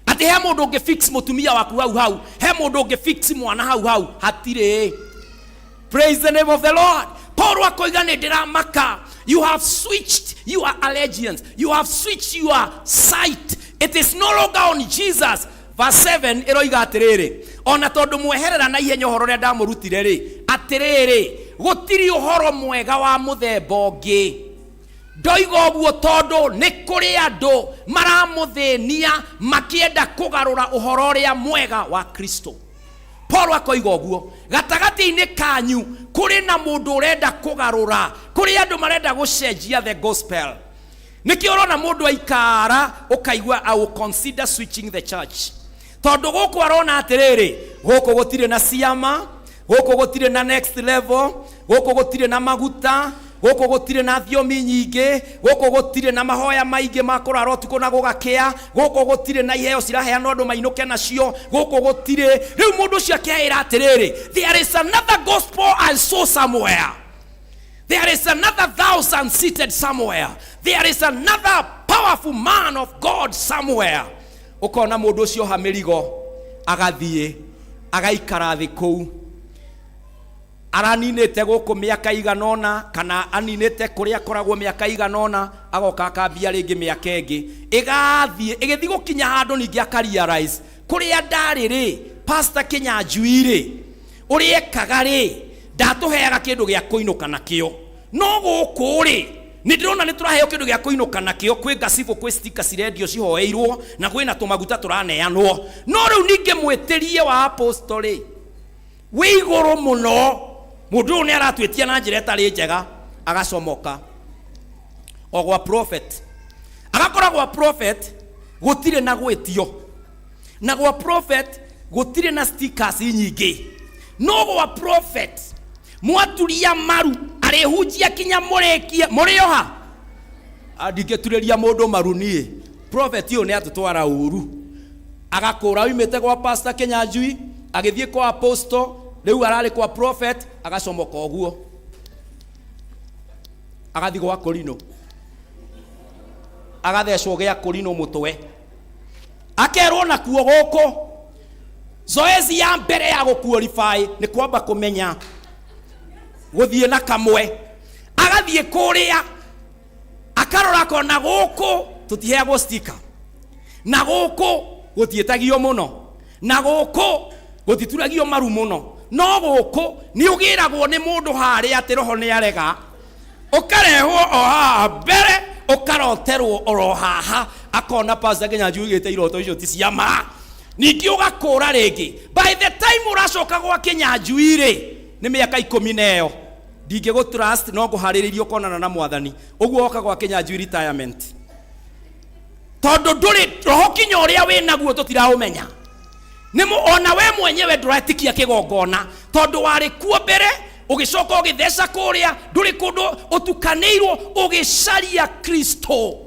Atĩ he mũndũ ũngĩ fix mũtumia waku hau hau, he mũndũ ũngĩ fix mwana hau hau, hatirĩ. Praise the name of the Lord. Paul akoiga, nĩ ndĩramaka. You have switched your allegiance, you have switched your sight. It is no longer on Jesus. Verse 7 ĩroiga atĩrĩrĩ, ona tondũ mweherera na ihenya ũhoro ũrĩa ndamũrutire rĩ, atĩrĩrĩ, gũtirĩ ũhoro mwega wa mũthemba ũngĩ. Ndoiga ũguo tondũ nĩ kũrĩ andũ maramũthĩnia makĩenda kũgarũra ũhoro ũrĩa mwega wa Kristo. Paul akoiga ũguo, gatagatĩ-inĩ kanyu kũrĩ na mũndũ ũrenda kũgarũra, kũrĩ andũ marenda gũcenjia the gospel. Nĩkĩo ũrona mũndũ aikara ũkaigua, "I will consider switching the church," tondũ gũkũ arona atĩrĩrĩ, gũkũ gũtirĩ na ciama, gũkũ gũtirĩ na next level, gũkũ gũtirĩ na maguta, gũkũ gũtirĩ na thiomi nyingĩ, gũkũ gũtirĩ na mahoya maingĩ ma kũrara ũtukũ na gũgakĩa, gũkũ gũtirĩ na iheo ciraheanwo andũ mainũke nacio, gũkũ gũtirĩ. Rĩu mũndũ ũcio akeĩra atĩrĩrĩ, there is another gospel I saw somewhere. There is another thousand seated somewhere. There is another powerful man of God somewhere. Ũkona mũndũ ũcio ha mĩrigo agathiĩ agaikara thĩ kũu, araninĩte gũkũ mĩaka igana ũna, kana aninĩte kũrĩa akoragwo mĩaka igana ũna, agoka akambia rĩngĩ mĩaka ĩngĩ, ĩgathiĩ ĩgĩthiĩ gũkinya handũ ningĩ akarealize, kũrĩa ndarĩ rĩ, Pastor Kĩnyanjui rĩ, ũrĩa ekaga rĩ, ndatũheaga kĩndũ gĩa kũinũka nakĩo. No gũkũ rĩ, nĩ ndĩrona nĩ tũraheo kĩndũ gĩa kũinũka nakĩo, kwĩ ngacibũ, kwĩ stika cirendio cihoeirwo, na kwĩna tũmaguta tũraneanwo. No rĩu ningĩ mwĩtĩrie wa apostle rĩ, wĩ igũrũ mũno. Mũndũ ũyũ nĩ aratwĩtia na njĩra ĩtarĩ njega, agacomoka o gwa prophet. Agakora gwa prophet gũtirĩ na gwĩtio, na gwa prophet gũtirĩ na stickers nyingĩ, no gwa prophet mwaturia maru arĩhunjia kinya mũrĩkie mũrĩoha. Ndingĩturĩria mũndũ maru niĩ, prophet ũyũ nĩ atũtwara ũru. Agakũra oimĩte gwa pastor Kinyanjui agĩthiĩ kwa apostle, rĩu ararĩ kwa prophet, agacomoka ũguo agathiĩ gwa kũrinũ, agathecwo gĩa kũrinũ mũtwe, akerwo nakuo gũkũ zoezi ya mbere ya gũqualify nĩ kwamba kũmenya gũthiĩ na kamwe. Agathiĩ kũrĩa akarora akona gũkũ tũtiheagwo sticker, na gũkũ gũtiĩtagio mũno, na gũkũ gũtituragio maru mũno, no gũkũ nĩ ũgĩragwo nĩ mũndũ harĩa atĩ roho nĩ arega, ũkarehwo o haha mbere, ũkaroterwo oro haha, akona pastor Kinyanjui ugĩte iroto icio ti cia ma. Ningĩ ũgakũra rĩngĩ, by the time ũracoka gwa Kinyanjui rĩ, nĩ mĩaka ikũmi na ĩyo. Ndingĩgũ trust, no ngũharĩrĩirie ũkonana na mwathani. Ũguo woka gwa Kinyanjui retirement, tondũ ndũrĩ roho kinya ũrĩa wĩ naguo tũtiraũmenya. Nĩ ona we mwenyewe ndũretikia kĩgongona, tondũ warĩ kuo mbere, ũgĩcoka ũgĩtheca kũrĩa, ndũrĩ kũndũ ũtukanĩirwo, ũgĩcaria Kristo,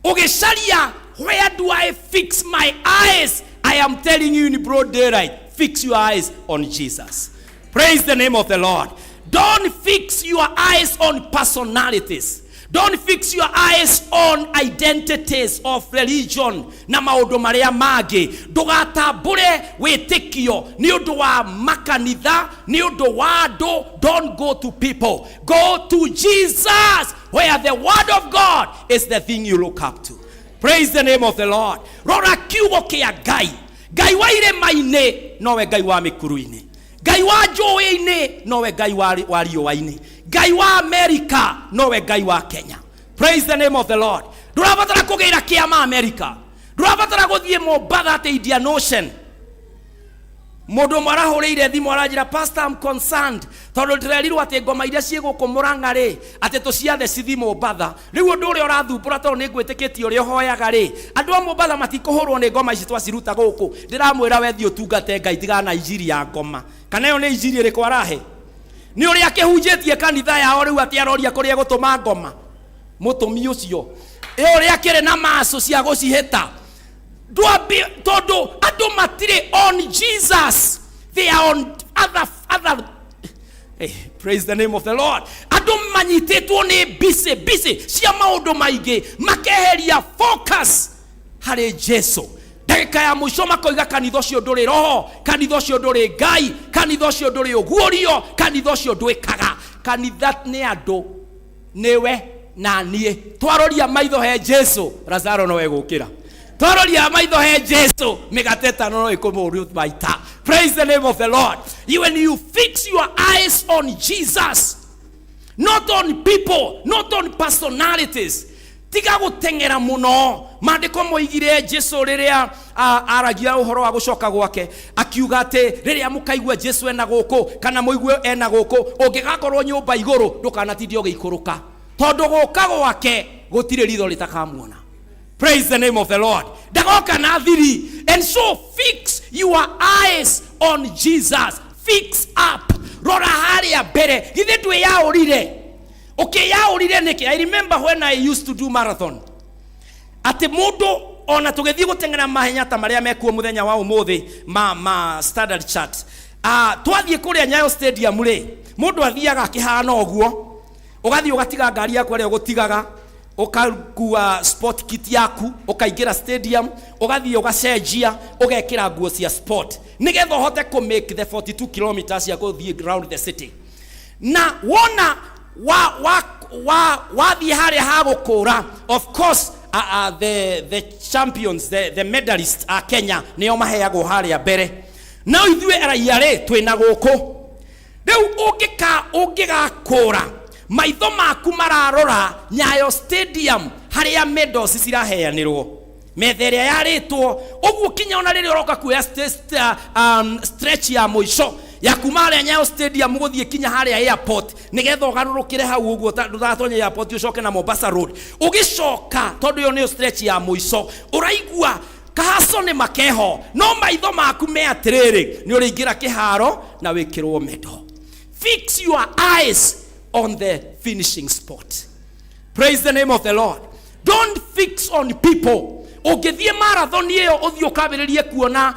ũgĩcaria where do I fix my eyes. I am telling you in broad daylight, fix your eyes on Jesus. Praise the name of the Lord. Don't fix your eyes on personalities. Don't fix your eyes on identities of religion na maũndũ marĩa mangĩ. Ndũgatambũre wĩtĩkio nĩ ũndũ wa makanitha, nĩ ũndũ wa andũ. Don't go to people. Go to Jesus, where the word of God is the thing you look up to. Praise the name of the Lord. Rora kiugo kĩa Ngai. Ngai wa irĩma-inĩ nowe Ngai wa mĩkuru-inĩ. Ngai wa njũĩ-inĩ nowe Ngai wa riũa-inĩ. Ngai wa Amerika nowe Ngai wa Kenya. Praise the name of the Lord. Ndũrabatara kũgĩra kĩama Amerika, ndũrabatara gũthiĩ Mombatha atĩ Indian Ocean. Mũndũ ũmwe arahũrĩire thimũ aranjĩra, Pastor, I'm concerned, tondũ ndĩrerirwo atĩ ngoma iria ciĩ gũkũ Mũrang'a rĩ, atĩ tũciathe cithi Mombatha. Rĩu ũndũ ũrĩa ũrathumbũra, tondũ nĩ ngwĩtĩkĩtie ũrĩa ũhoyaga rĩ, andũ a Mombatha matikũhũrwo nĩ ngoma ici twaciruta gũkũ. Ndĩramwĩra we thiĩ ũtungate Ngai, tigana na injiri ya ngoma. Kana ĩyo nĩ injiri ĩrĩkũ arahe? Nĩ ũrĩa akĩhunjĩtie kanitha yao rĩu atĩ aroria kũrĩa egũtũma ngoma. Mũtũmi ũcio ĩ ũrĩa akĩrĩ na macu cia gũcihĩta. Ndwambi, tondũ andũ matirĩ on Jesus, they are on other. Hey, praise the name of the Lord. Andũ manyitĩtwo nĩ busy busy cia maũndũ maingĩ, makeheria focus harĩ Jesu. Ndagĩka ya mũico makoiga kanitha ũcio ndũrĩ roho, kanitha ũcio ndũrĩ Ngai, kanitha ũcio ndũrĩ ũguũrio, kanitha ũcio ndwĩkaga. Kanitha nĩ andũ, nĩwe na niĩ. Twaroria maitho he Jesu, Lazaro no egũkĩra. Twaroria maitho he Jesu, mĩgate ĩtano no ĩkũmũrũ maita. Praise the name of the Lord. When you fix your eyes on Jesus, not on people, not on personalities, tiga gũteng'era mũno. Maandĩko moigire Jesu rĩrĩa aragia ũhoro wa gũcoka gwake, akiuga atĩ rĩrĩa mũkaigua Jesu ena gũkũ kana mũigue ena gũkũ, ũngĩgakorwo nyũmba igũrũ ndũkanatinde ũgĩikũrũka, tondũ gũka gwake gũtirĩ ritho rĩtakamuona. Praise the name of the Lord. Ndagoka na thiri. And so fix your eyes on Jesus. Fix up. Rora harĩa mbere. Githĩ ndwĩyaũrire? Ũkĩyaũrire nĩkĩ? I remember when I used to do marathon, atĩ mũndũ ona tũgĩthiĩ gũteng'era mahenya ta marĩa mekuo mũthenya wa ũmũthĩ ma Standard Chart, twathiĩ kũrĩa Nyayo Stadium rĩ, mũndũ athiaga akĩhana ũguo, ũgathiĩ ũgatiga ngari yaku harĩa ũgũtigaga, ũkakua sport kit yaku, ũkaingĩra stadium, ũgathiĩ ũgacenjia, ũgekĩra nguo cia sport nĩgetha ũhote kũ make the 42 kilometers cia gũthiĩ round the city. Na wona wa wathiĩ harĩa ha gũkũra, of course the champions, the medalists a Kenya nĩo maheagwo harĩa mbere, no ithuĩ raia rĩ twĩna gũkũ. Rĩu ũngĩgakũra Maitho maku mararora Nyayo Stadium harĩa medals ciraheanĩrwo, metha ĩrĩa yarĩtwo ũguo, kinya ona rĩrĩa ũroka kuoya stretch ya mũico ya kuma harĩa Nyayo Stadium gũthiĩ kinya harĩa airport, nĩgetha ũgarũrũkĩre hau ũguo ndũgatonye airport, ũcoke na Mombasa Road ũgĩcoka, tondũ ĩyo nĩyo stretch ya mũico, ũraigua kahaco nĩ makeho, no maitho maku me atĩrĩrĩ, nĩ ũrĩingĩra kĩharo na wĩkĩrwo medal. Fix your eyes on the finishing spot. Praise the name of the Lord. Don't fix on people. Ũngĩthiĩ marathon ĩyo, ũthiĩ ũkambĩrĩrie kuona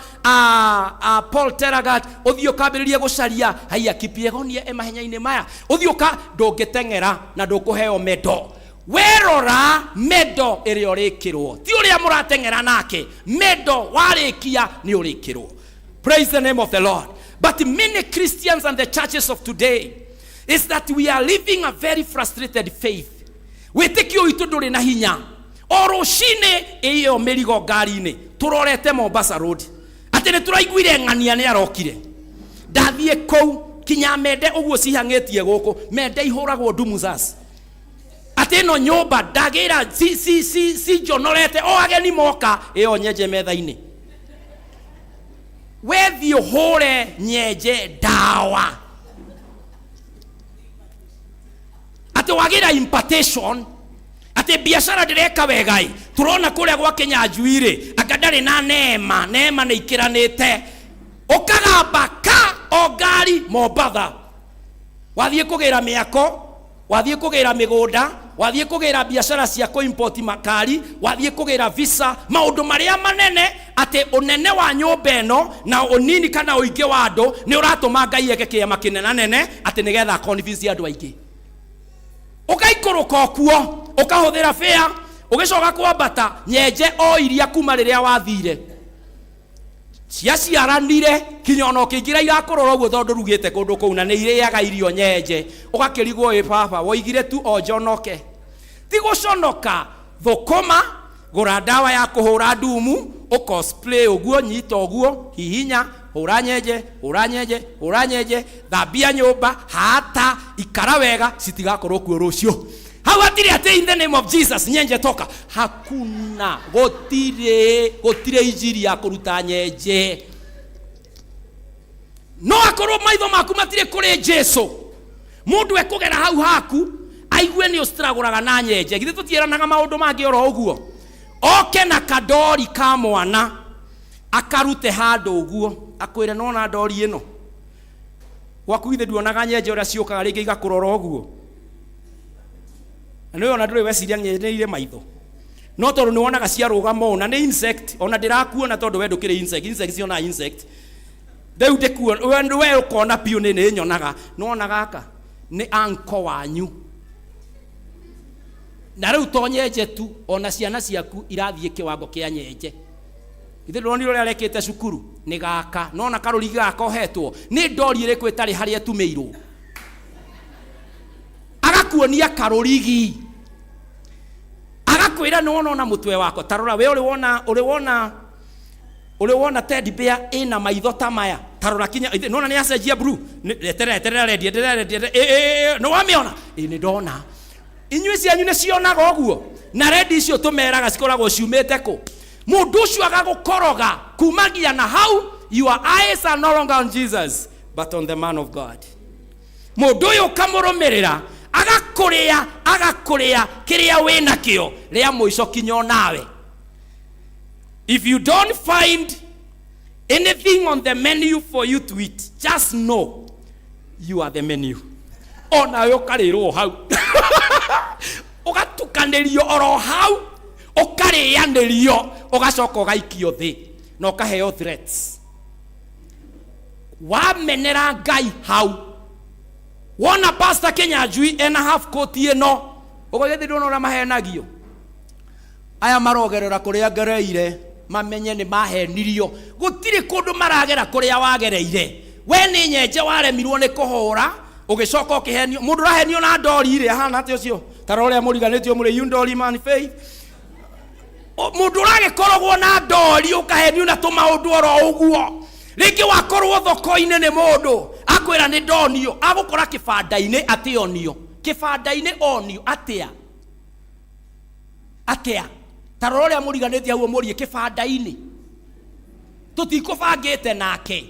Paul Teragat, ũthiĩ ũkambĩrĩrie gũcaria haiya Kipyegon e mahenya-inĩ maya, ũthiĩ ũka ndũngĩteng'era na ndũkũheo medal. Werora medal ĩrĩa ũrĩkĩrwo, ti ũrĩa mũrateng'era nake. Medal warĩkia nĩ ũrĩkĩrwo. Praise the name of the Lord. But many Christians and the churches of today is that we are living a very frustrated faith. Wĩtĩkio witũ ndũrĩ na hinya. O rũcinĩ ĩyo mĩrigo ngari-inĩ, tũrorete Mombasa Road, atĩ nĩ tũraiguire ng'ania nĩ arokire. Ndathiĩ kũu kinya mende ũguo cihang'ĩtie gũkũ, mende ihũragwo ndumu sas, atĩ ĩno nyũmba ndagĩra ci njonorete o ageni moka ĩyo nyenje metha-inĩ. Wethiĩ ũhũre nyenje ndawa atĩ wagĩra impartation, atĩ biacara ndĩreka wega ĩ, tũrona kũrĩa gwa Kĩnyanjui rĩ, anga ndarĩ na neema, neema nĩ ikĩranĩte, ũkagamba ka o ngari Mombatha, wathiĩ kũgĩra mĩako, wathiĩ kũgĩra mĩgũnda, wathiĩ kũgĩra biacara cia kũ-import makari, wathiĩ kũgĩra visa, maũndũ marĩa manene, atĩ ũnene wa nyũmba ĩno na ũnini kana ũingĩ wa andũ nĩ ũratũma Ngai eke kĩama kĩnenanene, atĩ nĩgetha convince andũ aingĩ. Ũgaikũrũka okuo, ũkahũthĩra fare, ũgĩcoka kwambata, nyenje o iria kuma rĩrĩa wathire ciaciaranire, kinya ona ũkĩingĩra irakũrora ũguo, tondũ ndũrugĩte kũndũ kũu na nĩ irĩaga irio nyenje. Ũgakĩrigwo, ĩ baba woigire tu o njonoke, ti gũconoka. Thũkũma, gũra ndawa ya kũhũra ndumu, ũcosplay ũguo, nyita ũguo, hihinya, hũra nyenje, hũra nyenje, hũra nyenje, thambia nyũmba, hata ikara wega, citigakorwo kuo rũciũ. Hau hatirĩ atĩ "In the name of Jesus, nyenje toka." Hakuna, gũtirĩ, gũtirĩ injiri ya kũruta nyenje. No akorwo maitho maku matirĩ kũrĩ Jesu, mũndũ ekũgera hau haku aigue nĩ ũstragũraga na nyenje. Githĩ tũtiĩranaga maũndũ mangĩ oro ũguo? Oke na kandori ka mwana, akarute handũ ũguo, akwĩre, "Nona ndori ĩno gwaku, githĩ nduonaga nyenje ũrĩa ciũkaga rĩngĩ igakũrora ũguo?" Na nĩwe ona ndũrĩ weciria nyenje nĩ irĩ maitho, no tondũ nĩ wonaga ciarũgama ũũ na nĩ insect, ona ndĩrakuona tondũ we ndũkĩrĩ insect. Insect cionaga insect. Rĩu ndĩkuona we ũkona biũ nĩ nyonaga. Nĩwona gaka nĩ anko wanyu, na rĩu to nyenje tu, ona ciana ciaku irathiĩ kĩwango kĩa nyenje. Ithe ndũronire ũrĩa arekĩte cukuru? Nĩ gaka nona karũrigi gaka ohetwo nĩ ndori ĩrĩkũ ĩtarĩ harĩa ĩtumĩirwo, agakuonia karũrigi, agakwĩra, "Nĩwona ona mũtwe wakwa? Ta rora we, ũrĩ wona, ũrĩ wona, ũrĩ wona teddy bear ĩna maitho ta maya? Ta rora kinya nĩwona nĩ acenjia blue. Eterera, eterera, rendi, eterera, rendi, eterera. Ĩ, ĩ, ĩ, nĩ wamĩona?" Ĩ, nĩ ndona. Inyuĩ cianyu nĩ cionaga ũguo? Na rendi icio tũmeraga cikoragwo ciumĩte kũ? Mũndũ ũcio agagũkoroga kumagia na hau. Your eyes are no longer on Jesus but on the man of God. Mũndũ ũyũ ũkamũrũmĩrĩra, agakũrĩa, agakũrĩa kĩrĩa wĩ nakĩo rĩa mũico kinya onawe. If you don't find anything on the menu for you to eat, just know you are the menu. Onawe ũkarĩrwo hau, ũgatukanĩrio oro hau, ũkarĩanĩrio, ũgacoka ũgaikio thĩ na ũkaheo threats. Wamenera Ngai hau, wona Pastor Kinyanjui ena half coat ĩno, ũgagĩthĩ ndona ũrĩa mahenagio aya marogerera kũrĩa ngereire, mamenye nĩ mahenirio. Gũtirĩ kũndũ maragera kũrĩa wagereire. We nĩ nyenje waremirwo nĩ kũhũra, ũgĩcoka ũkĩhenio. Mũndũ ũrahenio na ndori rĩ, ahana atĩ ũcio? Ta rora ũrĩa mũriganĩtio mũrĩ you ndori man faith. Mũndũ ũragĩkoragwo na ndori, ũkahenio na tũmaũndũ oro ũguo. Rĩngĩ wakorwo thoko-inĩ nĩ mũndũ akwĩra nĩ ndonio, agũkora kĩbanda-inĩ atĩ onio. Kĩbanda-inĩ onio atĩa? Atĩa? Ta rora ũrĩa mũriganĩtie hau ũmũrie kĩbanda-inĩ. Tũtikũbangĩte nake.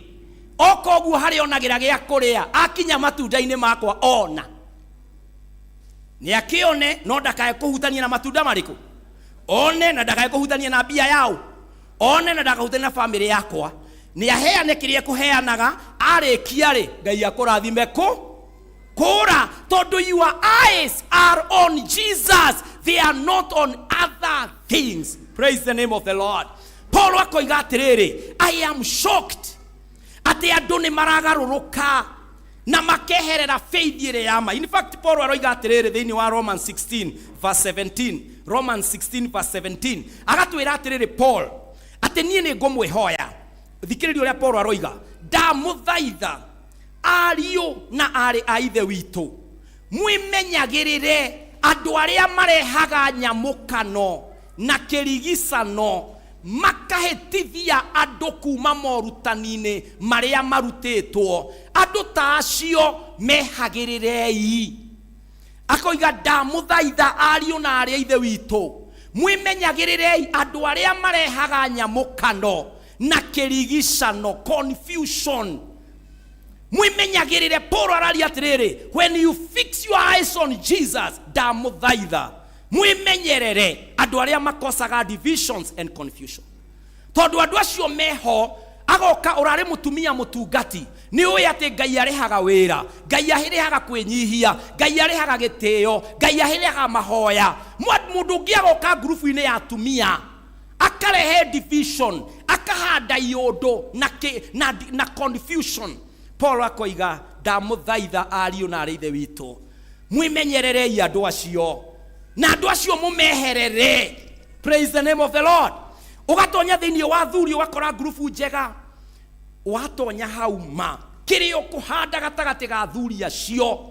Oka ũguo harĩa onagĩra gĩa kũrĩa, akinya matunda-inĩ makwa ona. Nĩ akĩone no ndakae kũhutania na matunda marĩkũ? One na ndakae kũhutania na mbia yao. One na ndakahutania na famĩlĩ yakwa. Nĩ aheane kĩrĩa ekũheanaga, arĩkia rĩ, Ngai akũrathime kũ? Kũra, tondũ your eyes are on Jesus, they are not on other things. Praise the name of the Lord. Paul akoiga atĩrĩrĩ, I am shocked atĩ andũ nĩ maragarũrũka na makeherera faith ĩrĩa ya ma. In fact, Paul aroiga atĩrĩrĩ thĩinĩ wa Romans 16 verse 17, Romans 16 verse 17, agatwĩra atĩrĩrĩ Paul atĩ niĩ nĩ ngũmwĩhoya. Thikĩrĩria ũrĩa Paul aroiga, ndamũthaitha ariũ na aarĩ a ithe witũ, mwĩmenyagĩrĩre andũ arĩa marehaga nyamũkano na kĩrigicano, makahĩtithia andũ kuma morutani-inĩ marĩa marutĩtwo. Andũ ta acio mehagĩrĩrei. Akoiga ndamũthaitha ariũ na aarĩ a ithe witũ, mwĩmenyagĩrĩrei andũ arĩa marehaga nyamũkano na kĩrigicano, confusion. Mwĩmenyagĩrĩre. Paul araria atĩrĩrĩ, when you fix your eyes on Jesus, ndamũthaitha mwĩmenyerere andũ arĩa makosaga divisions and confusion, tondũ andũ acio meho. Agoka ũrarĩ mũtumia mũtungati, nĩ ũĩ atĩ Ngai arĩhaga wĩra, Ngai arĩhaga kwĩnyihia, Ngai arĩhaga gĩtĩo, Ngai arĩhaga mahoya. Mũndũ ũngĩ agoka ngurubu-inĩ ya atumia akarehe division, akahanda iũndũ na confusion. Paul akoiga ndamũthaitha ariũ na arĩ ithe witũ, mwĩmenyererei andũ acio, na andũ acio mũmeherere. Praise the name of the Lord. Ũgatonya thĩinĩ wa thuri ũgakora ngurubu njega, watonya hau ma kĩrĩa ũkũhanda gatagatĩ ga thuri acio,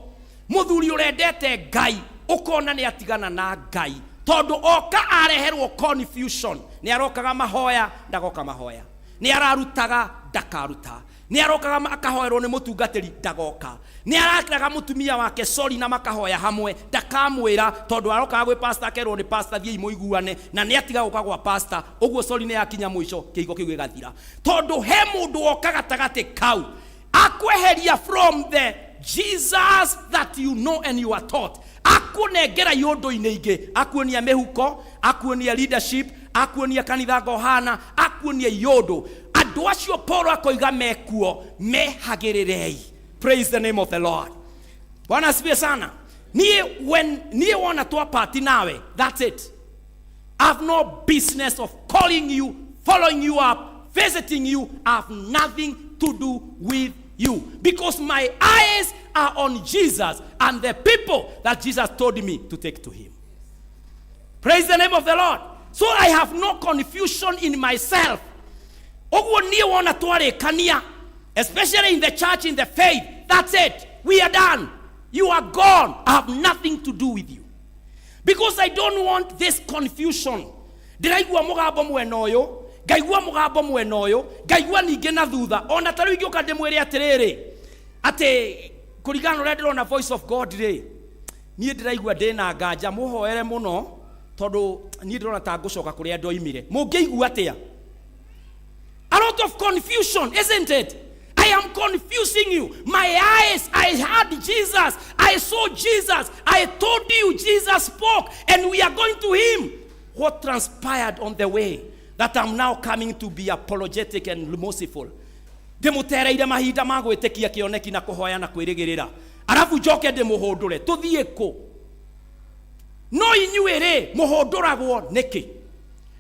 mũthuri ũrendete Ngai ũkona nĩ atigana na Ngai, tondũ oka areherwo confusion. Nĩ arokaga mahoya, ndagoka mahoya, nĩ ararutaga, ndakaruta, nĩ arokaga akahoerwo nĩ mũtungatĩri, ndagoka, nĩ arakĩraga mũtumia wake sorry na makahoya hamwe, ndakamwĩra, tondũ arokaga gwĩ pastor akerwo nĩ pastor thiĩi mũiguane, na nĩ atiga gũka gwa pastor. Ũguo sorry nĩ yakinya mũico, kĩhiko kĩu gĩgathira, tondũ he mũndũ woka gatagatĩ kau akweheria from the Jesus that you know and you are taught, akũnengera iũndũ-inĩ ingĩ, akuonia mĩhuko, akuonia leadership, akuonia kanitha ngohana, akuonia iũndũ. Andũ acio Paul akoiga mekuo, mehagĩrĩrei. Praise the name of the Lord. Bwana asifiwe sana. Niĩ when niĩ wona twa party nawe, that's it. I have no business of calling you, following you up, visiting you. I have nothing to do with you, because my eyes are on Jesus and the people that Jesus told me to take to him. Praise the name of the Lord. So I have no confusion in myself. Ũguo niĩ wona twarĩkania, especially in the church, in the faith, that's it. We are done. You are gone. I have nothing to do with you, because I don't want this confusion. Ndĩraigua mũgambo mwena ũyũ, ngaigua mũgambo mwena ũyũ, ngaigua ningĩ na thutha. Ona ta rĩu ingĩũka ndĩmwĩre atĩrĩrĩ, atĩ kũringana na ũrĩa ndĩrona voice of God rĩ, niĩ ndĩraigua ndĩna nganja, mũhoere mũno, tondũ niĩ ndĩrona ta ngũcoka kũrĩa ndoimire. Mũngĩigua atĩa? A lot of confusion, isn't it? I am confusing you. My eyes, I heard Jesus. I saw Jesus. I told you Jesus spoke and we are going to him. What transpired on the way that I'm now coming to be apologetic and merciful? Ndĩmũtereire mahinda ma gwĩtĩkia kĩoneki na kũhoya na kwĩrĩgĩrĩra, arabu njoke ndĩmũhũndũre tũthiĩ kũ? No inyuĩ rĩ, mũhũndũragwo nĩkĩ?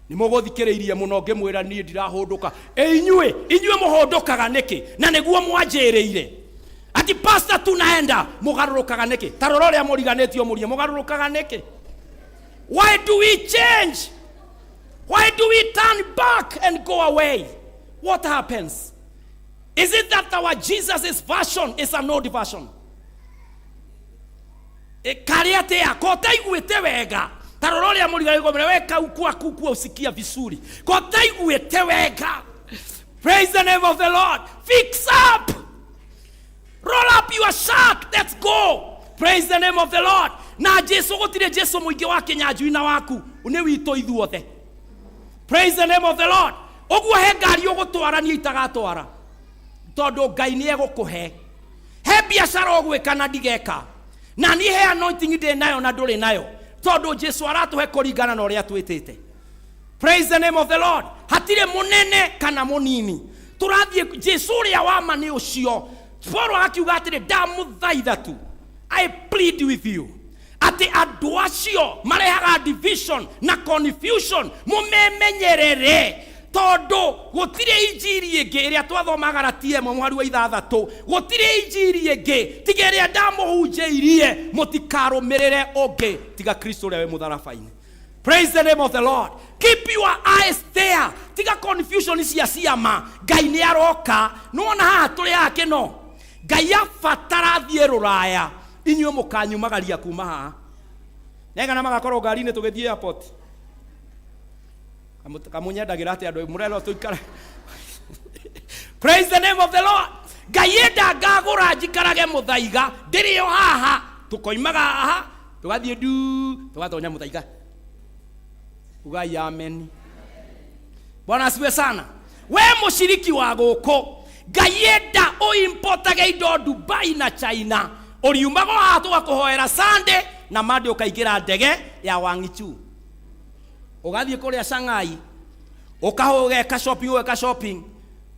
Nĩ mũgũthikĩrĩirie mũno ngĩmwĩra niĩ ndirahũndũka. Ĩ inyuĩ, inyuĩ mũhũndũkaga nĩkĩ? Na nĩguo mwanjĩrĩire ati pastor tunaenda, mũgarũrũkaga nĩkĩ? Ta rora ũrĩa mũriganĩtio mũrie, mũgarũrũkaga nĩkĩ? Why do we change? Why do we turn back and go away? What happens? Is it that our Jesus' version is an old version? Karĩ atĩa ko ũtaiguĩte wega? Ta rora ũrĩa mũriganĩtio, we kau kwaku kuo usikia vizuri, ko ũtaiguĩte wega. Praise the name of the Lord. Fix up, roll up your shirt, let's go. Praise the name of the Lord. Na Jesu gũtirĩ Jesu mũingĩ wa Kĩnyanjui na waku, nĩ witũ ithuothe. Praise the name of the Lord. Ũguo he ngari ũgũtwara niĩ itagatwara, tondũ Ngai nĩ egũkũhe. He biacara ũgwĩka na ndigeka, na niĩ he anointing ndĩ nayo na ndũrĩ nayo, tondũ Jesu aratũhe kũringana na ũrĩa twĩtĩte. Praise the name of the Lord. Hatirĩ mũnene kana mũnini, tũrathiĩ Jesu ũrĩa wa ma nĩ ũcio. Paulo akiuga atĩrĩ, ndamũthaitha tu, I plead with you, atĩ andũ acio marehaga division na confusion mũmemenyerere, tondũ gũtirĩ injiri ĩngĩ ĩrĩa twathoma Galatia ĩmwe mũhari wa ithathatũ, gũtirĩ injiri ĩngĩ tiga ĩrĩa ndamũhunjĩirie, mũtikarũmĩrĩre ũngĩ tiga Kristo ũrĩa wĩ mũtharaba-inĩ. Praise the name of the Lord. Keep your eyes there. Tiga confusion cia ciama. Ngai nĩ aroka. Nĩwona haha tũrĩ haha kĩno. Ngai abatara thiĩ rũraya. Inyuĩ mũkanyumagaria kuma haha. Nĩaigana magakorwo ngari-inĩ tũgĩthiĩ airport. Kamunyendagĩra atĩ andũ mũrerwo tũikare. Praise the name of the Lord. Ngai enda ngagũra njikarage mũthaiga. Ndĩrĩ o haha. Tũkoimaga haha. Tũgathiĩ ndu. Tũgatonya mũthaiga. Ugai amen. Bwana asifiwe sana. We mũciriki wa gũkũ, Ngai enda ũimportage indo Dubai na China, ũriumaga haha tũgakũhoera Sunday na Monday ũkaingĩra ndege ya Wang'ichu, ũgathiĩ kũrĩa Shanghai, ũgeka shopping, ũgeka shopping,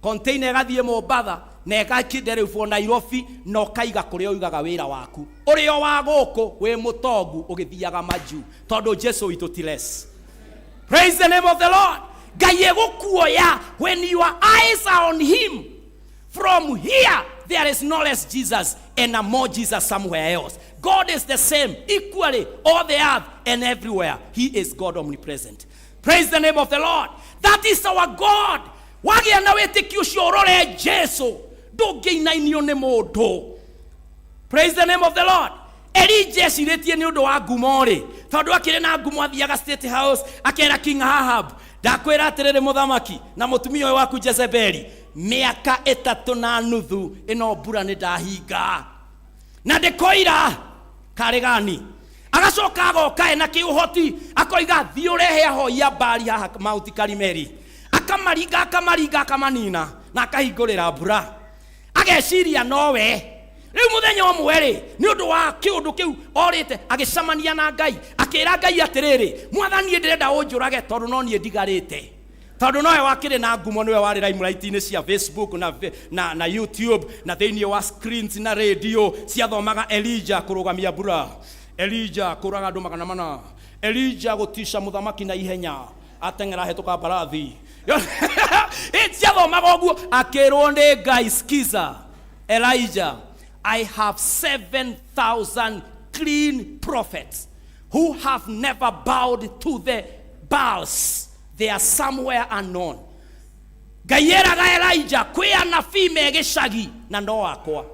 container ĩgathiĩ Mombatha na ĩgakĩnderefwo Nairobi, na ũkaiga kũrĩa ũigaga wĩra waku ũrĩ o wa gũkũ wĩ mũtongu ũgĩthiaga majuu, tondũ Jesu witũ ti less. Praise the name of the Lord. Ngai egũkuoya when your eyes are on him. From here there is no less Jesus and a more Jesus somewhere else. God is the same equally all the earth and everywhere. He is God omnipresent. Praise the name of the Lord. That is our God. Wagĩa na wĩtĩkio ũcio ũrore Jesu, ndũngĩinainio nĩ mũndũ. Praise the name of the Lord. Elijah ecirĩtie nĩ ũndũ wa ngumo rĩ, tondũ akĩrĩ na ngumo, athiaga State House akera King Ahab, ndakwĩra atĩrĩrĩ mũthamaki na mũtumia ũyũ waku Jezebeli, mĩaka 3.5 ĩno mbura nĩ ndahinga na ndĩkoira karĩ gani. Agacoka agoka ena kĩũhoti, akoiga thiĩ ũrehe ahoi a Baali haha Mount Karimeli, akamaringa akamaringa akamanina na akahingũrĩra mbura, ageciria nowe. Rĩu mũthenya ũmwe rĩ, nĩ ũndũ wa kĩũndũ kĩu orĩte, agĩcemania na Ngai, akĩra Ngai atĩrĩrĩ, mwathani ndĩrenda ũnjũrage tondũ no niĩ ndigarĩte, tondũ nowe wakĩrĩ na ngumo, nĩwe warĩ limelight-inĩ cia Facebook na YouTube na thĩinĩ wa screens na radio ciathomaga Elijah kũrũgamia mbura, Elijah kũraga andũ 400, Elijah gũtica mũthamaki na ihenya ateng'era ahĩtũka mbarathi. Ciathomaga ũguo, akĩrwo nĩ Ngai, skiza Elijah, I have 7,000 clean prophets who have never bowed to the Baals. They are somewhere unknown. Ngai eraga Elijah, kwĩ anabii me gĩcagi na no akwa,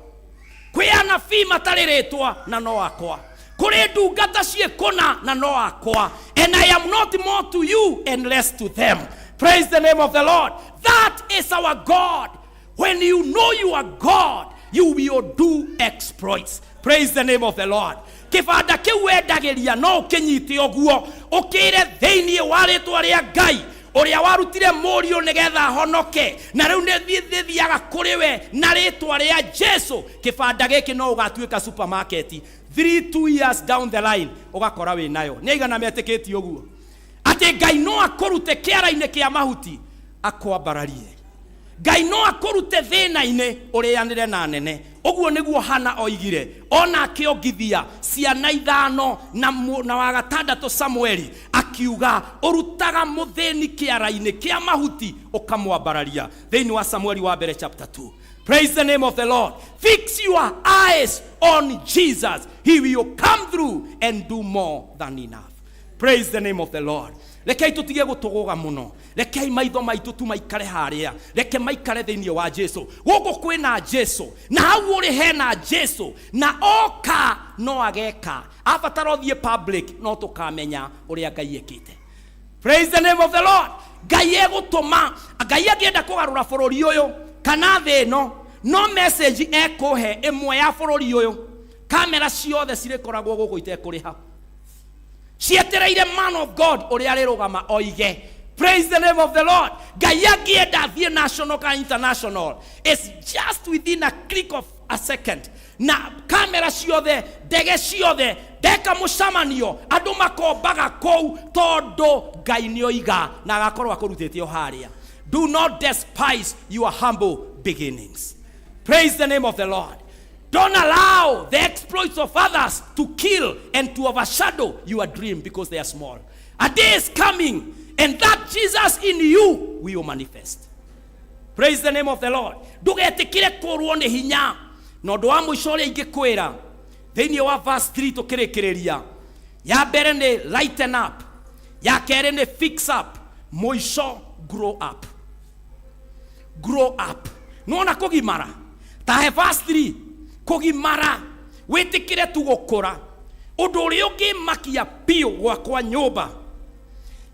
kwĩ anabii matarĩ rĩtwa na no akwa, kũrĩ ndungata ciĩ kũna na no akwa, and I am not more to you and less to them. Praise the name of the Lord. That is our God. When you know you are God, you will do exploits. Praise the name of the Lord. Kĩbanda kĩu wendagĩria no ũkĩnyite ũguo, ũkĩre thĩinĩ wa rĩtwa rĩa Ngai ũrĩa warutire mũriũ nĩgetha ahonoke, na rĩu nĩ thiaga kũrĩ we na rĩtwa rĩa Jesu. Kĩbanda gĩkĩ no ũgatuĩka supermarket 3 2 years down the line, ũgakora wĩ nayo. Nĩ aigana metĩkĩtie ũguo atĩ Ngai no akũrute kĩara-inĩ kĩa mahuti akwambararie? Ngai no akũrute thĩna-inĩ ũrĩanĩre na nene. Ũguo nĩguo Hana oigire ona akĩongithia ciana 5 na wa gatandatũ Samueli, akiuga ũrutaga mũthĩni kĩara-inĩ kĩa mahuti ũkamwambararia, thĩinĩ wa Samueli wa mbere chapter 2. Praise the name of the Lord. Fix your eyes on Jesus. He will come through and do more than enough. Praise the name of the Lord. Rekei tũtige gũtũgũga mũno, rekei maitho maitũ tu maikare harĩa, reke maikare thĩinĩ wa Jesu. Gũkũ kwĩna Jesu na hau ũrĩ hena Jesu, na oka no ageka abatara ũthiĩ public, no tũkamenya ũrĩa Ngai ekĩte. Praise the name of the Lord. Ngai egũtũma, Ngai angĩenda kũgarũra bũrũri ũyũ kana thĩ ĩno, no message ekũhe ĩmwe ya bũrũri ũyũ. Kamera ciothe cirĩkoragwo gũkũ itekũrĩha, cietereire man of God ũrĩa arĩrũgama oige. Praise the name of the Lord. Ngai angĩenda athiĩ national kana international, it's just within a click of a second, na kamera ciothe, ndege ciothe, ndeka mũcemanio, andũ makombaga kũu, tondũ Ngai nĩ oiga na agakorwo akũrutĩte o harĩa. Do not despise your humble beginnings. Praise the name of the Lord. Don't allow the exploits of others to kill and to overshadow your dream because they are small. A day is coming, and that Jesus in you will manifest. Praise the name of the Lord. Ndũgetĩkĩre kũrwo nĩ hinya. Na ũndũ wa mũico ũrĩa ingĩkwĩra thĩinĩ wa verse 3 tũkĩrĩkĩrĩria, ya mbere nĩ lighten up, ya kerĩ nĩ fix up, mũico grow up. Grow up. Nĩwona kũgimara ta he verse 3, kũgimara wĩtĩkĩre tu gũkũra. Ũndũ ũrĩa ũngĩmakia biũ gwakwa nyũmba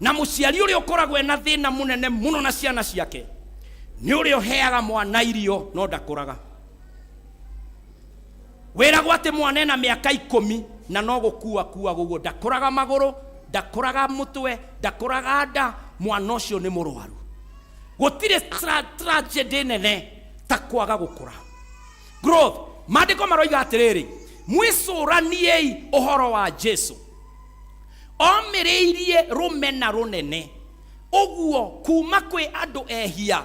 na mũciari ũrĩa ũkoragwo ena thĩna mũnene mũno na ciana ciake nĩ ũrĩa ũheaga mwana irio no ndakũraga. Wĩragwo atĩ mwana ena mĩaka 10 na no gũkua kua ũguo, ndakũraga magũrũ, ndakũraga mũtwe, ndakũraga nda, mwana ũcio nĩ mũrwaru. Gũtirĩ tragedy nene ta kwaga gũkũra. Growth. Maandĩko maroiga atĩrĩrĩ, mwĩcũraniei ũhoro wa Jesu, omĩrĩirie rũmena rũnene ũguo kuma kwĩ andũ ehia,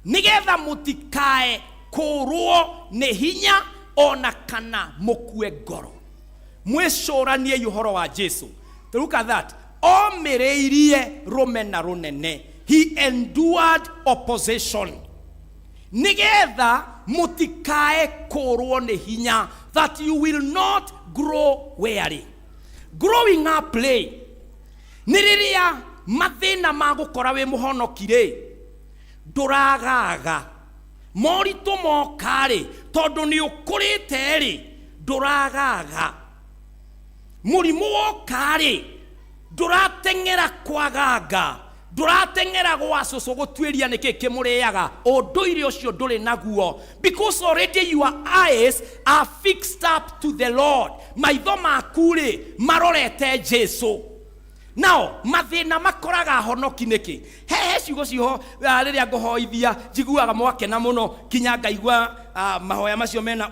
nĩgetha mũtikae kũrwo nĩ hinya ona kana mũkue ngoro. Mwĩcũraniei ũhoro wa Jesu. Look at that. Omĩrĩirie rũmena rũnene. He endured opposition nĩgetha mũtikae kũrwo nĩ hinya, that you will not grow weary. Growing up rĩ, nĩ rĩrĩa mathĩna ma gũkora wĩ mũhonoki rĩ, ndũragaga. Moritũ moka rĩ, tondũ nĩ ũkũrĩte rĩ, ndũragaga. Mũrimũ woka rĩ, ndũrateng'era kwaganga, ndũrateng'era gwa cũcũ gũtuĩria nĩkĩ kĩmũrĩaga. Ũndũire ũcio ndũrĩ naguo, because already your eyes are fixed up to the Lord. Maitho maku rĩ, marorete Jesu. Nao mathĩna makoraga honoki nĩkĩ? Hehe ciugo ciho rĩrĩa ngũhoithia njiguaga mwakena mũno kinya ngaigua mahoya macio mena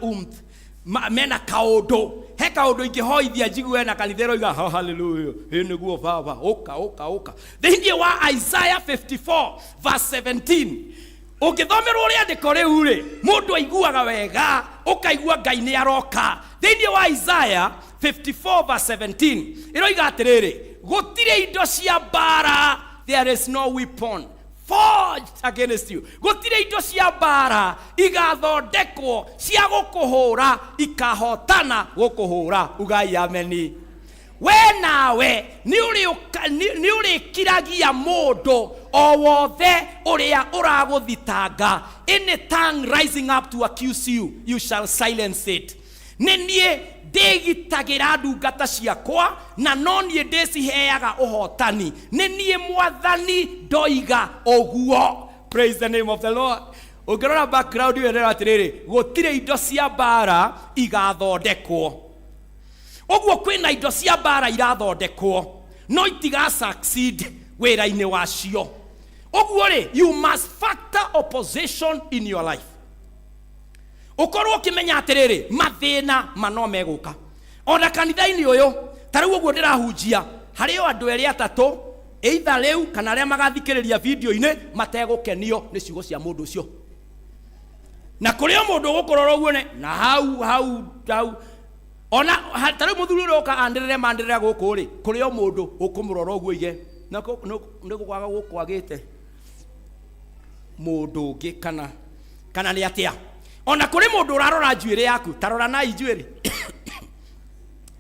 mena kaũndũ. He kaũndũ ingĩhoithia njigue na kanitha ĩroiga haleluya, ĩ nĩguo baba, ũka ũka ũka. Thĩinĩ wa Isaiah 54 verse 17, ũngĩthomerwo rĩandĩko rĩu rĩ, mũndũ aiguaga wega, ũkaigua Ngai nĩ aroka. Thĩinĩ wa Isaiah 54 verse 17 ĩroiga atĩrĩrĩ, gũtirĩ indo cia mbara, there is no weapon forged against you, gũtirĩ indo cia mbara igathondekwo cia gũkũhũra ikahotana gũkũhũra. Ugai ameni. We nawe nĩ ũrĩkiragia mũndũ o wothe ũrĩa ũragũthitanga. Any tongue rising up to accuse you, you shall silence it. Nĩ niĩ ndĩgitagĩra ndungata ciakwa na no niĩ ndĩciheaga ũhotani, nĩ niĩ Mwathani ndoiga ũguo. Praise the name of the Lord. Ũngĩrora background ĩyo ĩrera atĩrĩrĩ, gũtirĩ indo cia mbara igathondekwo. Ũguo kwĩna indo cia mbara irathondekwo no itiga succeed wĩra-inĩ wacio. Ũguo rĩ, you must factor opposition in your life. Ũkorwo ũkĩmenya atĩrĩrĩ, mathĩna mano megũka ona kanitha-inĩ ũyũ. Ta rĩu ũguo ndĩrahunjia, harĩ o andũ erĩ atatũ, either rĩu kana arĩa magathikĩrĩria video-inĩ, mategũkenio nĩ ciugo cia mũndũ ũcio, na kũrĩ o mũndũ ũgũkũrora ũguo nĩ na hau hau hau. Ona ta rĩu mũthuri ũrĩa ũka anĩrĩre manĩrĩre gũkũ rĩ, kũrĩ o mũndũ ũkũmũrora ũguo ige na nĩ gũkwaga gũkwagĩte mũndũ ũngĩ kana nĩ atĩa. Ona kũrĩ mũndũ ũrarora njuĩrĩ yaku, ta rora nai njuĩrĩ,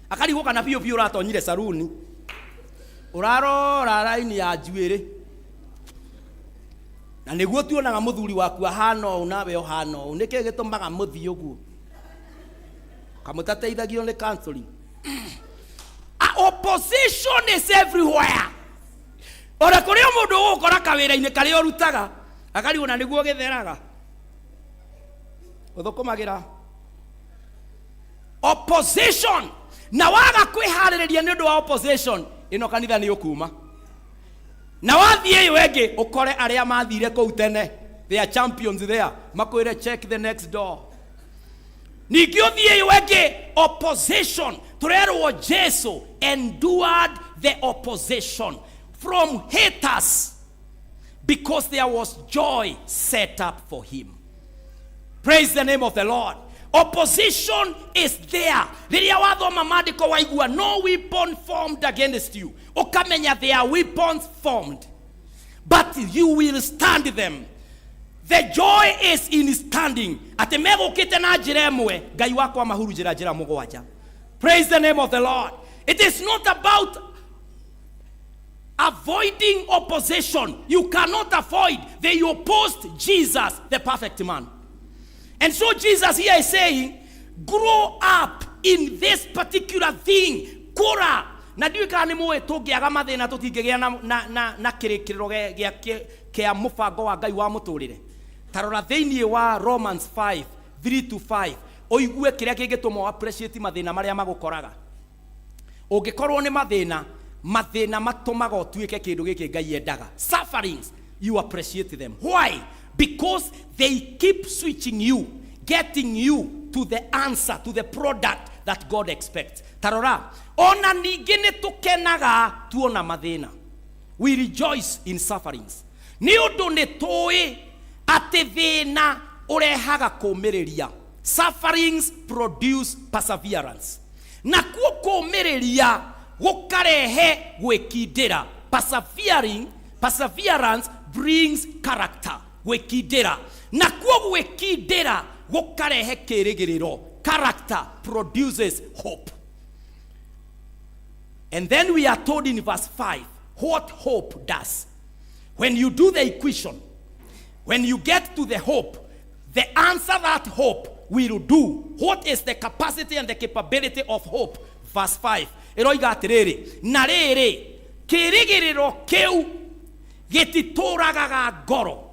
akarigwo kana biũ biũ ũratonyire saruni, ũrarora raini ya njuĩrĩ, na nĩguo tuonaga mũthuri waku ahana ũũ nawe ũhana ũũ. Nĩkĩ gĩtũmaga mũthiĩ ũguo kamũtateithagio nĩ counseling? Opposition is everywhere. Ona kũrĩ o mũndũ ũgũkora kawĩra-inĩ karĩa ũrutaga, akarigwo na nĩguo gĩtheraga ũthũkũmagĩra. Opposition. Na waga kwĩharĩrĩria nĩ ũndũ wa opposition, ĩno kanitha nĩ ũkuma. Na wathiĩ ĩyo ĩngĩ ũkore arĩa mathire kũu tene, they are champions there, makwĩre check the next door. Ningĩ ũthiĩ ĩyo ĩngĩ opposition, tũrerwo Jesu endured the opposition from haters because there was joy set up for him. Praise the name of the Lord. Opposition is there. Rĩrĩa wathoma maandĩko waigua no weapon formed against you, ũkamenya there are weapons formed, but you will stand them. The joy is in standing. Atĩ megũkĩte na njĩra ĩmwe, Ngai wakwa mahurunjĩra njĩra mũgwanja. Praise the name of the Lord. It is not about avoiding opposition. You cannot avoid. They opposed Jesus, the perfect man. And so Jesus here is saying, grow up in this particular thing. Kũra. Na ndiũĩ kana nĩ mũĩ tũngĩaga mathĩna tũtingĩgĩa na, na, na, na kĩrĩkĩrĩro gĩa, gĩa, kĩa, kĩa mũbango wa Ngai wa mũtũrĩre. Ta rora thĩinĩ wa Romans 5, 3 to 5, ũigue kĩrĩa kĩngĩtũma appreciate mathĩna marĩa magũkoraga. Ũngĩkorwo nĩ mathĩna, mathĩna matũmaga ũtuĩke kĩndũ gĩkĩ Ngai endaga. Sufferings, you appreciate them. Why? Because they keep switching you, getting you to the answer, to the product that God expects. Ta rora, ona ningĩ nĩ tũkenaga tuona mathĩna. We rejoice in sufferings. Nĩ ũndũ nĩ tũĩ atĩ thĩna ũrehaga kũũmĩrĩria. Sufferings produce perseverance. Nakuo kũũmĩrĩria gũkarehe gwĩkindĩra. Persevering, perseverance brings character. Gwĩkindĩra. Nakuo gwĩkindĩra gũkarehe kĩĩrĩgĩrĩro. Character produces hope. And then we are told in verse 5 what hope does. When you do the equation, when you get to the hope, the answer that hope will do. What is the capacity and the capability of hope? Verse 5. Ĩroiga atĩrĩrĩ, na rĩrĩ, kĩĩrĩgĩrĩro kĩu gĩtitũragaga ngoro.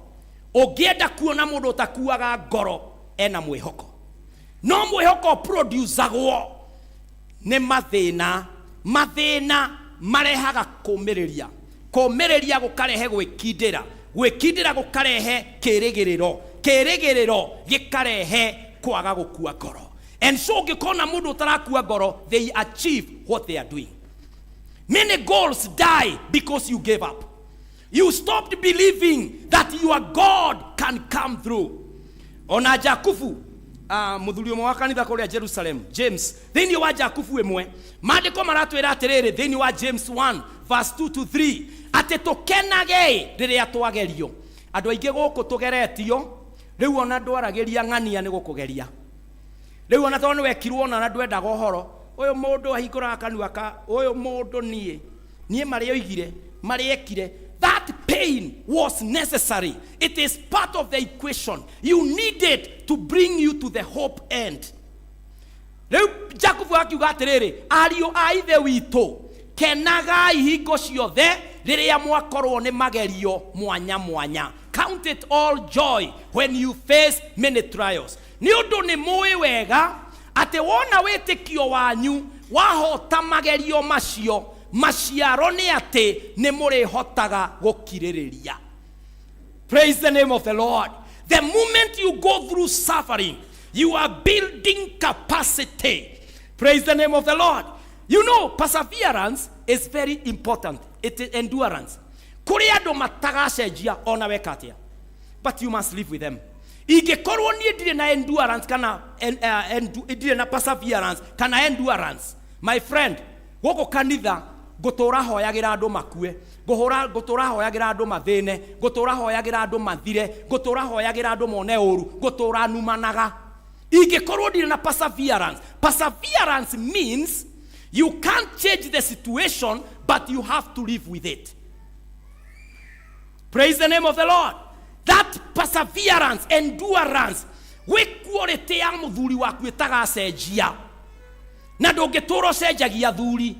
Ũngĩenda kuona mũndũ ũtakuaga ngoro, ena mwĩhoko. No mwĩhoko producagwo nĩ mathĩna. Mathĩna marehaga kũũmĩrĩria, kũũmĩrĩria gũkarehe gwĩkindĩra, gwĩkindĩra gũkarehe kĩĩrĩgĩrĩro, kĩĩrĩgĩrĩro gĩkarehe kwaga gũkua ngoro. And so ũngĩkona mũndũ ũtarakua ngoro, they achieve what they are doing. Many goals die because you gave up. You stopped believing that your God can come through. Ona Jakubu, mũthuri ũmwe wa kanitha kũrĩa Jerusalem, James, thĩinĩ wa Jakubu ĩmwe, maandĩko maratwĩra atĩrĩrĩ, thĩinĩ wa James 1 verse 2 to 3, atĩ tũkenage rĩrĩa twagerio. Andũ aingĩ gũkũ tũgeretio, rĩu ona ndwaragĩria ng'ania nĩ gũkũgeria. Rĩu ona tondũ nĩwekirwo ona na ndwendaga ũhoro, ũyũ mũndũ ahingũraga kanua ka, ũyũ mũndũ niĩ, niĩ marĩa oigire, marĩa ekire. That pain was necessary. It is part of the equation. You need it to bring you to the hope end. Rĩu Jakubu akiuga atĩrĩrĩ, ariũ a ithe witũ, kenagai hingo ciothe rĩrĩa mwakorwo nĩ magerio mwanya mwanya. Count it all joy when you face many trials. Nĩ ũndũ nĩ mũĩ wega atĩ wona wĩtĩkio wanyu wahota magerio macio, maciaro nĩ atĩ nĩ mũrĩhotaga gũkirĩrĩria. Praise the name of the Lord. The moment you go through suffering, you are building capacity. Praise the name of the Lord. You know, perseverance is very important. It is endurance. Kũrĩ andũ matagacenjia ona weka atĩa, but you must live with them. Ingĩkorwo niĩ ndirĩ na endurance kana ndirĩ na perseverance kana endurance, my friend, gũkũ kanitha ngũtũra hoyagĩra andũ makue, ngũtũra hoyagĩra andũ mathĩne, ngũtũra hoyagĩra andũ mathire, ngũtũra hoyagĩra andũ mone ũru, ngũtũra numanaga. Ingĩkorwo ndirĩ na perseverance. Perseverance means you can't change the situation, but you have to live with it. Praise the name of the Lord. That perseverance, endurance, gwĩ quality ya mũthuri waku ĩtagacenjia, na ndũngĩtũra ũcenjagia thuri.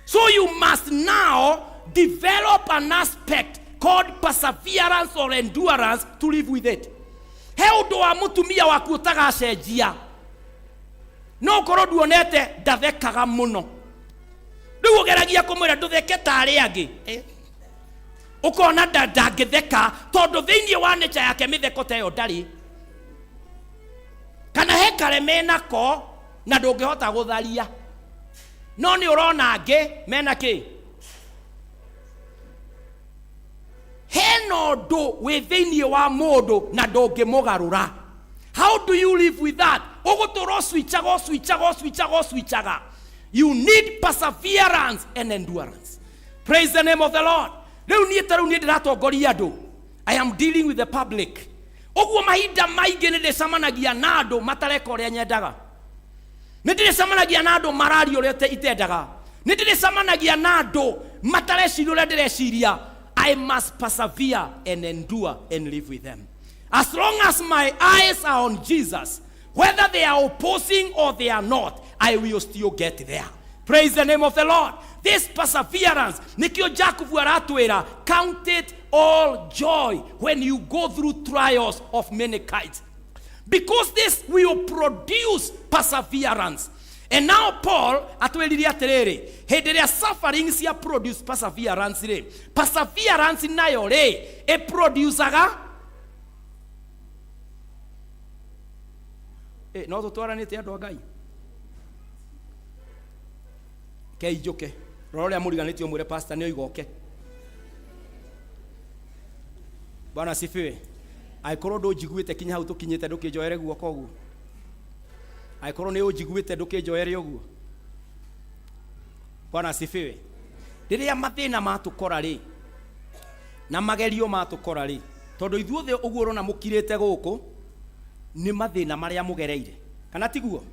So you must now develop an aspect called perseverance or endurance to live with it. He ũndũ wa mũtumia waku ũtagacenjia. No ũkorwo nduonete ndathekaga mũno. Rĩu ũgeragia kũmwĩra ndũtheke ta arĩa angĩ. Eh. Ũkona ndangĩtheka tondũ thĩinĩ wa nature yake mĩtheko ta ĩyo ndarĩ. Kana he kareme nako na ndũngĩhota gũtharia. No nĩ ũrona angĩ mena kĩ? Hena ũndũ wĩ thĩinĩ wa mũndũ na ndũngĩmũgarũra. How do you live with that? Ũgũtũra ũcwicaga, ũcwicaga, ũcwicaga, ũcwicaga. You need perseverance and endurance. Praise the name of the Lord. Rĩu niĩ ta rĩu niĩ ndĩratongoria andũ. I am dealing with the public. Ũguo mahinda maingĩ nĩ ndĩcemanagia na andũ matareka ũrĩa nyendaga. Nĩ ndĩrĩcemanagia na andũ mararia ũrĩa itendaga. Nĩ ndĩrĩcemanagia na andũ matareciria ũrĩa ndĩreciria. I must persevere and endure and live with them. As long as my eyes are on Jesus, whether they are opposing or they are not, I will still get there. Praise the name of the Lord. This perseverance, nikio Jacob aratwĩra, count it all joy when you go through trials of many kinds. Because this will produce perseverance. And now Paul atwĩrire atĩrĩrĩ, hĩndĩ ĩrĩa suffering cia produce perseverance rĩ, perseverance nayo rĩ, ĩproducaga no tũtwaranĩte andũ a Ngai. Kei njũke. Rora ũrĩa mũriganĩtie ũmwĩre pastor nĩ oiga oke. Bwana asifiwe. Angĩkorwo ndũnjiguĩte kinya hau tũkinyĩte ndũkĩnjoere guoko ũguo. Angĩkorwo nĩ ũnjiguĩte ndũkĩnjoere ũguo. Bwana asifiwe. Rĩrĩa mathĩna matũkora rĩ, na magerio matũkora rĩ, tondũ ithuothe ũguo ũrona mũkirĩte gũkũ, nĩ mathĩna marĩa mũgereire. Kana tiguo?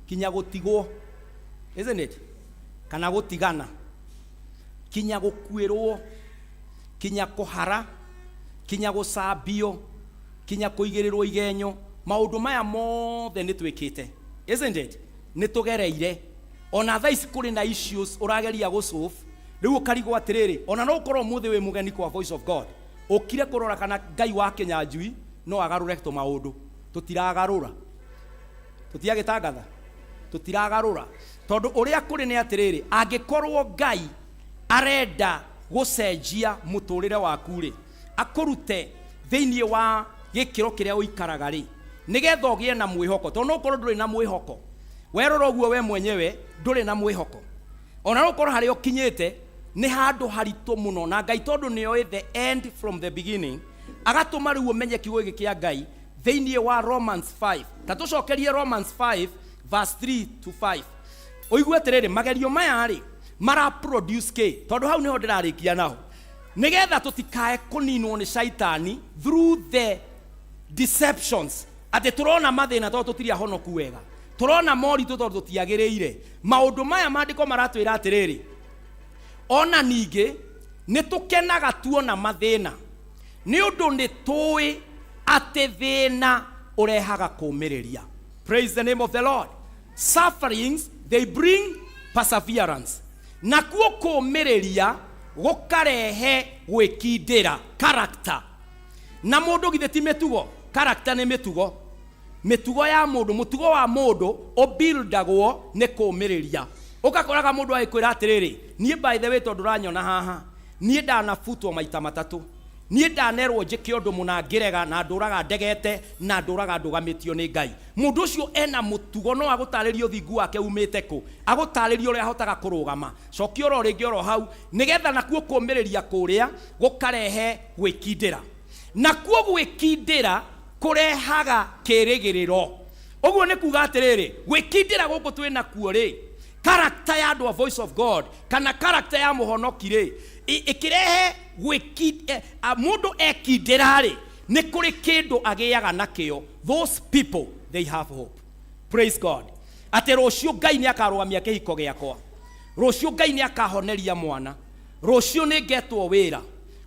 Kinya gũtigwo. Isn't it? Kana gũtigana. Kinya gũkuĩrwo. Kinya kũhara. Kinya gũcambio. Kinya kũigĩrĩrwo igenyo. Maũndũ maya mothe nĩ twĩkĩte. Isn't it? Nĩ tũgereire. Ona thaa ici kũrĩ na issues ũrageria gũsolve. Rĩu ũkarigwo atĩrĩrĩ, ona no ũkorwo ũmũthĩ wĩ mũgeni kwa Voice of God. Ũkire kũrora kana Ngai wa Kĩnyanjui no agarũre tũmaũndũ. Tũtiragarũra. Tũtiagĩtangatha. Tũtiragarũra. Tondũ ũrĩa kũrĩ nĩ atĩrĩrĩ, angĩkorwo Ngai arenda gũcenjia mũtũrĩre waku rĩ, akũrute thĩinĩ wa gĩkĩro kĩrĩa ũikaraga rĩ, nĩgetha ũgĩe na mwĩhoko. Tondũ no ũkorwo ndũrĩ na mwĩhoko. Werora ũguo we mwenyewe ndũrĩ na mwĩhoko. Ona no ũkorwo harĩa ũkinyĩte nĩ handũ haritũ mũno, na Ngai tondũ nĩoĩ the end from the beginning, agatũma rĩu ũmenye kiugo gĩkĩ kĩa Ngai thĩinĩ wa Romans 5. Ta tũcokerie Romans 5 verse 3 to 5. Ũigue atĩrĩrĩ, magerio maya rĩ, mara produce kĩ? Tondũ hau nĩho ndĩrarĩkia naho. Nĩgetha tũtikae kũninwo nĩ shaitani through the deceptions. Atĩ tũrona mathĩna tondũ tũtirĩ ahonoku wega. Tũrona moritũ tondũ tũtiagĩrĩire. Maũndũ maya maandĩko maratwĩra atĩrĩrĩ, ona ningĩ nĩ tũkenaga tuona mathĩna, nĩ ũndũ nĩ tũĩ atĩ thĩna ũrehaga kũũmĩrĩria. Praise the name of the Lord. Sufferings, they bring perseverance. Nakuo kũũmĩrĩria gũkarehe gwĩkindĩra, character. Na mũndũ githĩ ti mĩtugo? Character nĩ mĩtugo. Mĩtugo ya mũndũ, mũtugo wa mũndũ ũbuildagwo nĩ kũũmĩrĩria. Ũgakoraga mũndũ agĩkwĩra atĩrĩrĩ, niĩ by the way tondũ ũranyona haha, niĩ ndanabutwo maita matatũ. Niĩ ndanerwo njĩke ũndũ mũna ngĩrega na ndũraga ndegete na ndũraga ndũgamĩtio nĩ Ngai. Mũndũ ũcio ena mũtugo no agũtarĩrie ũthingu wake umĩte kũ, agũtarĩrie ũrĩa ahotaga kũrũgama. Cokia oro rĩngĩ oro hau, nĩgetha nakuo kũũmĩrĩria kũrĩa gũkarehe gwĩkindĩra. Nakuo gwĩkindĩra kũrehaga kĩrĩgĩrĩro. Ũguo nĩ kuga atĩrĩrĩ, gwĩkindĩra gũkũ twĩ nakuo rĩ, character ya andũ a Voice of God kana character ya mũhonoki rĩ, ĩkĩrehe mũndũ ekindĩra rĩ, nĩ kũrĩ kĩndũ agĩaga nakĩo. Those people, they have hope. Praise God. Atĩ rũciũ Ngai nĩ akarũgamia kĩhiko gĩakwa. Rũciũ Ngai nĩ akahoneria mwana. Rũciũ nĩ ngetwo wĩra.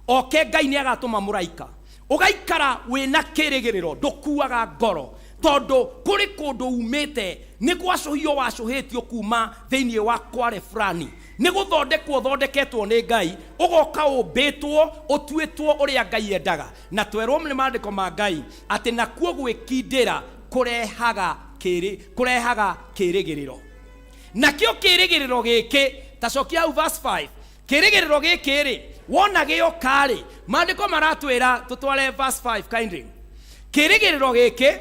Oke Ngai nĩ agatũma mũraika. Ũgaikara wĩna kĩrĩgĩrĩro, ndũkuaga ngoro. Tondũ kũrĩ kũndũ umĩte, nĩ gwacũhio wacũhĩtio kuma thĩinĩ wa kware fulani. Nĩ gũthondekwo ũthondeketwo nĩ Ngai, ũgoka ũmbĩtwo, ũtuĩtwo ũrĩa Ngai endaga. Na twerwo nĩ maandĩko ma Ngai atĩ nakuo gwĩkindĩra kũrehaga kĩrĩgĩrĩro. kĩrĩ kũrehaga kĩrĩgĩrĩro. Nakĩo kĩrĩgĩrĩro gĩkĩ, ta cokia hau verse 5, kĩrĩgĩrĩro gĩkĩ rĩ, wona gĩoka rĩ, maandĩko maratwĩra tũtware verse 5 kindly. Kĩrĩgĩrĩro gĩkĩ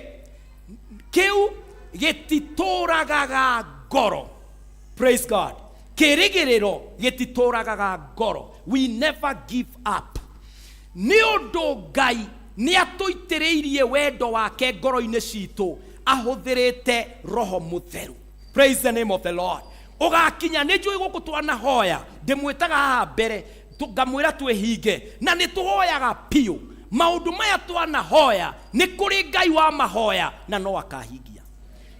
kĩu gĩtitũragaga ngoro. Praise God. Kĩrĩgĩrĩro gĩtitũragaga ngoro. We never give up. Nĩ ũndũ Ngai nĩ atũitĩrĩirie wendo wake ngoro-inĩ citũ ahũthĩrĩte Roho Mũtheru. Praise the name of the Lord. Ũgakinya nĩ njũĩ gũkũ twanahoya, ndĩmwĩtaga haha mbere ngamwĩra twĩhinge, na nĩ tũhoyaga piũ. Maũndũ maya twanahoya nĩ kũrĩ Ngai wa mahoya na no akahingia.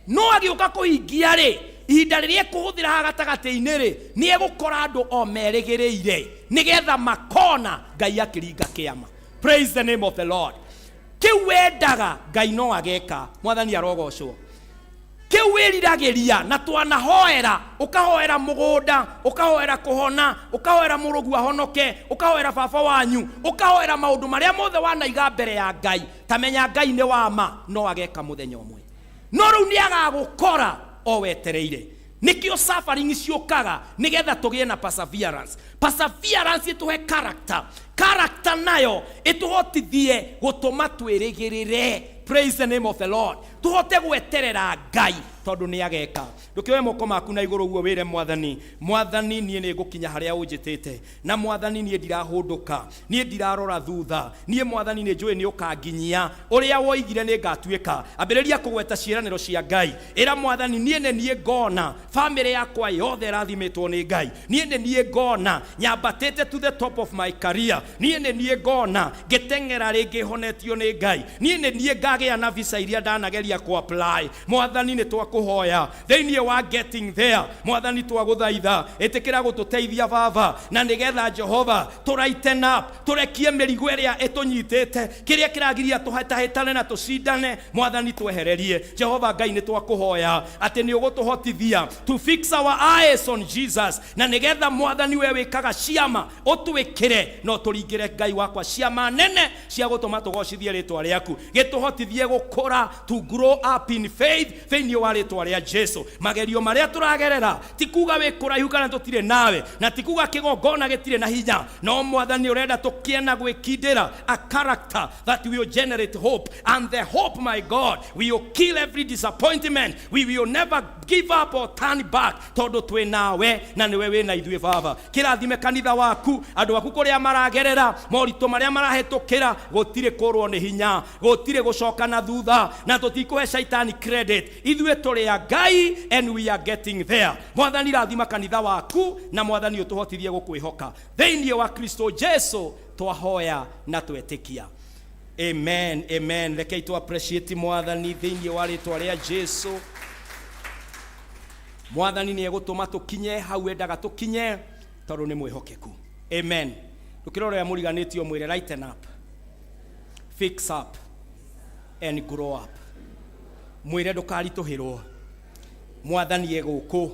No agĩũka kũhingia rĩ, ihinda rĩrĩa ekũhũthĩra haha gatagatĩ-inĩ rĩ, nĩ egũkora andũ o merĩgĩrĩire nĩgetha makona Ngai akĩringa kĩama. Praise the name of the Lord. Kĩu wendaga Ngai no ageka. Mwathani arogocwo. Kĩu wĩriragĩria na twanahoera, ũkahoera mũgũnda, ũkahoera kũhona, ũkahoera mũrũgu ahonoke, ũkahoera baba wanyu, ũkahoera maũndũ marĩa mothe wanaiga mbere ya Ngai, ta menya Ngai nĩ wa ma, no ageka mũthenya ũmwe. No rĩu nĩ agagũkora o wetereire. Nĩkĩo suffering ciũkaga nĩgetha tũgĩe na perseverance. Perseverance ĩtũhe character. Character nayo ĩtũhotithie gũtũma twĩrĩgĩrĩre. Praise the name of the Lord. Tũhote gweterera Ngai tondũ nĩ ageka. Ndũkĩoe moko maku na igũrũ ũguo wĩre Mwathani, Mwathani niĩ nĩ ngũkinya harĩa ũnjĩtĩte, na Mwathani niĩ ndirahũndũka, niĩ ndirarora thutha, niĩ Mwathani nĩ njũĩ nĩ ũkanginyia, ũrĩa woigire nĩ ngatuĩka. Ambĩrĩria kũgweta ciĩranĩro cia Ngai. Ĩra Mwathani niĩ nĩ niĩ ngona famĩlĩ yakwa yothe ĩrathimĩtwo nĩ Ngai, niĩ nĩ niĩ ngona nyambatĩte to the top of my career, niĩ nĩ niĩ ngona ngĩteng'era rĩngĩ honetio nĩ Ngai, niĩ nĩ niĩ ngagĩa na visa iria ndanageria kũ apply. Mwathani nĩ twakũhoya thĩinĩ wa getting there. Mwathani twagũthaitha ĩtĩkĩra gũtũteithia baba, na nĩgetha Jehova tũ lighten up, tũrekie mĩrigo ĩrĩa ĩtũnyitĩte, kĩrĩa kĩragiria tũhĩtahĩtane na tũcindane, Mwathani twehererie. Jehova Ngai nĩ twakũhoya atĩ nĩ ũgũtũhotithia to fix our eyes on Jesus, na nĩgetha Mwathani we wĩkaga ciama ũtwĩkĩre no tũringĩre Ngai wakwa ciama nene cia gũtũma tũgocithie rĩtwa rĩaku, gĩtũhotithie gũkũra, to grow up in faith thĩinĩ wa rĩtwa rĩa Jesu. Magerio marĩa tũragerera ti kuga wĩ kũraihu kana tũtirĩ nawe, na ti kuga kĩgongona gĩtirĩ na hinya, no Mwathani ũrenda tũkĩe na gwĩkindĩra a character that will generate hope, and the hope, my God, will kill every disappointment. We will never give up or turn back, tondũ twĩ nawe na nĩwe wĩ na ithuĩ Baba. Kĩrathime kanitha waku, andũ aku kũrĩa maragerera moritũ marĩa marahĩtũkĩra, gũtirĩ kũrwo nĩ hinya, gũtirĩ gũcoka na thutha, na tũtikũhe shaitani credit. Ithuĩ tũrĩ a Ngai and we are getting there. Mwathani rathima kanitha waku, na Mwathani ũtũhotithie gũkwĩhoka thĩinĩ wa Kristo Jesu twahoya na twetĩkia. Amen, amen. Rekei tu appreciate Mwathani thĩinĩ wa rĩtwa rĩa Jesu. Mwathani nĩ egũtũma tũkinye hau endaga tũkinye, tondũ nĩ mwĩhokeku. Amen. Ndũkĩrora ũrĩa mũriganĩtio, mwĩre lighten up, fix up and grow up. Mwĩre ndũkaritũhĩrwo, Mwathani e gũkũ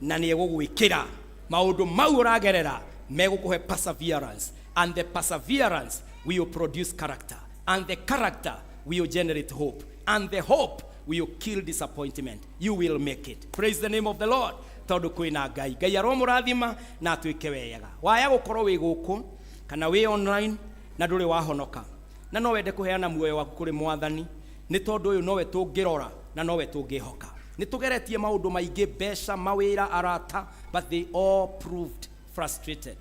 na nĩ egũgwĩkĩra maũndũ mau ũragerera megũkũhe perseverance, and the perseverance will produce character, and the character will generate hope, and the hope will kill disappointment. You will make it. Praise the name of the Lord. Tondũ kwĩna Ngai. Ngai aromũrathima na atuĩke wega. Waya gũkorwo wĩ gũkũ kana wĩ online na ndũrĩ wahonoka, na no wende kũheana muoyo waku kũrĩ Mwathani, nĩ tondũ ũyũ nowe tũngĩrora na nowe tũngĩhoka. Nĩ tũgeretie maũndũ maingĩ, mbeca, mawĩra, arata, but they all proved frustrated.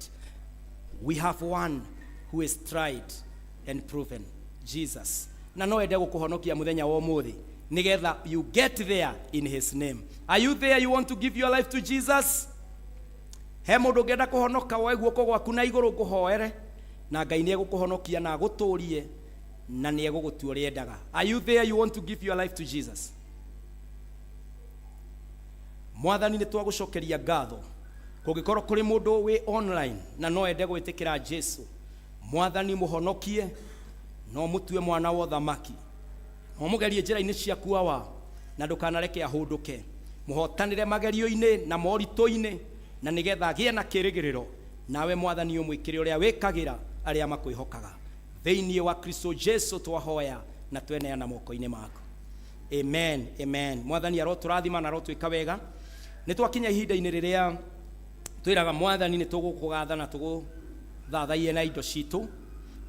We have one who is tried and proven, Jesus. Na no ende gũkũhonokia mũthenya wa ũmũthĩ nĩgetha you get there in his name. Are you there? You want to give your life to Jesus? He mũndũ ũngĩenda kũhonoka, woe guoko gwaku na igũrũ ngũhoere, na Ngai nĩ egũkũhonokia na agũtũrie na nĩ egũgũtua ũrĩa endaga. Are you there? You want to give your life to Jesus? Mwathani nĩ twagũcokeria ngatho. Kũngĩkorwo kũrĩ mũndũ wĩ online na no ende gwĩtĩkĩra Jesu, Mwathani mũhonokie, no mũtue mwana wa ũthamaki, no mũgerie njĩra-inĩ ciaku awa, na ndũkanareke ahũndũke. Mũhotanĩre magerio-inĩ na moritũ-inĩ, na nĩgetha agĩe na kĩrĩgĩrĩro, nawe Mwathani ũmwĩkĩre ũrĩa wĩkagĩra arĩa makwĩhokaga. Thĩinĩ wa Kristo Jesu twahoya na tweneana moko-inĩ maku. Amen, amen. Mwathani arotũrathima na arotwĩka wega. Nĩ twakinya ihinda-inĩ rĩrĩa twĩraga Mwathani nĩ tũgũkũgatha na tũgũthathaiye na indo citũ,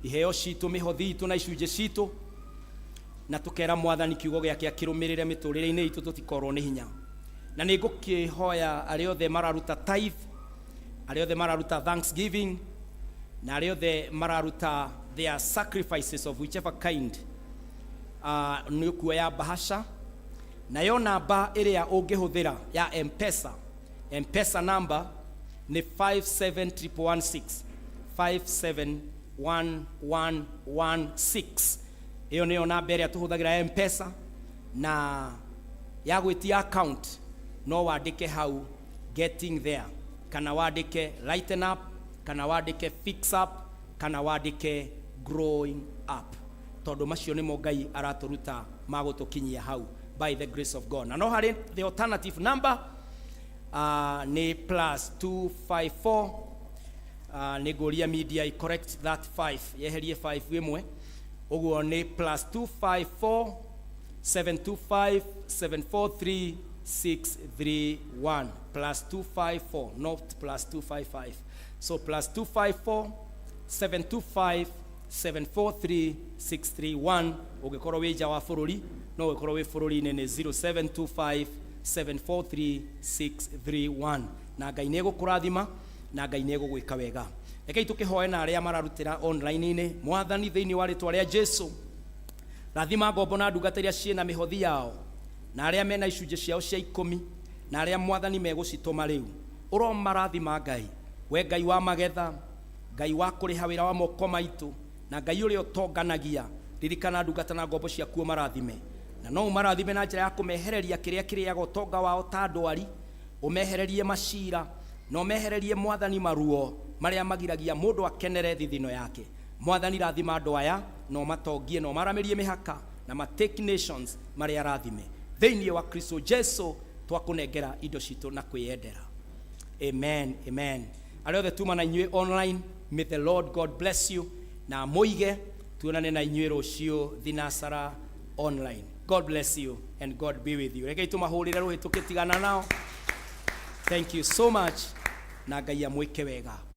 iheo citũ, mĩhothi itũ na icunjĩ citũ, na tũkera Mwathani kiugo gĩake akĩrũmĩrĩre mĩtũrĩre-inĩ itũ tũtikorwo nĩ hinya. Na nĩ ngũkĩhoya arĩa othe mararuta tithe, arĩa othe mararuta thanksgiving, na arĩa othe mararuta their sacrifices of whichever kind, nĩ ũkuoya bahasha, nayo namba ĩrĩa ũngĩhũthĩra ya M-Pesa, M-Pesa number nĩ 57116, 571116. Ĩyo nĩyo namba ĩrĩa tũhũthagĩra ya M-Pesa, na ya gwĩtia account no wandĩke hau "Getting There", kana wandĩke "Lighten Up", kana wandĩke "Fix Up", kana wandĩke "Growing Up", tondũ macio nĩmo Ngai aratũruta ma gũtũkinyia hau by the grace of God. Na no harĩ the alternative number, nĩ plus 254, nĩ ngũria media i correct that 5, yeherie 5 ĩmwe, ũguo nĩ plus 254 725 743 631. Plus 254, not plus 255. So plus 254 725 743 631 ũngĩkorwo wĩ nja wa bũrũri. No ũngĩkorwo wĩ bũrũri-inĩ nĩ 0725 743 631. Na Ngai nĩ egũkũrathima na Ngai nĩ egũgwĩka wega. Rekei tũkĩhoe na arĩa mararutĩra online-inĩ. Mwathani, thĩinĩ wa rĩtwa rĩa Jesu, rathima ngombo na ndungata iria ciĩna mĩhothi yao, na arĩa mena icunjĩ ciao cia 10, na arĩa, Mwathani, megũcitũma rĩu. Ũromarathima, Ngai, we Ngai wa magetha, Ngai wa kũrĩha wĩra wa moko maitũ, na Ngai ũrĩa ũtonganagia. Ririkana ndungata na ngombo ciaku, ũmarathime, na no ũmarathime na njĩra ya kũmehereria kĩrĩa kĩrĩaga ũtonga wao ta ndwari, ũmehererie macira, na ũmehererie, Mwathani, maruo marĩa magiragia mũndũ akenere thithino yake. Mwathani, rathima andũ aya na ũmatongie na ũmaramĩrie mĩhaka na ma take nations marĩa arathime. Thĩinĩ wa Kristo Jesu twakũnengera indo citũ na kwĩyendera. Amen, amen. Arĩa othe tuma na inyuĩ online, may the Lord God bless you na mũige tuonane na inyuĩ rũciũ thinasara online. God bless you and God be with you. Rekei tũmahũrĩre rũhĩ tũkĩtigana nao. Thank you so much, na Ngai amwĩke wega.